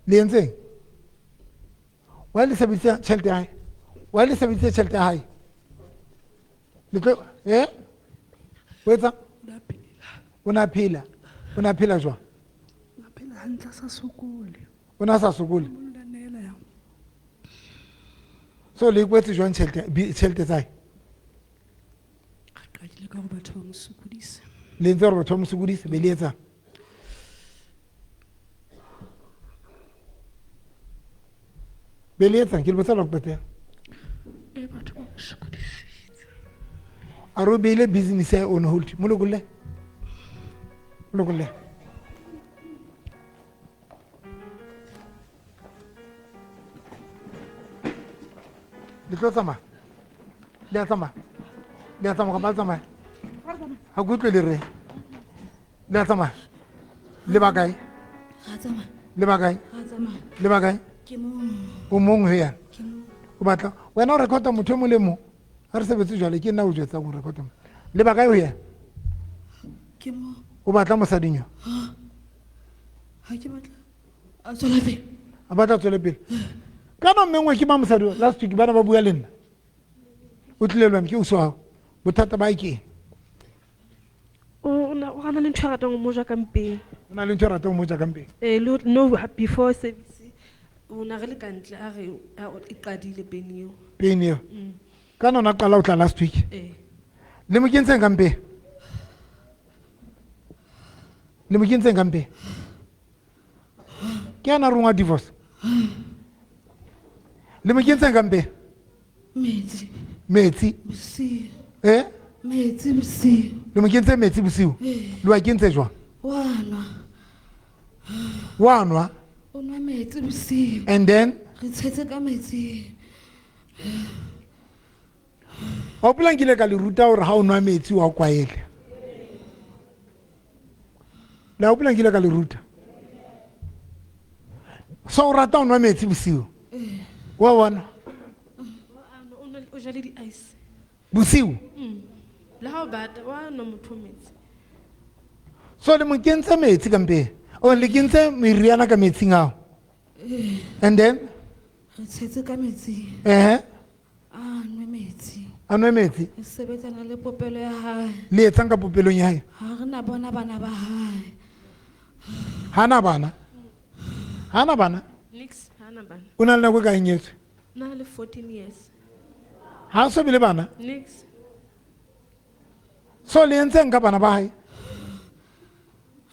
Le entseng? Why le sebedisa tjhelete ya hae? Why le sebedisa tjhelete ya hae? Le tlo, eh? O etsa? O na phela. O na phela jwang? O na phela hantle, a sa sokole. O na sa sokole? O na neela ya. So le ikwetse jwang tjhelete tsa hae? Re qadile ka hore batho ba mo sokodise. Le entse hore batho ba mo sokodise, be le etsang? Be le etsang? Ke le botsa la ho qetela. Batho ba mo sokodisitse. A re o beile business ya on hold. Mo lokolle. Mo lokolle. Le tlo tsamaya? Le a tsamaya? Le a tsamaya kapa le tsamaya? Ha ke utlwe le re. Le a tsamaya? Le ba kae? Ra tsamaya. Le ba kae? Ra tsamaya. Le ba kae? Ke mong. O mong ho yana? Ke mong. O batla wena o record-a motho e mong le mong. Ha re sebetse jwale ke nna o jwetsang o record-a motho. Le ba kae ho yena? Ke mong. O batla mosading yo? Ha ke batla. A tswela pele. A batla tswele pele. Kana mme nngwe ke ba mosadi wa last week bana ba bua le nna. O tlile lwana ke ausi wa hao. Bothata ba hae ke eng? O na, o na le ntho e ratang ho mo ja ka mpeng. O na le ntho e ratang ho mo ja ka mpeng? Le ho, no, ha, before service, o na re le ka ntle, a re, a, o, e qadile pain eo. Pain eo? Kana o na qala ho tla last week? Ee. Le mo kentseng ka mpeng? Le mo kentseng ka mpeng? Ke ana rongwa divorce? Le mo kentseng ka mpeng? Metsi. Metsi? Bosiu. Eh? Metsi bosiu. Le mo kentse metsi bosiu? Ee. Le wa kentse jwang? Wa nwa. Wa nwa? O nwa metsi bosiu. And then? Re tshetse ka metsi. Wa hopola nkile ka le ruta hore ha o nwa metsi wa kwaele. Le hopola nkile ka le ruta? So o rata ho nwa metsi bosiu? Ee. Wa bona? O ja le di-ice. Bosiu? Le ha o bata, wa nwa motho metsi. So le mo kentse metsi ka mpeng? O le kentse meriana ka metsing ao? Ee. And then? Re tshetse ka metsi. Ehe. A nwe metsi. A nwe metsi? Re sebetsana le popelo ya hae. Le etsang ka popelong ya hae? Ha re na bona bana ba hae. Ha na bana? Ha na bana? Nix, ha na bana. O na le nako e kae nyetswe? Na le 14 years. Ha o so be le bana? Nix. So le entseng ka bana ba hae?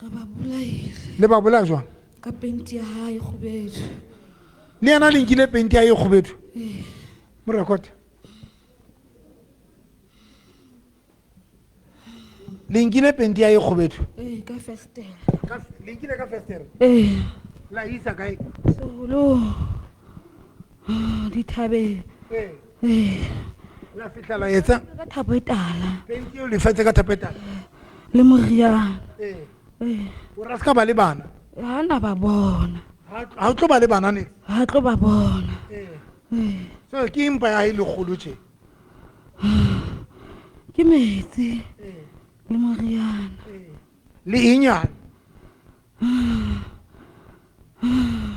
Re ba bolaile. Le ba bolaya jwang? Ka penti ya hae kgubedu. Le yena le nkile penti ya hae kgubedu? Ee. Mo record. Le nkile penti ya hae kgubedu? Ee, ka festere. Ka le nkile ka festere? Ee. La isa kae? Seholo. Dithabeng. Ee. Ee. La fihla la etsa? Ka thapo e tala. Penti eo le fetse ka thapo e tala? Le moriana. Ee. Ee. O ra se ka ba le bana? Ha na ba bona. Ha o tlo ba le bana ne? Ha tlo ba bona. Ee. Ee. So ke mpa ya hae le kgolo tje? Ke metsi. Ee. Le moriana. Ee. Le e nyane.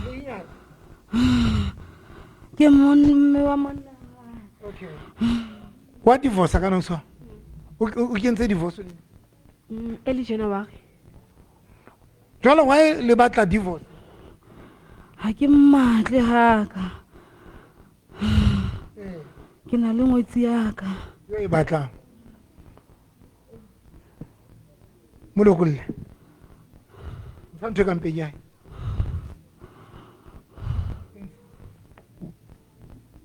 Le e nyane. Ke mme wa monna. Okay. Wa divorce ka nong so? O kentse divorce? Early January. Jwale why le batla divorce? Ha ke mmatle haka. Ee. Ke na le ngwetsi ya ka. Yo e batlang. Mo lokolle. Ntsha ntho e ka mpeng ya hae.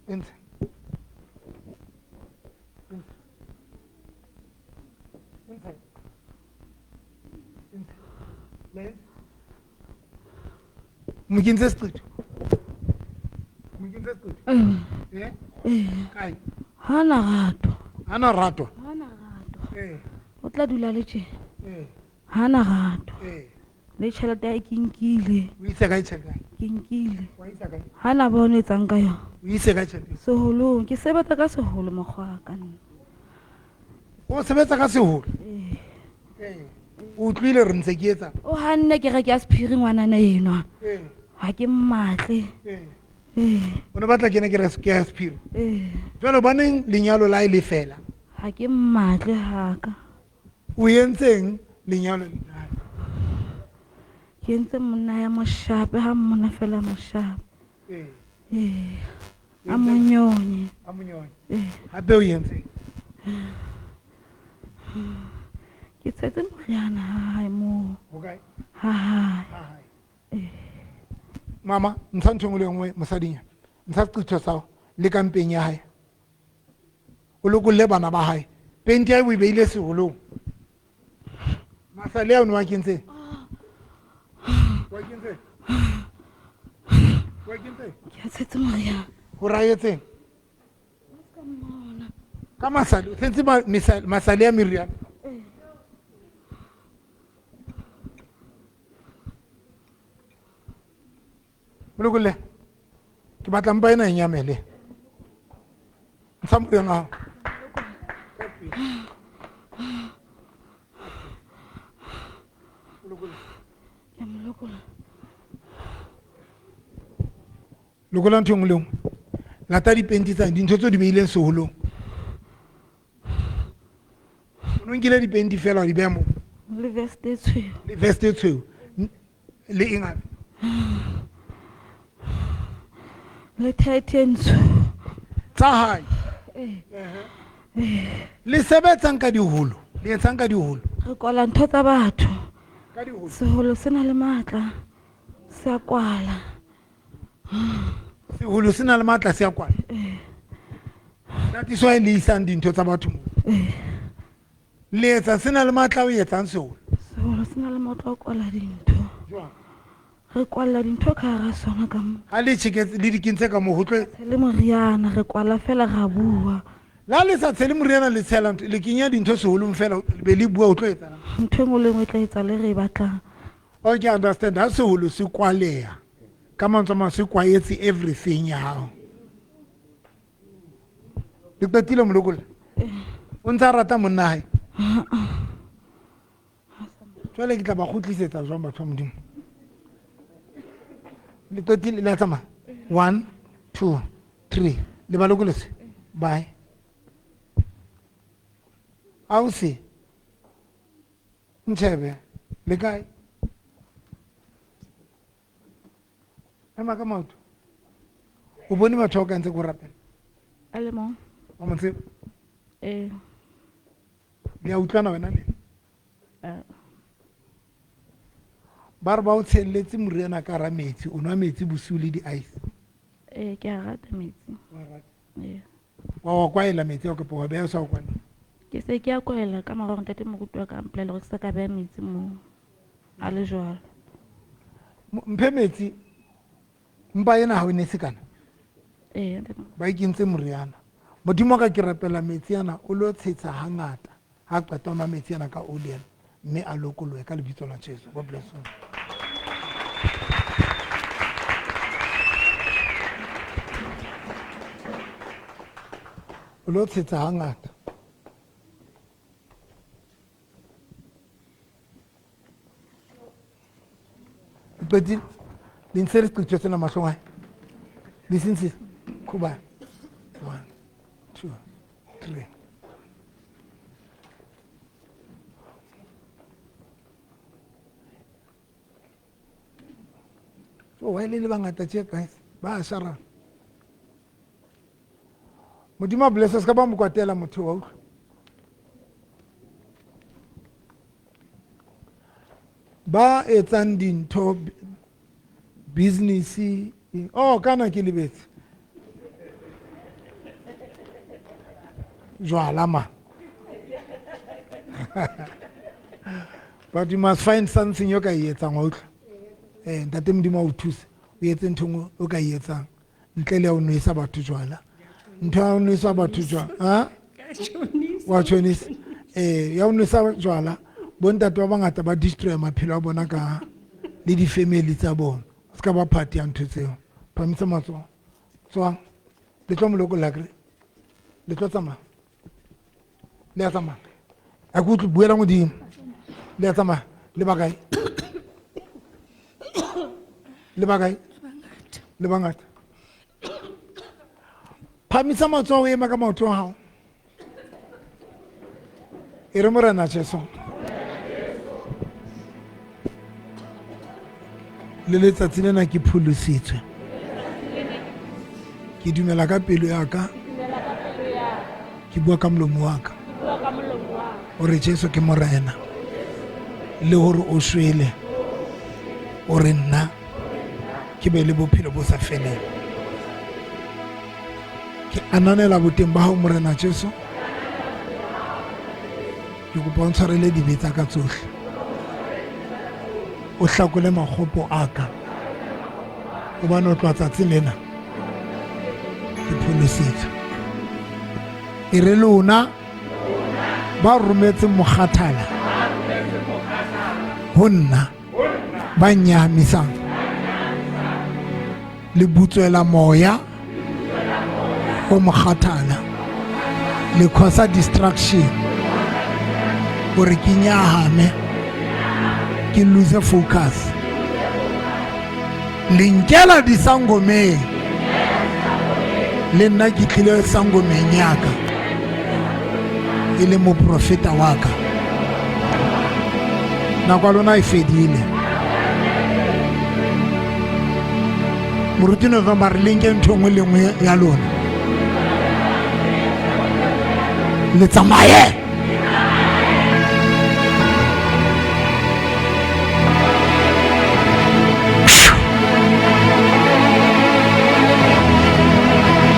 Ntsha. Mo kentse seqetho. Mo kentse seqetho. Ee. Eh? Ee. Kae? Ha na rato. Ha na rato. Ha na rato. Eh. O tla dula le tje. Eh. Ha na rato. Eh. Le tjhelete ya hae ke nkile. O itse kae tjhelete? Ke nkile. Wa isa kae? Ha na bone etsang ka yona. O itse kae tjhelete? Seholong ke sebetsa ka seholo mokgwa wa ka nna. O sebetsa ka seholo? Ee. Eh. O utlwile re ntse ke etsa? O hanne kereke ya sephiri ngwanana enwa. Eh. Ha ke mmatle. Eh. Ee. O ne batla kena ke ya sephiri. Ee. Jwale hobaneng lenyalo la hae le fela? Ha ke mmatle haka. O entseng lenyalo le hae? Ke entse monna ya moshape ha mmona fela moshape. Eh. Ee. A monyonye. A monyonye. Ee. Hape o entseng? Ke tshetse moriana ha hae moo. Hokae? Ha hae. Ha hae. Ee. Mama, ntsha ntho e nngwe le e nngwe mosadinyana. Ntsha seqetho sa hao le ka mpeng ya hae. O lokolle bana ba hae. Penti ya hae o e beile seholong. Masale ao ne wa kentseng? Wa kentseng? Wa kentseng? Ke a tshetse moriana. Ho ra etseng? Ka masale, o tshentse masale a meriana. O lokolle. Ke batla mpa ena e nyamele. Ntsha moriana wa hao. Ke a mo lokolla. Lokola ntho e nngwe le nngwe. Lata dipenti tsa dintho tseo di beileng seholong. O no nkile dipenti fela wa di beha moo. Le vest e tshweu. Le vest e tshweu. Le eng hape? Le tight e ntsho. Tsa hae. Ee. Ehe. Le sebetsang ka diholo. Le etsang ka diholo. Re kwala ntho tsa batho. Ka diholo. Seholo se na le matla. Se a kwala. Seholo se na le matla se a kwala. Ee. That is why le isang dintho tsa batho moo. Ee. Le etsa se na le matla o etsang seholo. Seholo se na le matla o kwala dintho. Jwang? Re kwalla dintho ka hara sona ka mo. Ha le tjheketse le di kentse ka moo ho tlo Le moriana re kwala fela ra bua. La le sa tshele moriana le tshela ntho, le kenya dintho seholong fela le be le bua ho tlo etsang. Ntho e nngwe le nngwe e tla etsa le re e batlang. Okay, understand. Ha seholo se kwaleha. Ka mantswe a mang se kwaetse everything ya hao. Le qetile molokolla? O ntsa rata monna hae? Jwale ke tla ba kgutlisetsa jwang batho ba Modimo? Le qetile le a tsamaya? 1 2 3. Le ba lokolotse? Bye. Ausi. Ntshebe. Le kae? Ema ka maoto. O bone batho ba ka ntse ko rapela? A le mong. Wa mo tseba? Ee. Le a utlwana wena le? Eh. Ba re ba o tshelletse moriana ka hara metsi, o nwa metsi bosiu le di-ice. Ee, ke a rata metsi. Wa rata? Ee. Wa kwaela metsi ao kapa wa beha o sa o kwaela? Ke se ke a kwaela ka mora hore ntate moruti wa ka a mpolelle hore ke se ka beha metsi moo. A le jwalo. Mphe metsi. Mpa ena ha o ne se kana? Ee, ntate. Ba e kentse moriana. Modimo wa ka ke rapela metsi ana o lo tshetsa hangata. Ha qeta ho nwa metsi ana ka oli ena, mme a lokolohe ka lebitso la Jesu. God bless you. O lo tshetsa hangata. Qetile? Le ntse le seqetho sena mahlong a hae? Le se ntse? Khuba. 1 2 3. So why le le bangata tje guys? Ba a shara. Modimo a bless us ka ba mo kwatela motho wa utlwa. Ba etsang dintho business, oh kana ke lebetse. Jwala ma. But you must find something yo ka e etsang wa utlwa. Ntate Modimo a o thuse. O etse ntho e nngwe o ka e etsang ntle le ya ho nwesa batho jwala. Ntho ya ho nwesa batho jwala, ha? Wa tjhonisa. Ya ho nwesa jwala, bontate ba bangata ba destroy maphelo a bona ka le di-family tsa bona. Se ka ba part ya ntho tseo. Phahamisa matsoho. Tswang. Le tlo mo lokolla akere? Le tlo tsamaya? Le a tsamaya? Ha ke utlwe, buela modimo. Le a tsamaya? Le ba kae? Le ba kae? Le bangata. Phahamisa matsoho o ema ka maoto a hao. E re Morena Jesu. Le letsatsi lena ke pholositswe. Ke dumela ka pelo ya ka. Ke bua ka molomo wa ka. Hore Jesu ke Morena. Le hore o shwele. O re nna ke be le bophelo bo sa feleng. Ke ananela boteng ba hao Morena Jesu. Ke kopa o ntshwarele dibe tsa ka tsohle. O hlakole makgopo a ka. Hobane o tloha tsatsing lena ke pholositswe. E re lona ba rometseng mokgathala ho nna ba nnyahamisang le butswela moya o mokgathala le cause distraction hore ke nyahame ke lose focus. Le nkela disangomeng, le nna ke tlile sangomeng ya ka e le moprofeta wa ka. Nako ya lona e fedile. Moruti November re le nke ntho e nngwe le nngwe ya lona le tsamaye.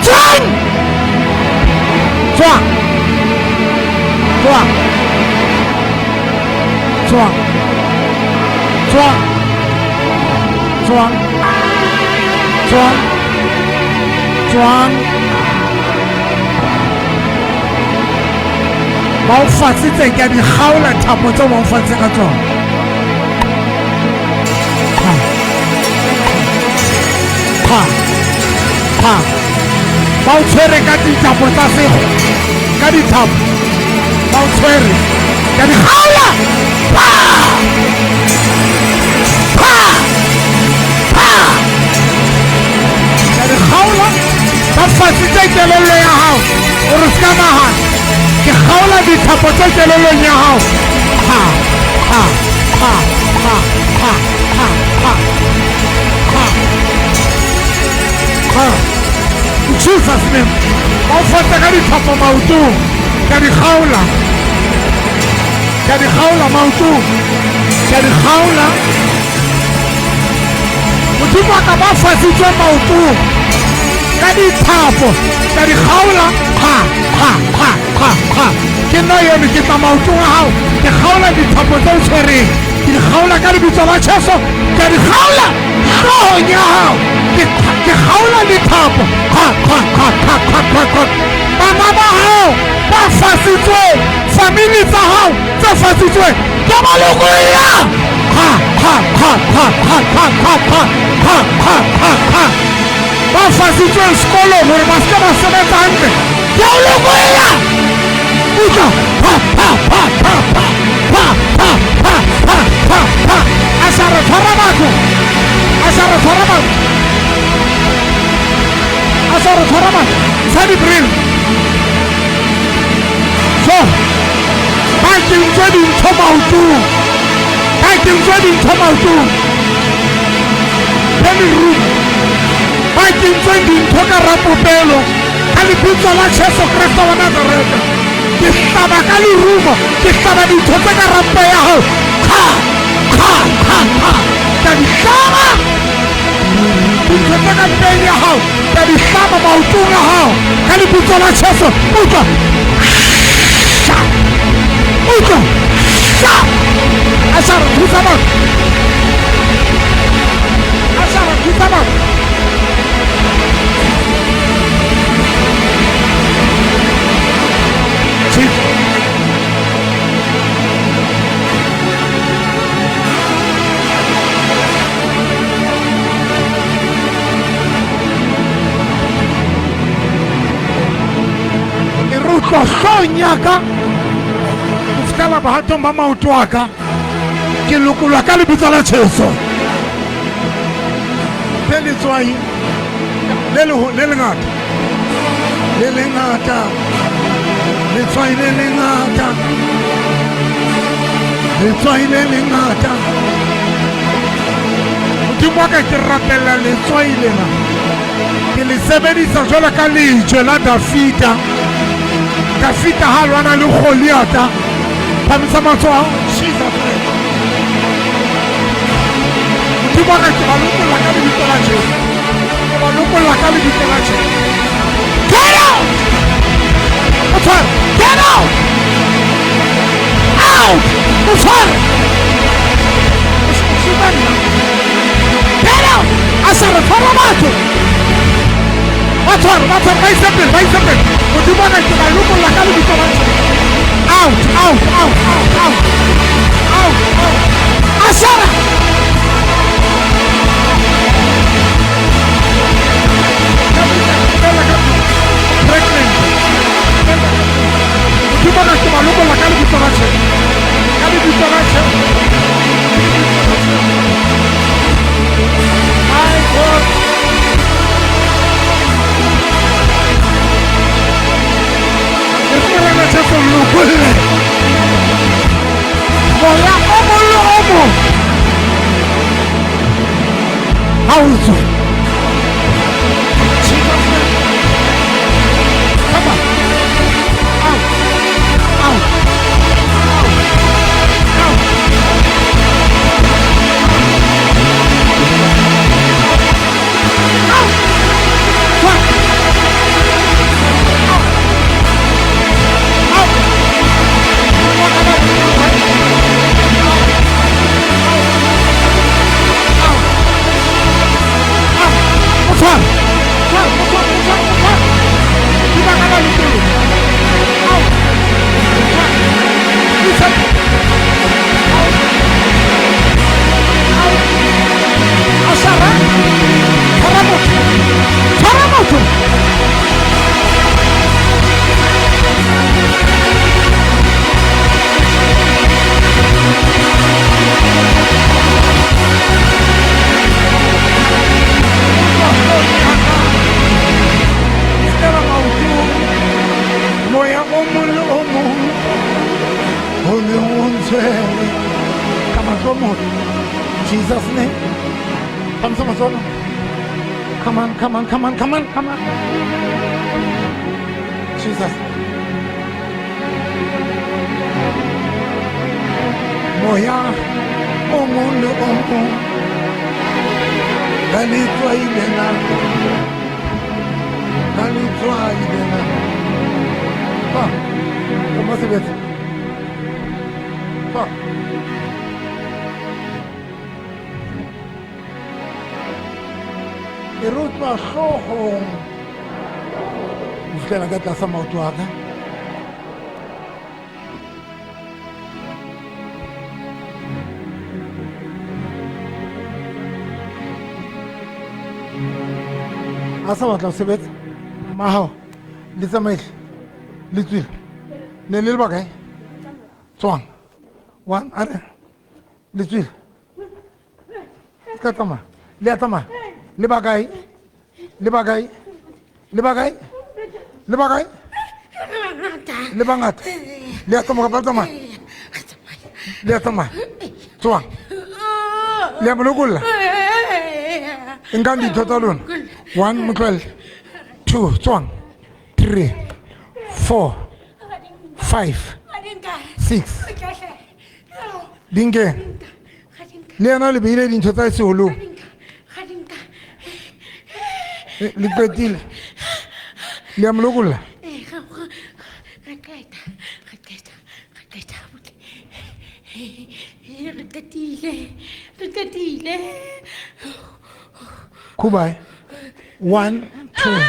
Tswang! Tswang! Tswang! Tswang! Tswang! Tswang! Tswang! Tswang! Ba o fasitse ke a di kgaola thapo tseo ba o fasitse ka tsona. Pa. Pa. Pa. Ba o tshwere ka dithapo tsa sego, ka dithapo. Ba o tshwere ka di kgaola. Pa! Pa! Pa! Ka di kgaola. Ba fasitse kelello ya hao hore se ka nahana. Ke kgaola dithapo tse kelellong ya hao. Pa! Pa! Pa! Pa! Pa! Pa! Pa! Pa! Pa! In Jesus name. Ba o fatsa ka dithapo maotong. Ka di kgaola. Ka di kgaola maotong. Ka di kgaola. Modimo wa ka ba fasitswe maotong. Ka dithapo. Ka di kgaola. Kga, kga, kga, kga, kga. Ke nna eno ke tla maotong a hao. Ke kgaola dithapo tse o tshwereng. Ke di kgaola ka lebitso la Jesu. Ke di kgaola hloohong ya hao. Ke kgaola dithapo. Kga, kga, kga, kga, kga, kga, kga. Bana ba hao ba fasitsweng, family tsa hao tse fasitsweng, ke ba lokolla. Kga, kga, kga, kga, kga, kga, kga, kga, kga, kga, kga, kga. Ba fasitsweng sekolong hore ba se ke ba sebetsa hantle, ke o lokolla. Utlwa, pa, pa, pa, pa, pa, pa, pa, pa, pa, pa, pa. A sa re tshwara batho. A sa re tshwara batho. A sa re tshwara batho. Ntsha di-drill. So, ba kentswe dintho maotong. Ba kentswe dintho maotong. Penny room. Ba kentswe dintho ka rapopelo. Ka lebitso la Jesu Kreste wa Nazareta. Ke hlaba ka lerumo, ke hlaba dintho tse ka rampa ya hao. Kga, kga, kga, kga. Ka di hlaba. Dintho tse ka mpeng ya hao, ka di hlaba maotong a hao. Ka lebitso la Jesu, utlwa. Sha. Utlwa. Sha. A sa re thusa batho. A sa re thusa. Phamisa maoto. Jesus. E re utlwa hloohong ya ka ho fihlela bohatong ba maoto a ka, ke lokolwa ka lebitso la Jesu. Le letswai le le lengata, le lengata, letswai le lengata, letswai le lengata. Modimo wa ka, ke rapella letswai lena, ke le sebedisa jwalo ka lejwe la Dafita. Dafita ha lwana le Goliata. Phamisa matsoho. Jesus name. Modimo wa ka, ke ba lokolla ka lebitso la Jesu. Ke ba lokolla ka lebitso la Jesu. Get out! O tshware. Get out! Out! O tshware. O supa nna. Get out! A sa re tshwara batho. Ba tshware, ba tshware, ba ise pele, ba ise pele. Modimo wa ka, ke ba lokolla ka lebitso la Jesu. Out, out, out, out, out. Out, out. Ashara! Pregnant. Modimo wa ka, ke ba lokolla ka lebitso la Jesu. Ka lebitso la Jesu. My God. Morena Jesu, lokolle. Moya o mong le o mong ha o tswe. Jesus name. Come on. Out. Out. Out. Out. Out. Fuck. Out. Out. Out. Out. Tshwara motho. Fihlela maotong, moya o mong le o mong o neng o ntshwere ka mahlo motho. Jesus name. Phamisa matsoho. Come on, come on, come on, come on, come on. Jesus. Moya o mong le o mong ka letswai lena, ka letswai lena. Fa, ka sebetsa. Fa. E re utlwa hloohong ho fihlela ka tlasa maoto a ka. A sa batla ho sebetsa. Mahao, le tsamaile, le tswile. Ne le le bakae? Tswang. One, a re, le tswile. Se ka tsamaya. Le a tsamaya. Le bakae? Le bakae? Le bakae? Le bakae? Le bangata. Le a tsamaya kapa le tsamaya? Le a tsamaya. Tswang. Le a mo lokolla. Nkang ditho tsa lona. 1, mo tlohelle. 2, tswang. 3, 4, 5, 6. Di nkeng. Le yena le beile dintho tsa seholong. Le qetile. Le a mo lokolla. Re qetile. Re qetile. Kubai. 1, 2,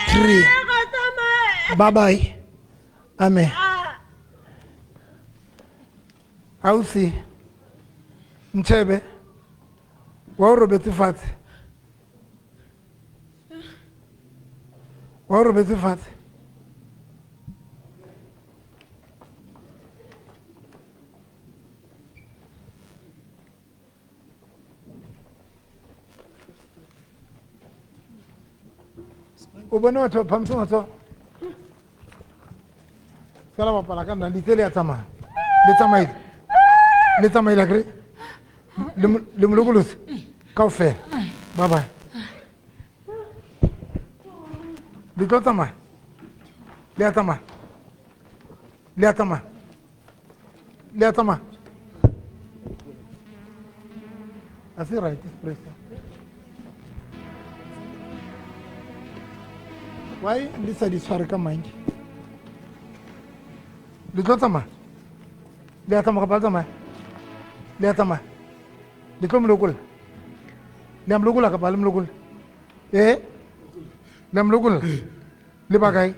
3. Bye bye. Amen. Ausi. Ntshebe. Wa o robetse fatshe. Wa o robetse fatshe. O bone batho ba phahamisa matsoho. Ska la bapala ka nna, le itse le a tsamaya. Le tsamaile. Le tsamaile akere? Le mo lokolotse? Kaofela. Bye bye. Le tlo tsamaya? Le a tsamaya? Le a tsamaya? Le a tsamaya? A se right, express. Why le sa di tshware ka manke? Le tlo tsamaya? Le a tsamaya kapa le tsamaya? Le a tsamaya? Le tlo mo lokolla? Le a mo lokolla kapa le mo lokolla? Eh? Le a mo lokolla? Le ba kae?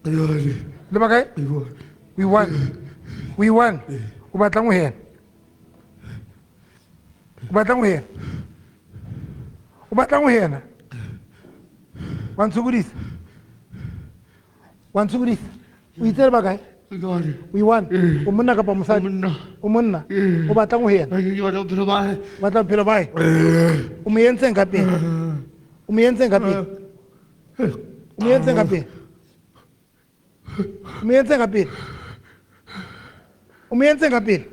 Le ba kae? We won. We won. O batlang ho yena? O batlang ho yena? O batlang ho yena? Wa ntshokodisa? Wa ntshokodisa? O itse le ba kae? O i-one? O monna kapa mosadi? O monna? O batlang ho yena? O batla bophelo ba hae? O mo entseng ka pele? O mo entseng ka pele? O mo entseng ka pele? O mo entseng ka pele? O mo entseng ka pele?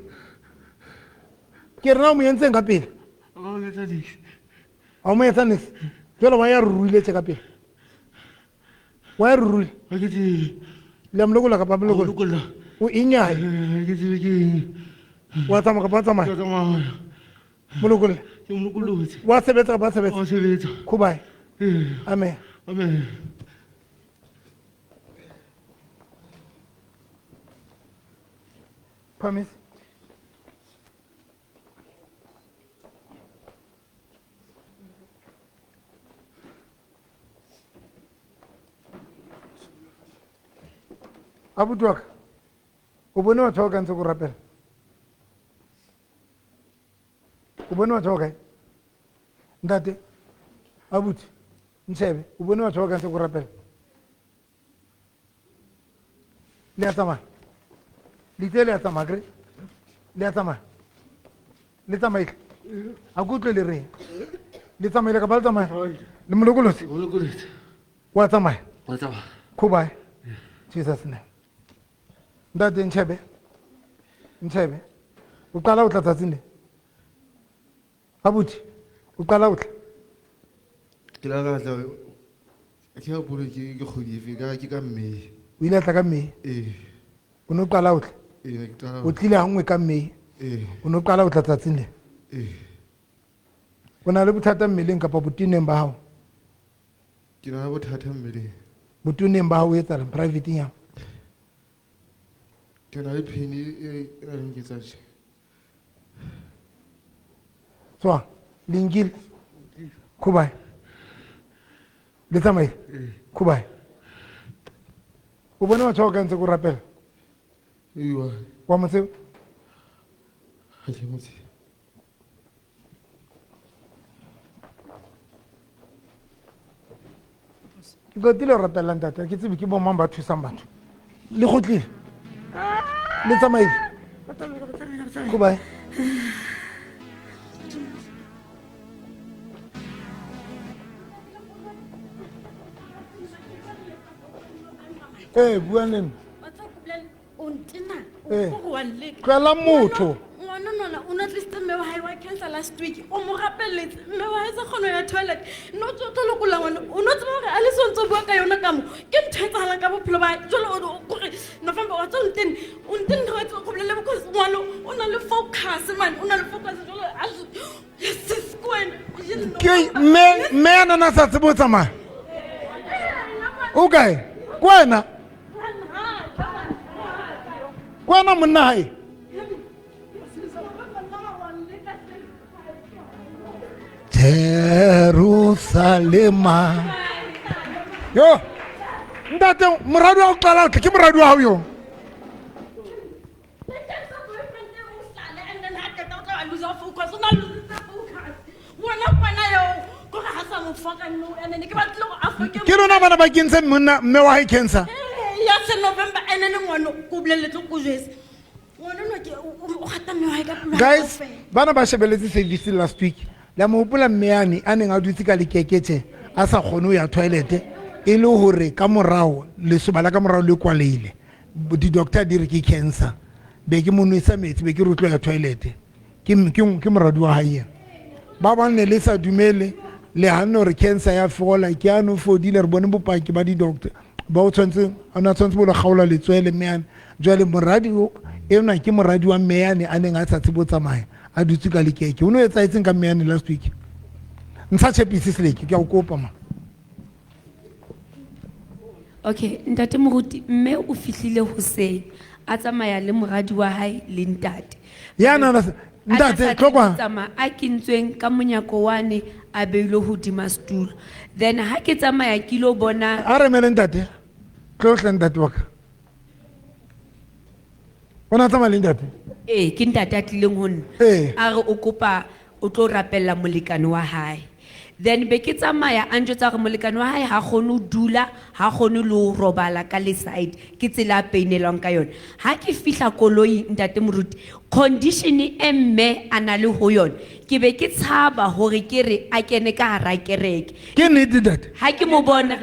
Ke re na o mo entseng ka pele? Ha o mo etsa niks? Jwale wa ya ruruile tje ka pele? Wa ya ruruile? Le a mo lokolla kapa ha mo lokolla? O eng ya hae? Wa tsamaya kapa ha tsamaya? Mo lokolle. Wa sebetsa kapa ha sebetsa? Khubae. Amen. Promise. Abuti wa ka, o bone batho ba ka ntse ko rapela? O bone batho ba kae? Ntate, abuti, ntshebe, o bone batho ba ka ntse ko rapela? Le a tsamaya? Le itse le a tsamaya akere? Le a tsamaya? Le tsamaile? Ha ke utlwe le reng? Le tsamaile kapa le tsamaya? Le mo lokolotse? Wa tsamaya? Khubae. Jesus name. Ntate Ntshebe. Ntshebe. O qala ho tla tsatsing le? Abuti, o qala ho tla? Ke la ka tla ke ha bolo ke kgwedi efe ka ke ka May. O ile a tla ka May? Ee. O no qala ho tla? Ee, ke qala. O tlile ha nngwe ka May? Ee. O no qala ho tla tsatsing le? Ee. O na le bothata mmeleng kapa botoneng ba hao? Ke na le bothata mmeleng. Botoneng ba hao o etsahalang private-eng ya hao? Ke na le pain e na le nketsa tje. Tswa, le nkile? Khubae. Le tsamaile? Khubae. O bone batho ba ka ntse ko rapela? Ewa. Wa mo tseba? Ha ke mo tsebe. Ke qetile ho rapella ntate, ha ke tsebe ke bo mang ba thusang batho. Le kgutlile? Le tsamaile? Khubae. Eh, bua le nna. O ntena, o Eh. kore wa nleka. Tlohela motho. Ngwana nona o na tlisitse mme wa hae wa cancer last week. O mo rapelletse mme wa hae sa kgona ho ya toilet. No tso tlo lokolla ngwana. O no tseba hore a le so ntso bua ka yona ka mo. Ke ntho e etsahalang ka bophelo ba hae. Jwale o kore November wa tswa o ntene. O ntene re etsa go bolele because ngwana o na le focus man, o na le focus jwale a sis ko wena. Ke mme mme a nana sa tsebe ho tsamaya. O kae? Ke wena? Ke wena monna hae? Jerusalema. Yo, ntate moradi wa ho qala o tle ke moradi wa hao yo. Ke lona bana ba kentse monna mme wa hae cancer. Ya se November ene le ngwana ko boleletse ko jwetse. Ngwana no ke o gata mme wa hae ka pelo. Guys, bana ba shebeletse service last week. La mo hopola mme yane a neng a dutse ka lekekethe a sa kgone ho ya toilet e le hore ka morao lesoba la ka morao le kwaleile. Di-doctor di re ke cancer. Be ke mo nwesa metsi be ke re o tlo ya toilet. Ke moradi wa hae ena. Ba bang ne le sa dumele le hanne hore cancer ya fola ke ano fodile re bone bopaki ba di-doctor ba o tshwanetse a na tshwanetse bo le kgaola letswele mme yane. Jwale moradi o enwa ke moradi wa mme yane a neng a sa tsebe ho tsamaya a dutse ka lekeke. O no etsahetseng ka mme yane last week? Ntsha tjhepisi seleke ke a o kopa ma. Okay, ntate moruti mme o fihlile hoseng a tsamaya le moradi wa hae le ntate. Ya na ntate tlo kwa. Tsamaya a kentsweng ka monyako wane a beilwe hodima setulo. Then ha ke tsamaya ke lo bona A re mele ntate. Tlo hle ntate wa ka. O na tsamaya le ntate? Ee, ke ntate a tlileng ho nna. Ee. A re o kopa o tlo rapella molekane wa hae. Then be ke tsamaya a njwetsa hore molekane wa hae ha kgone ho dula, ha kgone le ho robala ka le side, ke tsela a peinelwang ka yona. Ha ke fihla koloing ntate moruti, condition e mme a na le ho yona, ke be ke tshaba hore ke re a kene ka hara kereke. Ke nnete ntate? Ha ke mo bona.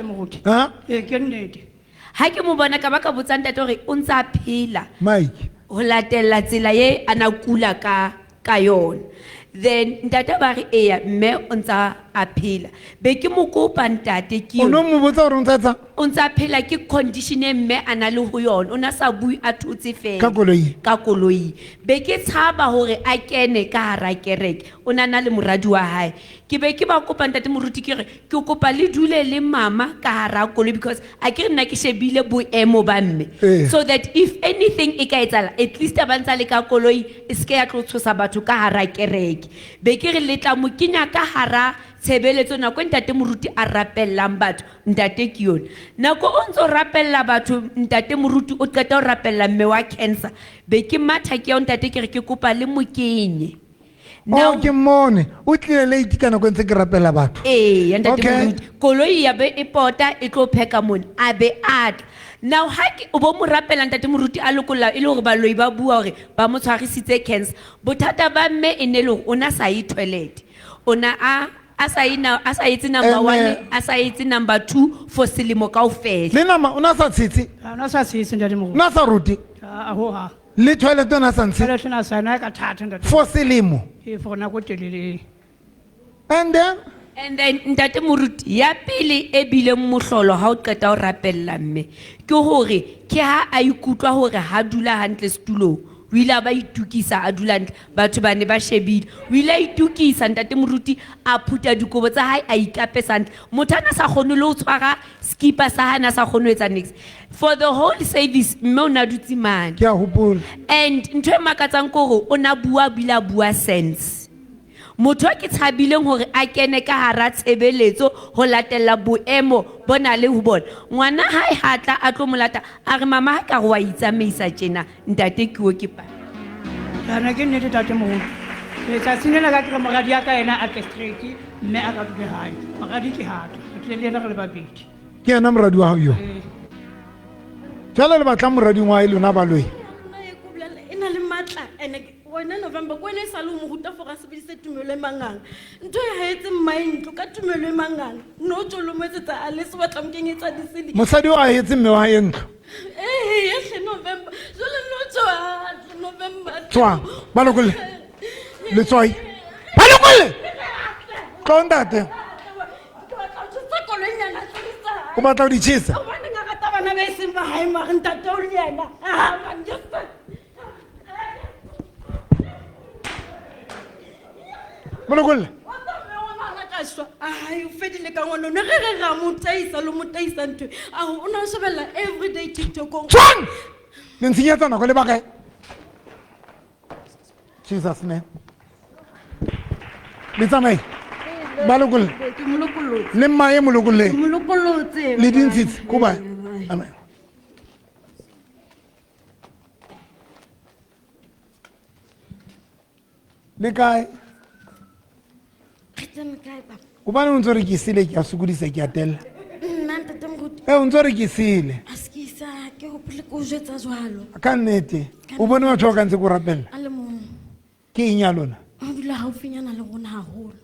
Ha? Ee, ke nnete. Ha ke mo bona ka ba ka botsa ntate hore o ntse a phela. Mike. Ho latella tsela ye a na kula ka yona. Then ntate ba re eya mme o ntsa a phela. Be ke mo kopa ntate ke O no mo botsa hore o ntsa etsang? O ntsa phela ke condition e mme a na le ho yona. O na sa bue a thotse fela. Ka koloi. Ka koloi. Be ke tshaba hore a kene ka hara kereke. O na na le moradi wa hae. Ke be ke ba kopa ntate moruti ke re ke kopa le dule le mama ka hara koloi because a ke re nna ke shebile boemo ba mme. Ee. So that if anything e ka etsahala, at least ba ntsa le ka koloi e se ke ya tlo tshosa batho ka hara kereke. Be ke re le tla mo kenya ka hara tshebeletso nako e ntate moruti a rapellang batho, ntate ke yona. Nako o ntso rapella batho, ntate moruti o qeta ho rapella mme wa cancer. Be ke matha ke ya ho ntate ke re ke kopa le mo kenye. Oh, ke mmone. O tlile late ka nako e ntse ke rapela batho. Ee, ya ntate Okay. moruti. Koloi ya be e pota e tlo pheka mona, a be a tla. Now ha ke o bo mo rapela ntate moruti a lokolla e le hore baloi ba bua hore ba mo tshwarisitse cancer. Bothata ba mme e ne le hore o na sa ye toilet. O na a sa ye na, a sa etse number Ene 1, a sa etse number 2 for selemo kaofela. Le nama o na sa tshetse? Ha, o na sa tshetse ntate moruti. O na sa rote? Ha, ho ha. Le toilet o na sa ntshe? Toilet o na sa na ka thata ntate. For selemo. Ee, for nako e telele. And then? And then ntate moruti ya pele e bileng mohlolo ha o qeta ho rapella mme ke hore ke ha a ikutlwa hore ha dula hantle setulong. O ile a ba itukisa a dula hantle, batho ba ne ba shebile. O ile a itukisa ntate moruti a phutha dikobo tsa hae a ikapesa hantle. Motho a na sa kgone le ho tshwara skipa sa hae, a na sa kgone ho etsa niks. For the whole service mme o na dutse mane. Ke a hopola. And ntho e makatsang ke hore o na bua bile a bua sense. Motho a ke tshabileng hore a kene ka hara tshebeletso ho latella boemo bo na le ho bona. Ngwana hae ha tla a tlo mo lata, a re mama ha ka re wa itsamaisa tjena, ntate ke o ke pa. Jana ke nnete ntate moruti. Letsatsing lena ka ke re moradi ya ka yena a tle straight, mme a ka dule hae. Moradi ke ha tla, re tlile le yena re le babedi. Ke yena moradi wa hao yo? Ee. Jwale le batlang morading wa hae lona baloi? E na le matla, ene wena November ko ene e sale o mo ruta for a sebedise tumelo e manganga. Ntho e haetseng mmae ntlo ka tumelo e manganga. No tjo lo mo etsetsa a le se batla mo kenyetsa disele. Mosadi o ahetse mme wa hae ntlo. Ee, hle November. Jwale no tjo a tle November. Tswa, ba lokolle. Letswai. Ba lokolle. Tlo ntate. Ke batla ho tjhesa koloinyana, tjhesa. O batla ho di tjhesa? Hobaneng a rata bana ba e seng ba hae mare ntate o le yena. Ah, man, just Molokolle. Ai, o fedile ka ngwana ne re re ra mo taisa le mo taisa ntho. A o na shebella everyday TikTok. Tswang! Le ntshenyetsa nako le bakae? Jesus name. Le tsamaye. Ba lokolle. Ke mo lokollotse. Le mmae mo lokolleng. Ke mo lokollotse. Le di ntshitse, ko bae. Amen. Le kae? Re tsene kae, papa? Hobane o ntso re ke sele ke a sokodisa ke a tella. Nna ntate moruti. Ee, o ntso re ke sele. A se ke isa ke hopole ke o jwetsa jwalo. Ka nnete. O bone batho ba ka ntse ke o rapella. A le mong. Ke eng ya lona? O dula haufinyana le rona haholo.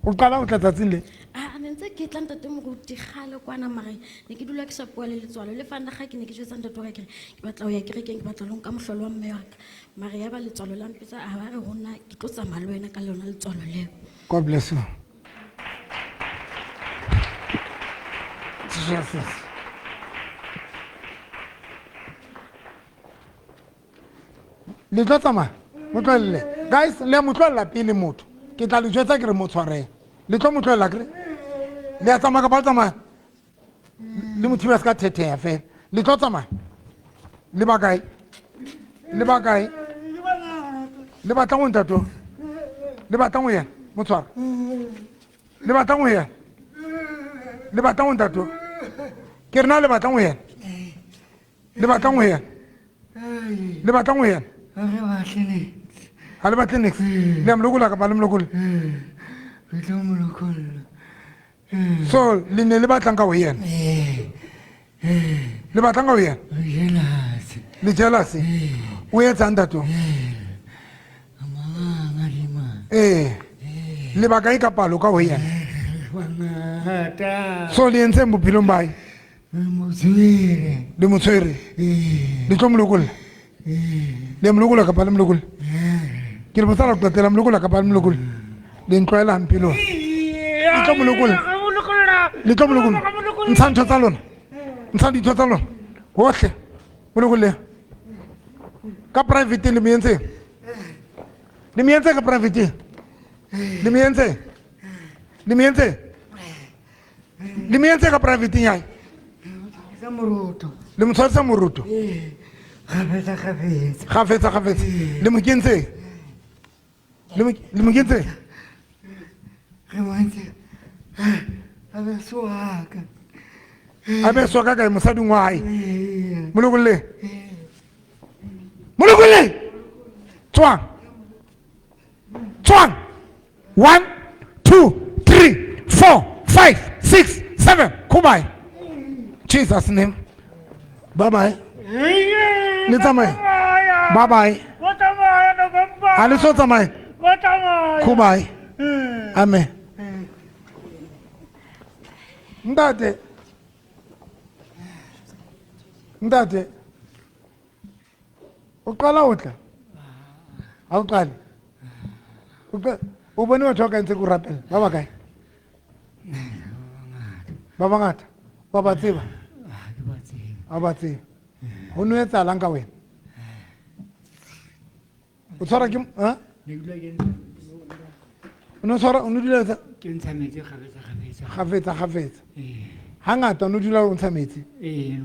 O qala ho tla tsatsing le? A ne ntse ke tla ntate moruti kgale kwana mare ne ke dula ke shapuwa le letswalo le fana ga ke ne ke jwetsa ntate wa ka ke re ke batla ho ya kerekeng ke batla lo nka mohlolo wa mme wa ka. Mare ya ba letswalo la mpitsa a ba re ho nna ke tlo tsamaya le wena ka lona letswalo leo. God bless you. Jesus. Le tlo tsamaya? Mo tlohelle. Guys, le a mo tlohella pele motho. Ke tla le jwetsa ke re mo tshwareng. Le tlo mo tlohella kere? Le a tsamaya kapa le tsamaya? Le mo thiba se ka thetheha fela. Le tlo tsamaya? Le ba kae? Le ba kae? Le batlang ho ntate o? Le batlang ho yena? Mo tshware. Le batlang ho yena? Le batlang ho ntate o? Ke re na le batlang ho yena? Le batlang ho yena? Le batlang ho yena? Ha re batle niks. Ha le batle niks? Le a mo lokolla kapa le mo lokolle? Re tlo mo lokolla. So, le ne le batlang ka ho yena? Le batlang ka ho yena? Re jealous. Le jealous? O etsang ntate o? Ee. Le baka e ka palo ka ho yena? Bangata. So le entseng bophelong ba hae? Re mo tshwere. Le mo tshwere? Le tlo mo lokolla? Le mo lokolla kapa le mo lokolla? Ke le botsa la qetela mo lokolla kapa le mo lokolla? Le ntlwaela hampe lona. Le tlo mo lokolla. Le tlo mo lokolla. Ntsha ntho tsa lona. Ntsha dintho tsa lona. Hohle. Mo lokolle. Ka private le mo entseng? Le mo entse ka private? Le mo entse? Le mo entse? Le mo entse ka private ya hae? Sa moroto. Le mo tshwarisa moroto? Kgafetsa, kgafetsa. Kgafetsa, kgafetsa. Le mo kentseng? Le mo kentseng? Re mo entse. A be swaka. A be swaka kae mosading wa hae? Mo lokolle. Mo lokolle. Tswang. Tswang. 1 2 3 4 5 6 7. Kubai. Jesus name. Bye bye. Le tsamaye. Bye bye. Ha le so tsamaye. Kubai. Amen. Ntate. Ntate. O qala ho tla? Ha o qale? O bone batho ba ka ntse ke o rapela. Ba ba kae? Ba bangata. Ba ba tseba? Ha ba tsebe. Ho no etsahalang ka wena? O tshwara ke, ha? O no tshwara, o no dula etsa? Ke ntsha metsi kgafetsa, kgafetsa. Kgafetsa, kgafetsa. Hangata o no dula o ntsha metsi? Ee.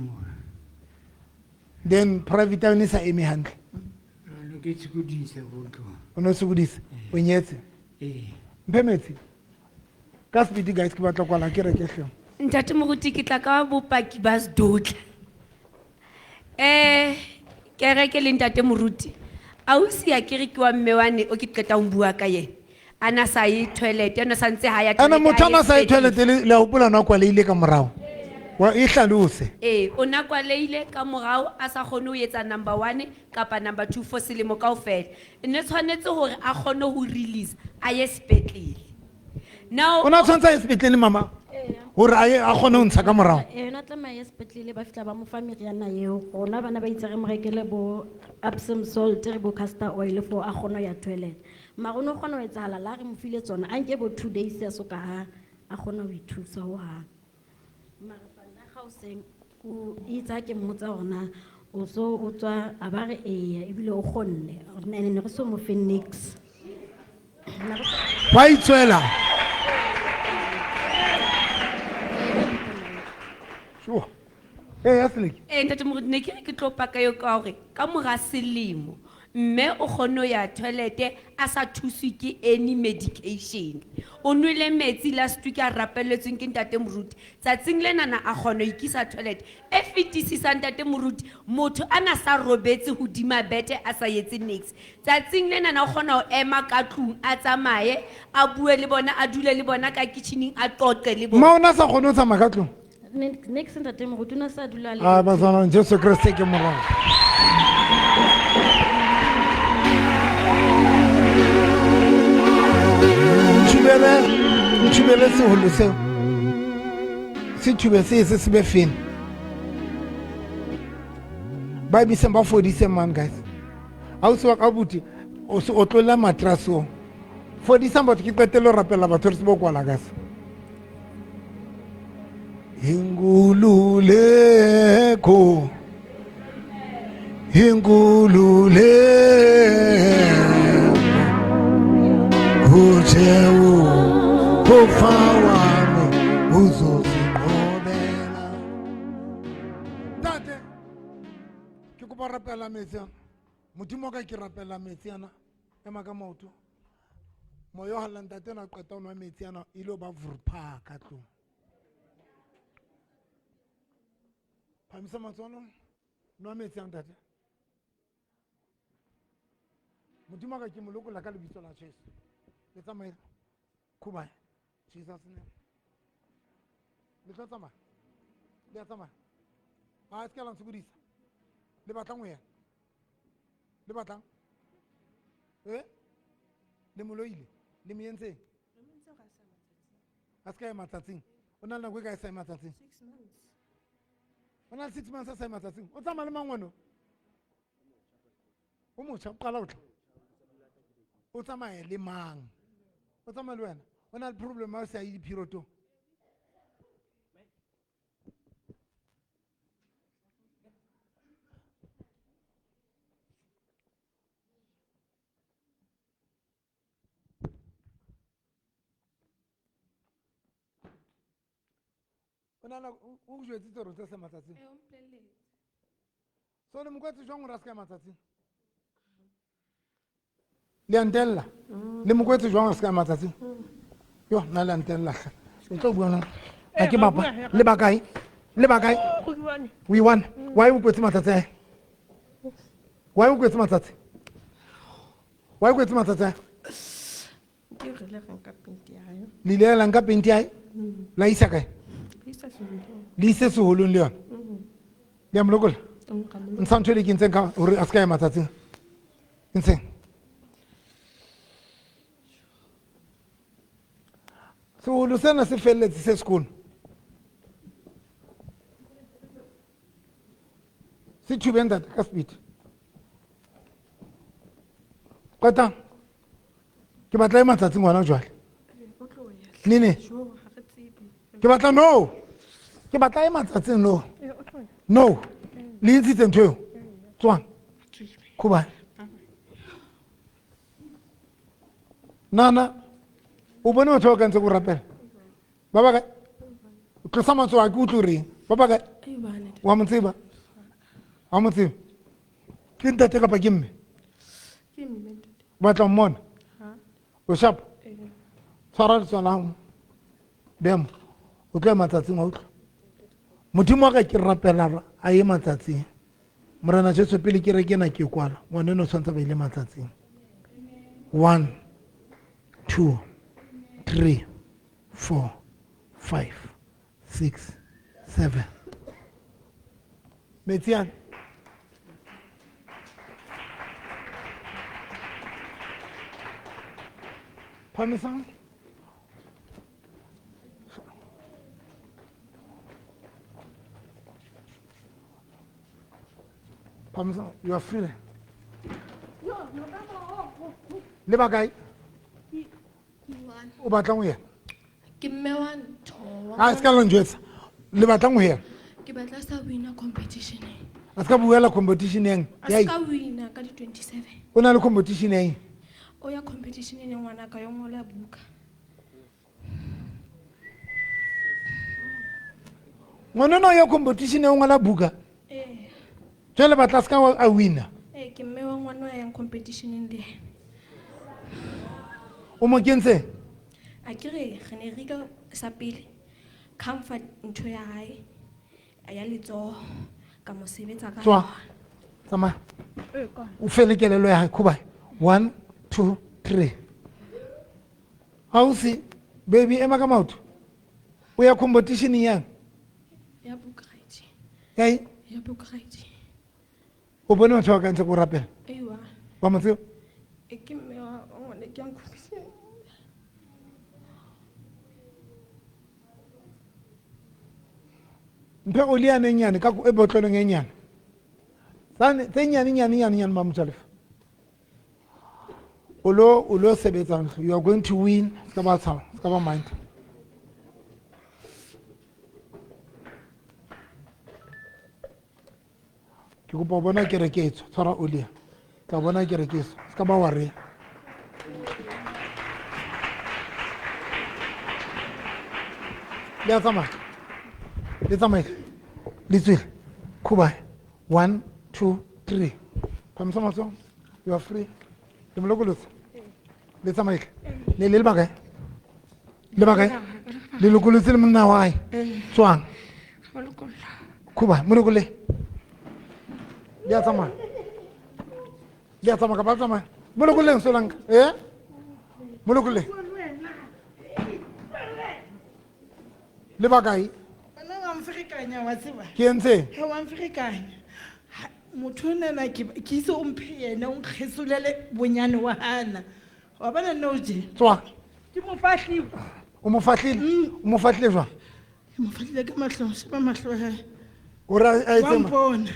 Then private ya yone e sa eme hantle. No ke tshokodisa ko ntlong. O no sokodisa? O nyetse? Ee. Mphe metsi. Ka speed guys ke batla kwala ke reke hle. Ntate moruti ke tla ka bopaki ba sedotla. Kereke le ntate moruti. Ausi ya kereke wa mme wane o ke qeta ho bua ka yena. A na sa ye toilet, a na sa ntse ha ya Ana toilet, motho a a na ye sa ye sepetlele. toilet le a hopola na kwaleile ka morao. Wa e hlalose. Ee, o na kwaleile ka morao a sa kgone ho etsa number 1 kapa number 2 for selemo kaofela. Ne tshwanetse hore a kgone ho release a ye sepetlele. Now O na tshwanetse a ye sepetlele mama? Hore a ye a kgone ho ntsha ka morao. Ee, yona tlameha ye sepetlele ba fihla ba mo fa meriana eo. Rona bana ba itse re mo rekele bo Epsom salt re bo castor oil for a kgone ho ya toilet. Mara o no kgona ho etsahala la re mo file tsona, a nke bo 2 days a soka a kgona ho ithusa hohang. Mara bana ga o seng, o itse ha ke mmotsa hore na o so o tswa, a ba re eya, ebile o kgonne. Ene ne re so mo fe niks. Wa itswela. Sure. Ee, ya Seleke. Ee, ntate Moruti, ne ke re ke tlo paka eo ka hore ka mora selemo Mme o kgonne ho ya toilet a sa thuswe ke any medication. O nwele metsi last week a rapelletsweng ke ntate moruti. Tsatsing lenana a kgona ho ikisa toilet. E fetisisa ntate moruti, motho a na sa robetse hodima bethe a sa etse niks. Tsatsing lenana o kgona ho ema ka tlung a tsamaye, a bue le bona, a dule le bona ka kitchening, a qoqe le bona. Ma o na sa kgone ho tsamaya ka tlung? Next ntate moruti o ne a sa dula le A bazalwane, Jesu Kriste ke morena. Nthubele seholo seo. Se thube se se se be fene. Ba biseng ba fodise man guys. Ausi wa ka buti o se otlolla mattress o. Fodisang batho ke qetelle ho rapella batho re tsebe ho kwala guys. Inkululeko. Inkululeko. Ujewu kufa wami uzozinqobela. Ntate, ke kopa ho rapela metsi ana. Modimo wa ka ke rapela metsi ana. Ema ka maoto. Moya o halala ntate ona qeta ho nwa metsi ana, e lo ba vrpha ka tlung. Phamisa matsoho a lona. Nwa metsi ana ntate. Modimo wa ka ke mo lokolla ka lebitso la Jesu. Le tsamaye. Khuba. Jesus name. Le tlo tsamaya? Le a tsamaya? Ha se ka la ntshokodisa. Le batlang ho yena? Le batlang? Eh? Le mo loile? Le mo entseng? A se ka ya matsatsing. O na le nako e kae sa ya matsatsing? 6 months. O na le 6 months a sa ya matsatsing. O tsamaya le mang wena? O motjha, o qala ho tla. O tsamaye le mang? O tsamaya le wena? O na le problem ha o sa ye di-period-ong? O na le o o jwetsitse hore o tlo se matsatsing? Eh, o mpolelletse. So le mokwetse jwang hore a se ka ya matsatsing? Le a ntella? Le mokwetse jwang hore a se ka ya matsatsing? Yo, nna le a ntella hle. Le tlo bua nna. Ha ke Eh, bapa. re bua, Le ba kae? Le ba kae? Go bua. O i one. Why o kwetse matsatsi a hae? Why o kwetse matsatsi? Why o kwetse matsatsi a hae? Ke re le re nka pente ya hae. Le ile la nka pente ya hae? La isa kae? Le isa seholong. Le ise seholong le yona? Le a mo lokolla? Ra mo lokolla. Ntsha ntho e le kentseng ka hore a se ka ya matsatsing. Ntsheng. Seholo sena se felletse se sekolo. Se thube ntate ka speed. Qetang. Ke batla e matsatsing hona jwale. Nene. Jo, ha re tsebe. Ke batla no. Ke batla e matsatsing no. Eh, o tlo ya. No. Le ntshitse ntho eo. Tswang. Khuba. Nana, o bone batho ba ka ntse go rapela? Ba ba kae? O tlosa matsoho a ke utlwe reng? Ba ba kae? Wa mo tseba? Wa mo tseba? Ke ntate kapa ke mme? Ke mme ntate. O batla ho mmona? Ha. O sharp? Eh. Tshwara letsoho la hao. Bemo. O tlo ya matsatsing wa utlwa. Modimo wa ka ke rapela hore a ye matsatsing. Morena Jesu pele ke re ke na ke kwala. Ngwana enwa o tshwanetse ba ile matsatsing. 1, 2, 3, 4, 5, 6, 7. Metsi ana. Phamisang. Phamisang, you are free. Le ba kae? O batlang ho yena? Ke mme wa ntho. Ha se ka la njwetsa. Le batlang ho yena? Ke batla sa wina competition. A se ka buela competition eng? A Ya se eng? ka wina ka di 27. O na le competition eng? O ya competition e ngwana ka yo ngola buka. Ngwana o ya competition e ngola buka. Eh. Jwale batla se ka a wina. Eh, Ke mme wa ngwana a yang competitioneng le yena. O mo kentse? A ke re re ne re ka sa pele comfort ntho ya hae ya letsoho ka mo sebetsa ka Tswa. Tsamaya. O fele kelello ya hae khuba. 1 2 3. Ausi, baby ema ka maoto. O ya competition yang? Ya book writing. Kae? Ya book writing. O bone batho ba ka ntse ko rapela. Eiwa. Wa mo tseba? E ke mme wa ngwana ke yang competition. Mphe oli yane e nyane ka e botlolong e nyane. Tsane tse nyane nyane nyane nyane Mamojalefa. O lo sebetsang, you are going to win, ska ba tshaba, ska ba mind. Ke kopa ho bona kereke e tswa, tshwara oli ya. Tla bona kereke e tswa, ska ba wa re. Le a tsamaya. Le tsamaile. Le tswile. Khuba. 1 2 3. Phamisa matsoho. You are free. Le mo lokolotse. Le tsamaile. Le le bakae? Le bakae? Le lokolotse le monna wa hae. Tswang. Khuba, mo lokolle. Le a tsamaya. Le a tsamaya kapa tsamaya. Mo lokolleng Solanka. Eh? Mo lokolle. Le bakae? Wena wa mferekanya wa tseba. Ke entse? He wa mferekanya. Motho onana ke ise o mphe yena o nkgesolele bonyane wa hana. Wa bona nna o je? Tswa. Ke mo fahlile. O mo fahlile? O mo fahlile jwang? Ke mo fahlile ka mahlo, sheba mahlo a hae. O re a etse Wa ma- mpona.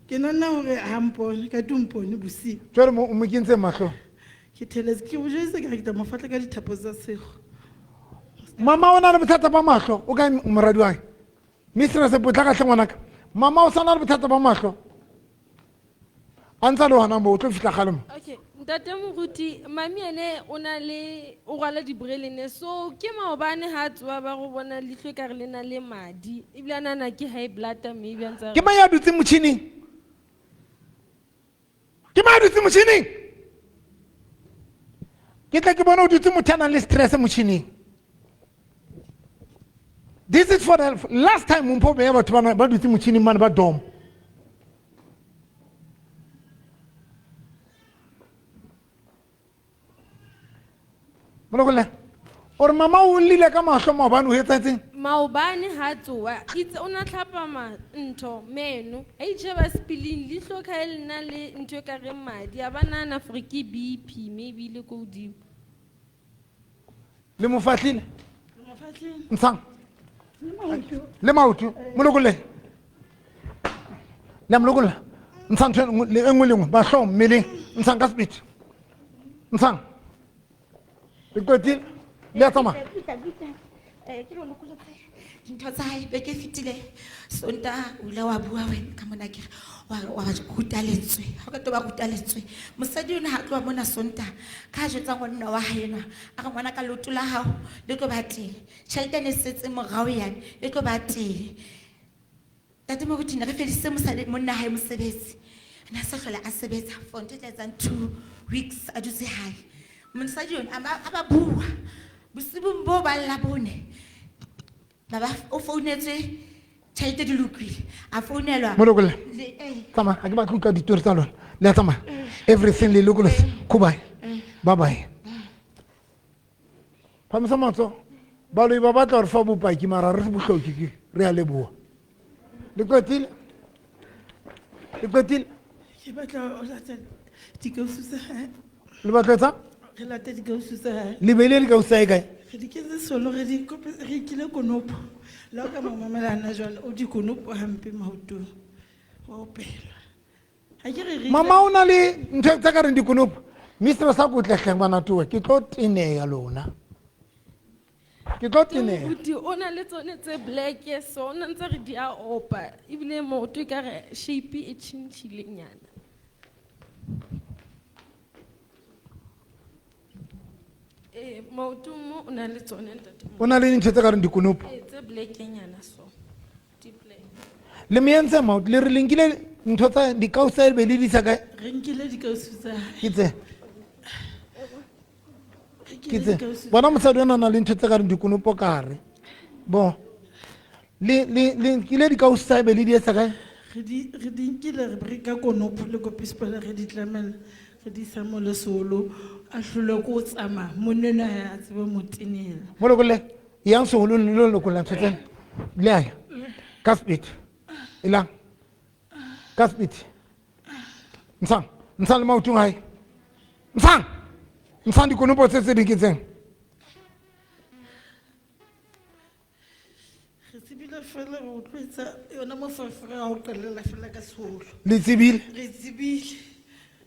Ke nahana hore ha mpone, ka tu mpone bosiu. Jwale o mo kentse mahlo? Ke theletse, ke o jwetse ka re ke tla mo fahla ka dithapo tsa sekgo. Mama o na le bothata ba mahlo, o kae moradi wa hae? Mistress potlaka hle ngwanaka. Mama o sa na le bothata ba mahlo. A ntsa le hona moo, o tlo fihla kgale mo. Okay, ntate moruti, mami ene o na le o rwala dibrelene, so ke maobane ha tsoha ba go bona leihlo ekare le na le madi, ebile a nahana ke high blood maybe a ntsa Ke mang ya dutseng motjhining? Ke mang ya dutseng motjhining? Ke tla ke bona o dutse motho a nang le stress motjhining. This is for the last time mpho beya batho bana ba dutse motjhining mane ba dom. Molokolle. O re mama o llile ka mahlo maobane o etsahetseng? Maobane ha tsoha, itse o na tlhapa ntho meno, a itjheba sepileng leihlo ka ha le na le ntho e ka reng madi, a ba nahana gore ke BP maybe le ko hodimo. Le mo fahlile? Le mo fahlile. Ntshang. Le maoto. Le maoto. Molokolle. Le a molokolla. Ntshang ntho e nngwe le e nngwe le nngwe, mahlong, mmeleng. Ntshang ka speed. Ntshang. Le qetile? Le a tsamaya? Ke lo lokolotse dintho tsa hae beke e fetileng. Sontaha o ile wa bua wena ka mona ke re, wa ba ruta lentswe. Ha o qeta ho ba ruta lentswe. Mosadi ona ha tloha mona Sontaha, ka ha jwetsa ngwanenwa wa hae enwa, a re ngwanaka leoto la hao le tlo ba teng. Tjhelete e ne setse morao yane e tlo ba teng. Ntate Moruti ne re fedisitse mosadi monna hae mosebetsi. Ne a sa hlola a sebetsa for ntho e tla etsang 2 weeks a dutse hae. Mosadi ona a ba bua. Bosibung bo ba Labone, ba o founetswe tjhelete di lokile. A founelwa Molokolle. le, eh. Tsamaya, ha ke batle ho utlwa ditori tsa lona. Le a tsamaya. Everything le lokolotse. Khubae. Bye bye. Phamisa matsoho. Baloi ba batla hore fa bopaki mara re bo hloke ke re a leboha. Le qetile? Le qetile? Ke batla ho lata dikausu tsa hae. Le batla ho etsang? Re lata dikausu tsa hae. Le beile dikausu tsa hae kae? Re di kentse solo, re di kope, re ikile konopo. Le ha o ka mo mamela hana jwale, o di konopo hampe maotong. Wa opelwa. Ha ke re re Mama o na le ntho tse ka reng dikonopo. Mistress a kotle hleng bana towe, ke tlo teneya lona. Ke tlo teneya. Moruti, o na le tsone tse black so, o na ntse re di a opa. Ebile maoto e ka re shape e tjhentjhile nyana. Maoto mo o na le tsone ntate. O na le dintho tse ka reng dikonopo. Tse black nyana so. Di black. Le me entse maoto, le re le nkile Ntho tsa dikausi be le di isa kae? Re nkile dikausi tsa hae. Ke tse. Re Ke nkile tse. dikausi. Bona mosadi ona o na le ntho tse ka reng dikonopo ka hare. Bo. Le le le nkile dikausi tsa hae be le di etsa kae? Re di re di nkile re re ka konopo le ko pispala re di tlamela re di isa mo lesolo a hlolwe ke ho tsamaya monna enwa hae a tsebe mo tenela. Mo lokolle. Yang seholong le lo lokolla ntho tsena. Le a ya. Ka speed. Elang. Ka speed. Ntshang. Ntshang le maotong a hae. Ntshang. Ntshang dikonopo tse tse ding ke tsena. Re tsebile fela re utlwetsa yona moferefere ha o qalella fela ka seholo. Le tsebile? Re tsebile.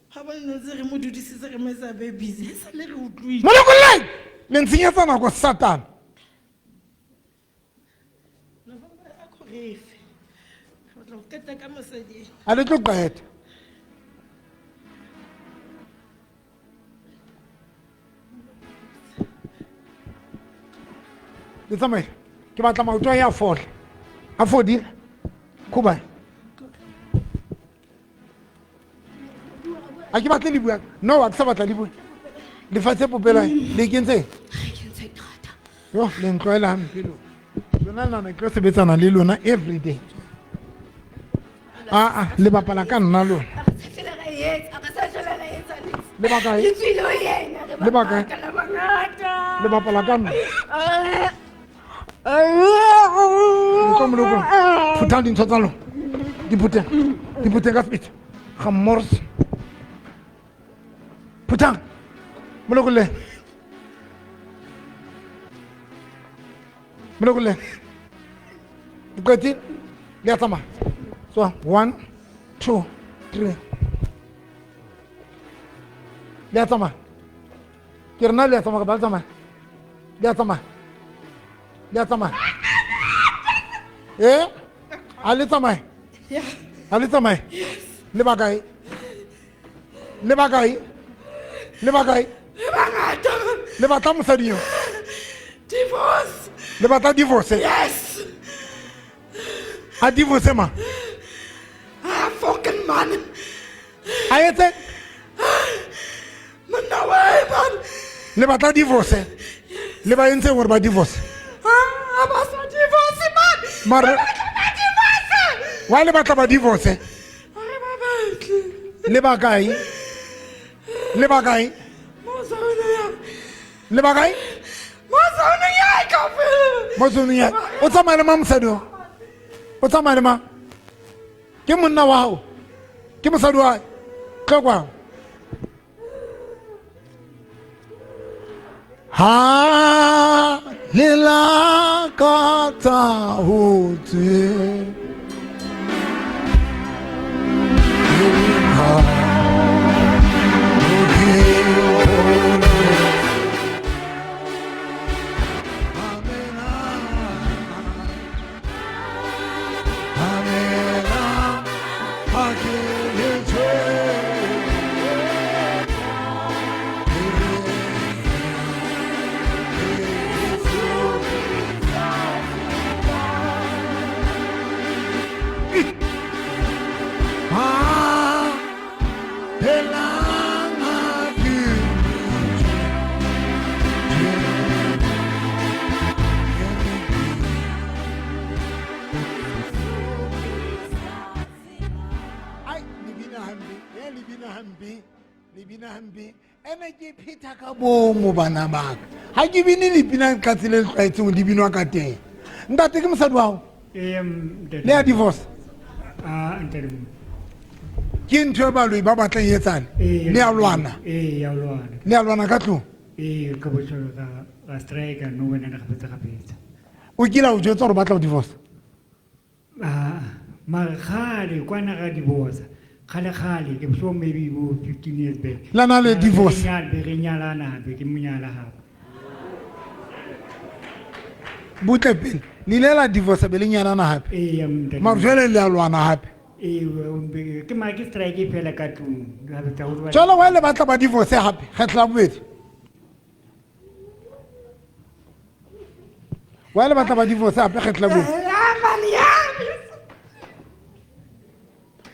Ha ba ne ntse re mo dudisitse re mo etsa be busy. E sale re utlwile. Mo lokolleng! Le ntshenyetsa nako Satan. November a ko re fe. Re batla ho qeta ka mosadi ena. A le tlo qeta. Le tsamaye. Ke batla maoto a hae a fole. A fodile. Khuba. A ke batle le bua. No, a ke sa batla le bua. Lefatshe popelo le kentse. Yo, le ntlwaela hampe lona. Lona le nahana ke tlo sebetsana le lona every day. Ah ah, le bapala ka nna lona. Le bakae? Le bakae? Le bapala ka nna. Le tlo molokong. Phuthang dintho tsa lona. Di phutheng. Di phutheng ka speed. Ga mmors. Phuthang. Molokolle. Molokolle. Le qetile? Le a tsamaya. So, 1, 2, 3. Le a tsamaya. Ke re na le a tsamaya kapa ha le tsamaya? Le a tsamaya. Le a tsamaya. Eh? Ha le tsamaye? Ha le tsamaye? Le bakae? Le bakae? Le bakae? Le bangata. Le batla mosadi eo? Divorce. Le batla divorce? Yes. A divorce mang? Ah, fucking man. A etse? Monna wa hae, man. Le batla divorce? Le ba entse hore ba divorce? Ah, ba sa divorce, man. Mare Ba batla ba divorce. Why le batla ba divorce? Hore ba batle. Le ba kae? Le ba kae? Mo zoneng ya. Le ba kae? Mo zoneng ya kaofela. Mo zoneng ya. O tsamaya le mang mosadi o? O tsamaya le mang? Ke monna wa hao? Ke mosadi wa hae? Tlo kwano. Ha le lakatsa ho tseba. Ene ke pheta ka bomo bana ba ka. Ha ke bine dipina ka tsela e tlwaetseng di binwa ka teng. Ntate ke mosadi wa hao? Ee, ntate. Le ya divorce? Ah, ntate. Ke ntho e baloi ba batlang e etsane? Ee, Le ya lwana? Ee, ya lwana. Le ya lwana ka tlung? Ee, ka botshelo ra strike no wena re kgapetsa kgapetsa. O kile a o jwetsa hore o batla ho divorce? Ah, mare kgale kwana ra divorce. Kgale kgale, ke sure maybe bo 15 years back. La na le Re divorce? be re nyalana hape, ke mo nyala hape. Butle pele, le ile la divorce be le nyalana hape? Ee, ntate. Mare jwale le a lwana hape? Ee, ke mara ke strike fela ka tlung. Ra betsa ho lwana. Jwale why le batla ba divorce hape? Kgetlo la bobedi. Why le batla ba divorce hape kgetlo la bobedi?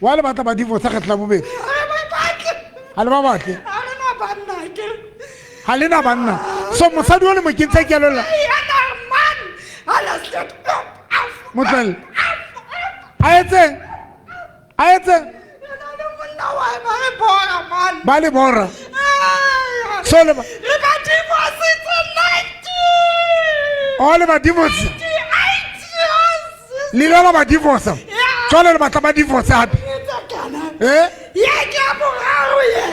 Wa le batla ba divorce kgetlo la bobedi? Re ba batle. Ha le ba batle? Ha re na banna ke. Ha le na banna. So mosadi o le mo kentse ke lola. Yena man. Alles let up. Motlwelle. A etseng? A etseng? Yena le monna wa hae ba re bora man. Ba le bora. So le ba Re ba divorcitse 90. O le ba divorce. 98 years. Le ile la ba divorce. Jwale le batla ba divorce hape. Eh? Ye ke ya boraro ye.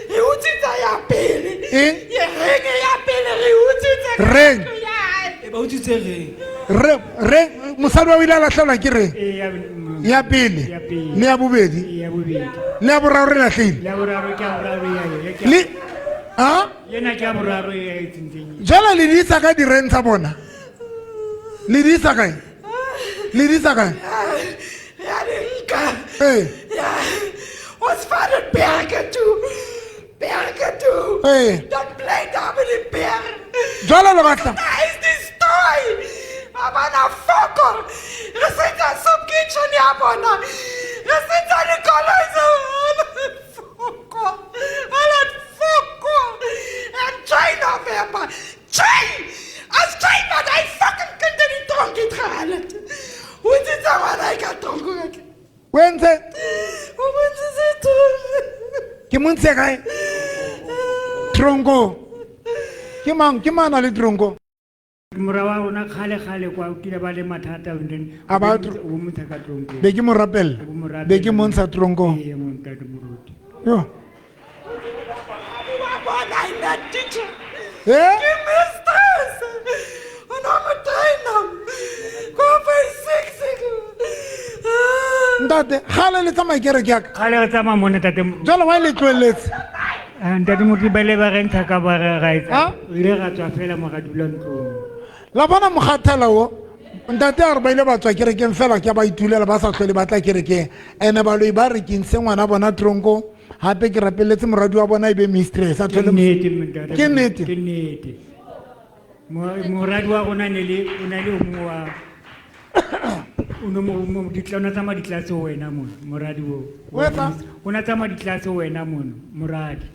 Re utswitse ya pele. Eng? Ye reng ya pele re utswitse ka Reng? ntlo ya hae. E ba utswitse reng? Re re mosadi wa o ile a lahlelwa ke reng? Ya pele. Ya pele. Le ya bobedi. Ya bobedi. Le ya boraro re lahlehile. La boraro ke ya boraro ya ye. ke ya- Le a Yena ke ya boraro ya e tsentseng. jwale le di isa ka direng tsa bona. Le di isa kae? Le di isa kae? Ya di nka. Eh. Ja. Ons vader berge toe. Berge toe. Eh. Dan bly daar by die berg. Jwale le batla. Daar is die stooi. Ba bana fokol. Re sentse soup kitchen ya bona. Re sentse dikoloi tsa bona. Fokol. Hulle het fokol. En 2 November. 2! As 2 wat hy fucking kind in die tronk het gehaal het. Hoe het dit nou aan hy kan tronk ook? O entse? O montshitse tronk. Ke mo ntse kae? Tronko. Ke mang ke mang a le tronko? Mora wa rona kgale kgale kwa o kile ba le mathata and then A ba o bo mo ntsha ka tronkong. Be ke mo rapella. O bo mo rapella. Be ke mo ntsha tronkong. Ee, mo ntate moruti. Yo. Wa bona in that teacher. Eh? Ke mistress. O no mo trainer. Ko phase 6. Ntate, kgale le tsamaya kereke ya ka. Kgale re tsamaya mona ntate. Jwale wa le tlohelletse? Ah, Ntate moruti ba ile ba re ntsha ka ba re ra etsa. Ah? Re ile ra tswa fela mo ra dula ntlong. La bona mokgathela o. Ntate a re ba ile ba tswa kerekeng fela ke ba itulela ba sa tlhole ba tla kerekeng. Ene baloi ba re ke ntshe ngwana bona tronko. Hape ke rapelletse moradi wa bona e be mistress a Ke thole nnete ntate. Ke nnete. Ke nnete. Moradi wa rona ne le o na le o mongwe wa o no mo mo ditla o na tsamaya ditlase ho wena mono moradi oo. O etsang? O na tsamaya ditlase ho wena mono moradi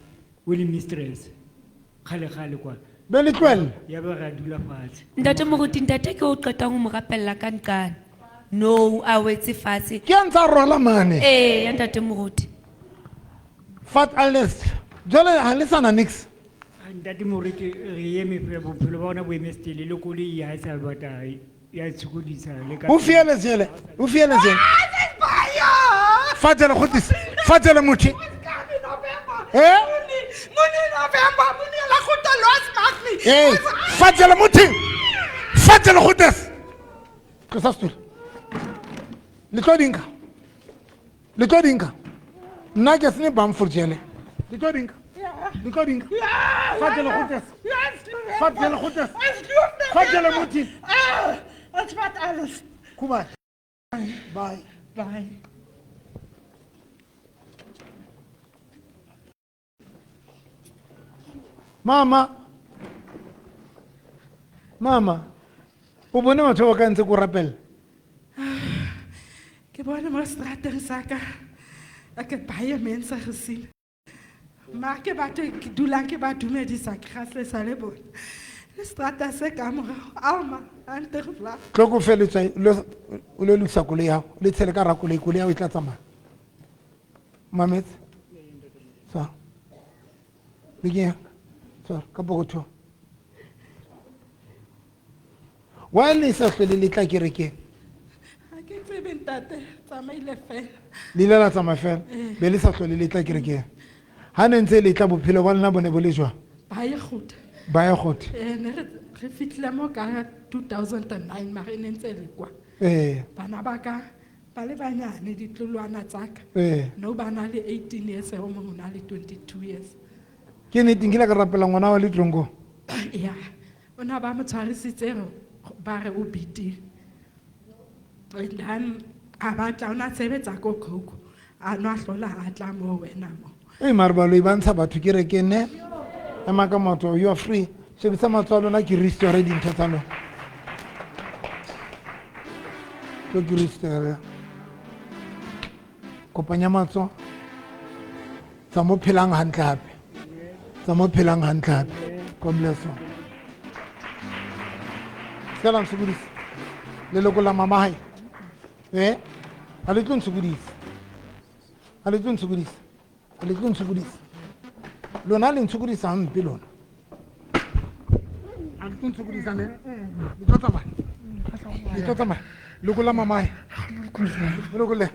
o le mistress. Kgale kgale kwa. Be le tlohella. Ya ba ra dula fatshe. Ntate moruti ntate ke o qetang ho mo rapella ka nqane. No, a wetse fatshe. Ke a ntsa rwala mane. Ee, ya ntate moruti. Fat alles. Jwale ha le sana nix. Ah, Ntate moruti re eme fela bophelo ba rona bo eme stele le koloi ha e sa batla ya tshokodisa le ka O fiele jele. O fiele jele. Fatele kgotisi. Fatele motho. Eh? Mone November, mone la kgotla los maak nie. Hey, fatele motho. Fatele kgotisi. Tlosa setulo. Le tlo di nka. Le tlo di nka. Nna ke sene bamfur jele. Le tlo di nka. Le tlo di nka. Fatele kgotisi. Fatele kgotisi. Fatele motho. Ah, ons vat alles. Kom maar. Bye. Bye. Mama. Mama. O bone batho ba ka ntse ko rapella. Ke bone mo seterateng sa ka. Ek het baie mense gesien. Maar ke batho ke dulang ke ba dumedisa ke gaslesa le bone. Le strata se ka morago Alma a nte go vla. Tlo ko fe letswai o lo lokisa koloi ya hao. Le tshele ka hara koloi, koloi ya hao e tla tsamaya. Mametse. Tshwara. Le ke ya. Tshwara ka pokothong. Why le sa hlole le tla kerekeng? Ha ke tsebe ntate, tsamaile fela. Le ile la tsamaya fela. Eh. Be le sa hlole le tla kerekeng. Ha ne ntse le tla bophelo ba lona bo ne bo le jwang? Baie goed. Baie goed. Eh, ne re fihlile mo ka 2009 mare e ne ntse le kwa. Eh. Bana ba ka ba le banyane ditlolwana tsa ka. Eh. Nou ba na le 18 years, o mongwe o na le 22 years. Ke nnete nkile ka rapela ngwana wa le tronkong. Ya. O na ba mo tshwarisitse ba re o bitile. And then a batla o na sebetsa ko Coke. A nwa hlola a tla mo wena mo. Ei mare baloi ba ntsha batho kerekeng ne. Ema ka maoto, you are free. Shebisa matsoho a lona ke restore dintho tsa lona. Tlo ke restore. Kopanya matsoho. Tsa mo phelang hantle hape. Tsa mo phelang hantle hape. God bless you. Se la ntshokodisa. Leloko la mama hae. Ha le tlo ntshokodisa. Ha le tlo ntshokodisa. Ha le tlo ntshokodisa. Lona le ntshokodisa hampe lona. Ha le tlo ntshokodisa ne? Le tlo tsamaya. Le tlo tsamaya. Leloko la mama hae. Leloko le.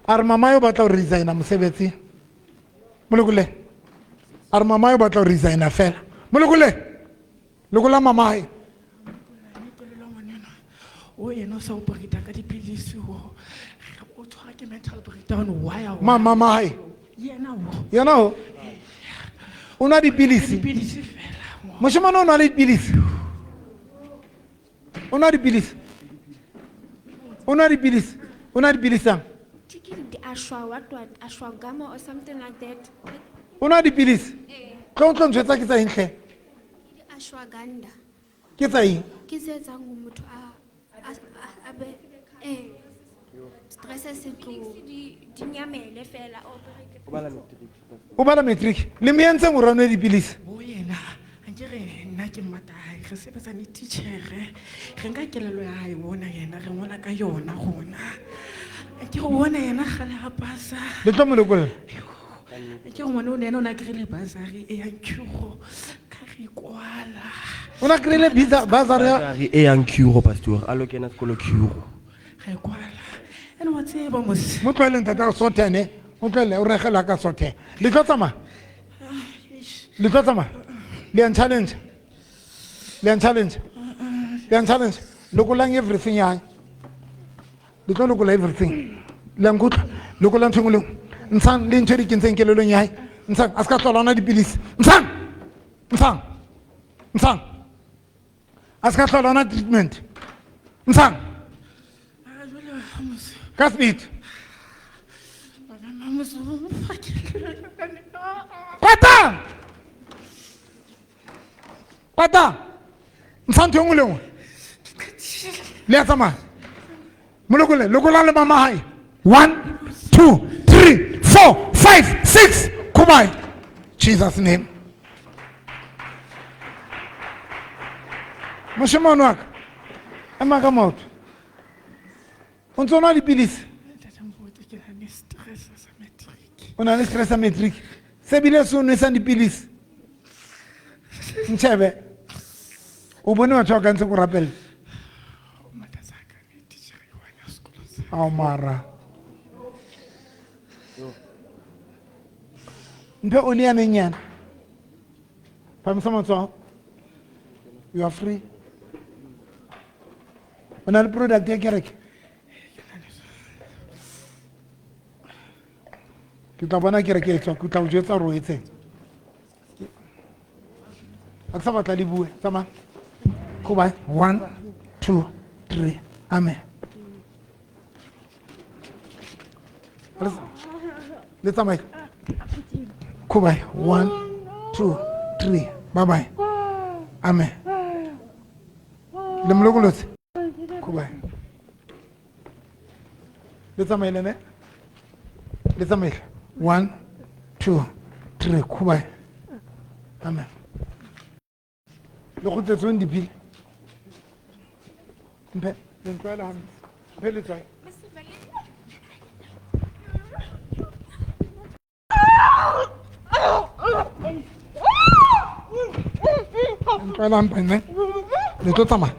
A re mama yo batla ho resigna mosebetsi. Molokole. A re mama yo batla ho resigna fela. Molokole. Leloko la mama hae. O yena o sa operate ka dipilisi o. O tshwara ke mental breakdown why a Mama hae. Yena o. Yena o. O nwa dipilisi. Dipilisi fela. Moshemane o nwa dipilisi. O nwa dipilisi. O nwa dipilisi. O nwa dipilisi ang? Di ashwa what ashwagama or something like that. O nwa dipilisi? Tlo tlo ntshwetsa ke tsa eng hle? Di ashwagandha. Ke tsa eng? Ke tse etsang hore motho a be stress se tlo di nyamele fela o O bala matric. Le mo entseng hore a nwe dipilisi? Bo yena nke re nna ke mmata hae re sebetsa le titjhere. Re nka kelello ya hae bona yena re ngola ka yona rona. Ke go bona yena kgale a pasa. Le tlo mo lokolla? Ke go ngwana o ne ena o na kry-ile bursary e yang Curo ka re kwala. O na kry-ile bursary ya Bursary e yang Curo pastor, a lo kena sekolo Curo. Re kwala. Ene wa tseba mos. Mo tlohele ntate a sothe ne. Mo tlohele o regela ka sothe. Le tlo tsamaya? Le tlo tsamaya? Le a nchallenge? Le a nchallenge? Le a nchallenge? Lokolang everything ya hae. Le tlo lokola everything. Le a nkutlwa? Lokola ntho e nngwe le nngwe. Ntshang le ntho e di kentseng kelellong ya hae. Ntshang, a se ka hlola a nwa dipilisi. Ntshang! Ntshang! Ntshang! A se ka hlola a nwa treatment. Ntshang! Ka speed. Kwata! Kwata! Ntshang ntho e nngwe le nngwe. Le a tsamaya. Molokole, lokola le mama hae. 1, 2, 3, 4, 5, 6. Come on. Jesus name. Moshemane wa ka. Ema ka maoto. O ntso nwa dipilisi? O na le stress sa matric. Se bile se o nwesang dipilisi. Ntshebe. O bone batho ba ka ntse ko rapella. Ao mara. Mphe oli ya neng yana. Phamisa matsoho. You are free. O na le product ya kereke? Ke tla bona kereke e tswa, ke tla o jwetsa hore o etseng. Ha ke sa batla le bue, tsamaya. Goodbye. 1, 2, 3. Amen. Le tsamaye. Goodbye. 1, 2, 3. Bye bye. Amen. Le molokolotse. Goodbye. Le tsamaile ne? Le tsamaile. 1, 2, 3. Goodbye. Amen. Le kgutletsweng dipile. Mphe, le ntlwaela hampe. Mphe letswai. Ntlwaela hampe ne? Le tlo tsamaya.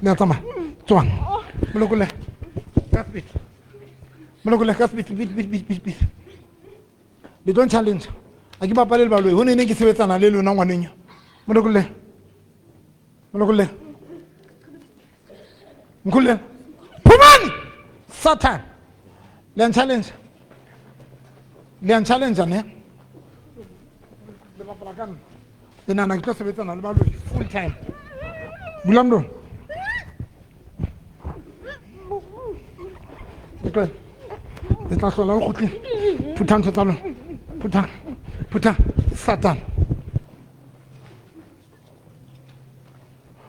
Le a tsamaya. Tswang. Molokole. Ka speed. Molokole ka speed, speed, speed, speed, speed. Le tlo nchallenge. Ha ke bapale le baloi. Ho ne ne ke sebetsana le lona ngwaneng eo. Molokole. Molokole. Nkhulele. Phumani! Satan. Le nchallenge. Le nchallenge ne? Le bapala ka nna. Le nahana ke tlo sebetsana le baloi full time. Bula molomo. Le tlohele. Le tla hlola le kgutlile. Phuthang ntho tsa lona. Phuthang. Phuthang. Satan.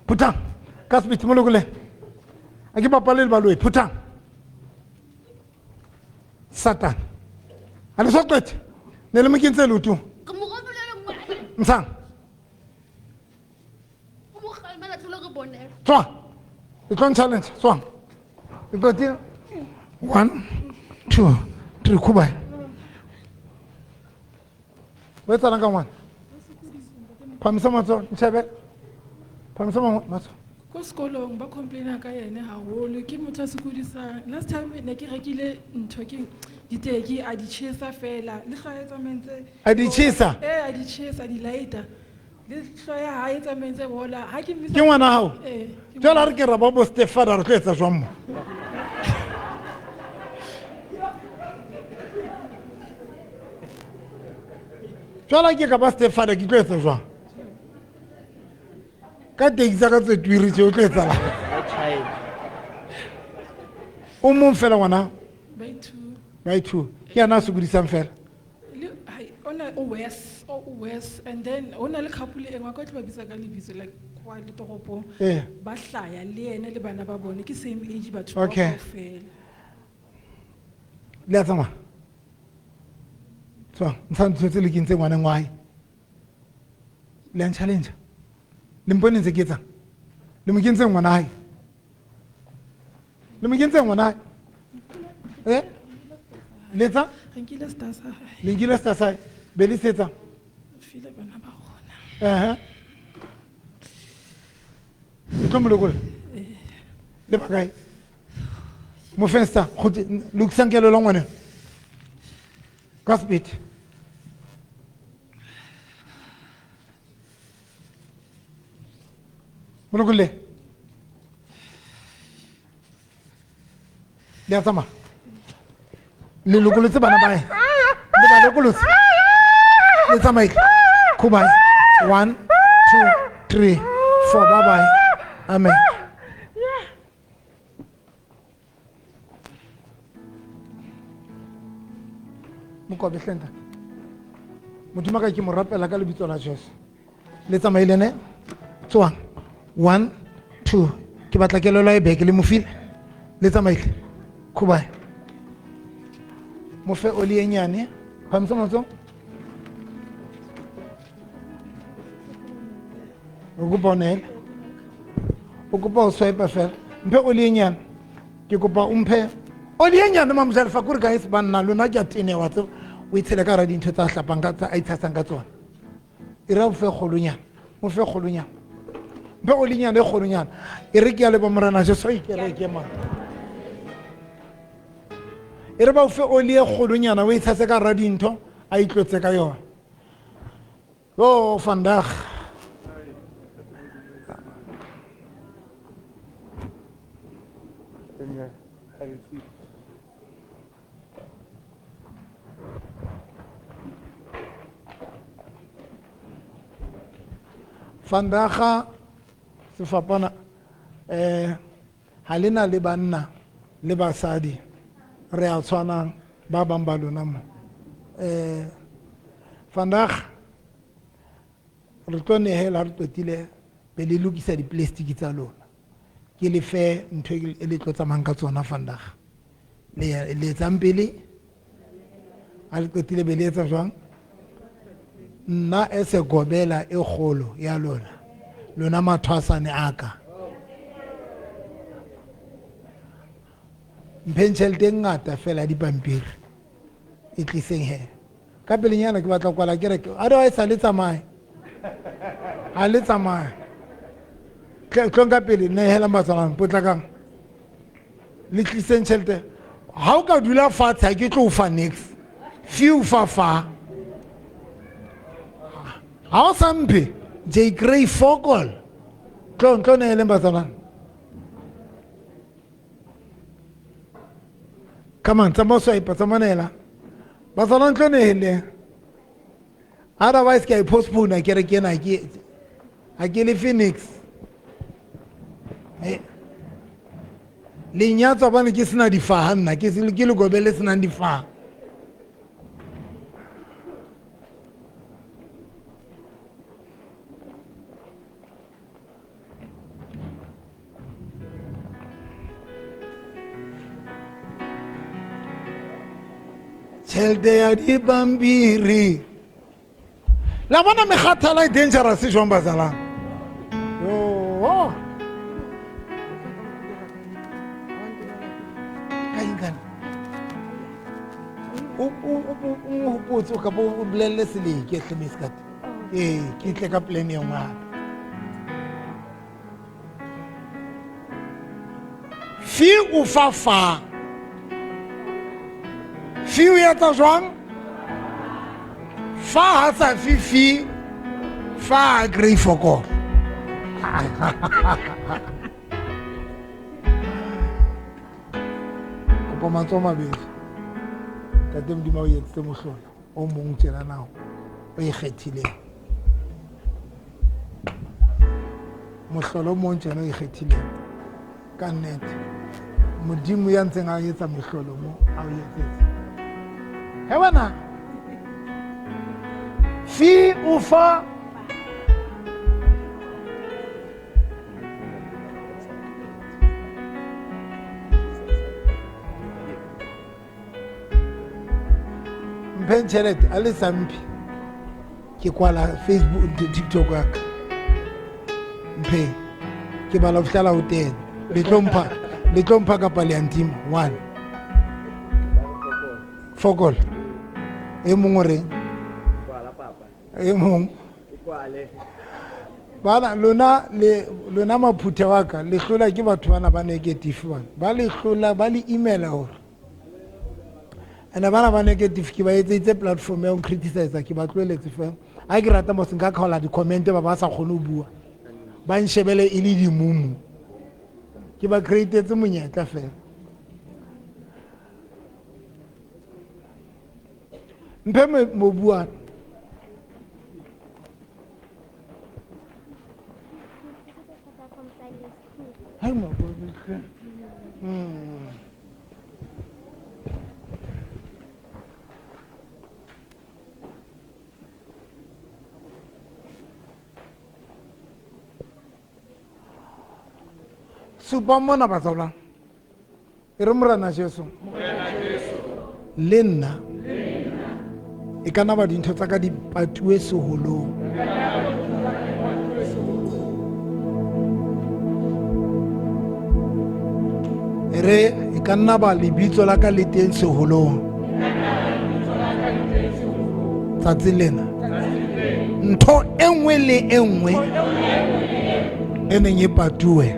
Phuthang. Ka speed molokole. Ha ke bapale le baloi. Phuthang. Satan. Ha le so qete? Ne le mo kentse leotong? Re mo robile le ngwana. Ntshang. O mo kgalemela tlhole re bonela. Tswa. Le tlo challenge. Tswa. Le qetile? 1 2 3 khuba. O etsalang ka ngwana? Phamisa matsoho, ntshebe. Phamisa matsoho. Ko sekolong ba complaina ka yene haholo, ke motho a sokodisang. Last time ne ke rekile ntho ke diteki, a di tjhesa fela. Le hlooho e tsamaentse. A di tjhesa? Ee, a di tjhesa, di lighter. Le hlooho ya hae e tsamaentse bola. Ha ke mmitsa Ke ngwana hao? Ee, ke Jwale ha re ke ra ba bo stepfather, re tlo etsa jwang mo? Jwale ha ke ka ba stepfather, ke tlo etsa jwang? Ka teki tsa ka tse twiri tse, o tlo etsalang? O mong fela ngwana? By two. By two. Ke yena a sokodisang fela? Le, hai, ona o worse, o worse. And then, ho na le couple e nngwe, ka tlo ba bitsa ka lebitso, like, kwa le toropong. Ee. Ba hlaya le yena le bana ba bone, ke same age batho bao Okay. kaofela. Le a tsamaya? Tswa, ntsha ntho tse le kentseng ngwaneng wa hae. Le a nchallenge? Le mpone ntse ke etsang? Le mo kentseng ngwana hae? Le mo kentseng ngwana hae? Eh? Le etsang? Re nkile star sa hae. Le nkile star sa hae? Be le se etsang? Re file bana ba rona. Ehe. Le tlo mo lokolla? Ee. Le ba kae? Mo feng star? Kgotsi, lokisang kelello ngwaneng. Ka speed. Mo lokolle. Le a tsamaya? Le lokolotse bana ba hae? Le ba lokolotse? Le tsamaile? Khubai. 1, 2, 3, 4. Bye bye. Amen. Mokobe hle ntate. Modimo ka ke mo rapela ka lebitso la Jesu. Le tsamaile ne? Tswang. 1, 2. Ke batla kelello e beke le mo file. Le tsamaile. Khubai. Mo fe oli e nyane. Phamisa matsoho. O kopa o neele. O kopa o swipe fela. Mphe oli e nyane. Ke kopa o mphe oli e nyane Mamojalefa, kore ka ese banna lona ke a tenewa tseo. O e tshele ka hara dintho tsa hlapang ka tsa a itshasang ka tsona. E re o fe kgolonyana. Mo fe kgolonyana. Mphe oli nyane e kgolonyana. E re ke a leboha Morena Jesu, e ke re ke mang. E re ba o fe oli e kgolonyana, o e tshase ka hara dintho, a itlotse ka yona. Oh, vandag. Vandag sefapana, ha le na le banna le basadi re a tshwanang ba bang ba lona mo. Vandag re tlo nehela re qetile be le lokisa di-plastic tsa lona. Ke le fe ntho e le tlo tsamayang ka tsona vandag. Le etsang pele? Ha le qetile be le etsa jwang? Nna e se gobela e kgolo ya lona. Lona mathwasane a ka. Mpheng tjhelete e ngata fela ya dipampiri. E tliseng he. Ka pelenyana ke batla ho kwala kereke. Otherwise ha le tsamaye. Ha le tsamaye. Tlong ka pele, nehelang batsalane, potlakang. Le tliseng tjhelete. Ha o ka dula fatshe, ha ke tlo o fa niks. Few fa fa. Ha o sa mphe, J Grey fokol. Tlo neheleng batsalane. Come on, tsamaya o swipe, tsamaya nehela. Batsalane tlo neheleng. Otherwise ke a e postpone kereke ena, ha ke le Phoenix. Le nyatsa hobane ke sena difaha nna, ke lekobe le senang difaha. Tjhelete ya dipampiri. La bona mekgathala e dangerous jwang bazalwane? Yo. Ka eng kana? O hopotse kapa o bolelle Seleke hle Miss-Kat. Ee, ke tle ka plan e nngwe hape. Fi o fa fa. Fi o etsa jwang? Fa ha sa fi fi, fa a grey fokol. Kopa matsoho a mabedi. Ntate Modimo o entse mohlolo o mong tjena na o ikgethileng. Mohlolo o mong tjena o ikgethileng. Ka nnete. Modimo ya ntseng a etsa mehlolo mo a o etsetse. He wena. Fi o fa mpheng tjhelete a le sa mphe ke kwala Facebook TikTok ya ka mpheng ke bala ho fihlela ho 10 le tlo mpha kapa le a ntima 1 fokol e mong o reng e mong bana lona le lona maphuthe wa ka le hlola ke batho bana ba negative bana ba le hlola ba le email hore ene bana ba negative ke ba etseditse platform ya ho criticize ke ba tlohelletse fela ha ke rata mos nka kgaola di-comment ba ba sa kgone ho bua ba nshebele e le dimumu ke ba createtse monyetla fela mphe mobu wa Hai mobu Supa mona batswala. E re Morena Jesu. Le nna. E ka nna ba dintho tsa ka di patuwe seholong. E re e ka nna ba lebitso la ka le teng seholong. Tsatsi lena. Ntho e nngwe le e nngwe e neng e patuwe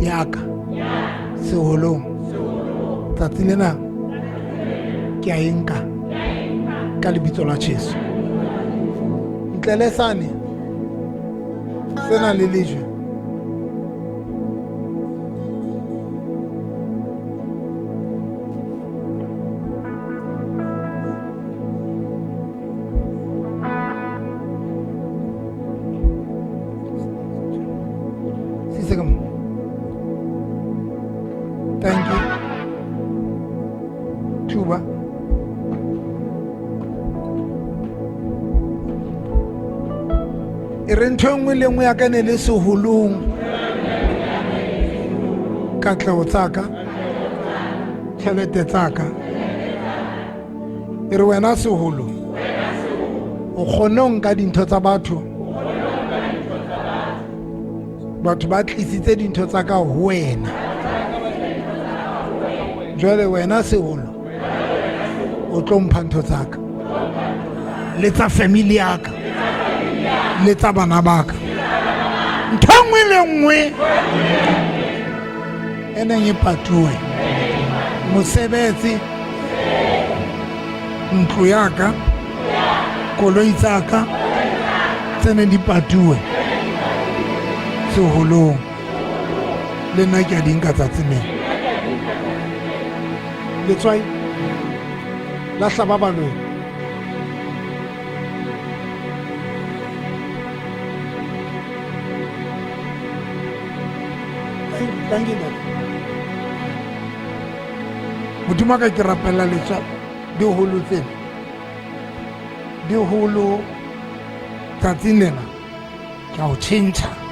yaka seholong tsatsi lena ke a e nka ka lebitso la Jesu. Ntle le sane sena le lejwe. Thank you. Tuba. E re ntho e nngwe le nngwe ya ka ne le seholong. Katleho tsa ka, tjhelete tsa ka. E re wena seholo o kgonne ho nka dintho tsa batho. Batho ba tlisitse dintho tsa ka ho wena. Jwale wena seholo o tlo mpha ntho tsa ka le tsa family ya ka le tsa bana ba ka. Ntho e nngwe le nngwe e neng e patuwe, mosebetsi, ntlo ya ka, koloi tsa ka tse neng di patuwe seholong le nna ke a di nka tsatsi lena. Letswai la hlaba baloi. Thank you, Dad. Modimo ka ke rapella letswai diholo tsena diholo tsatsing lena ke a o tjhentjha.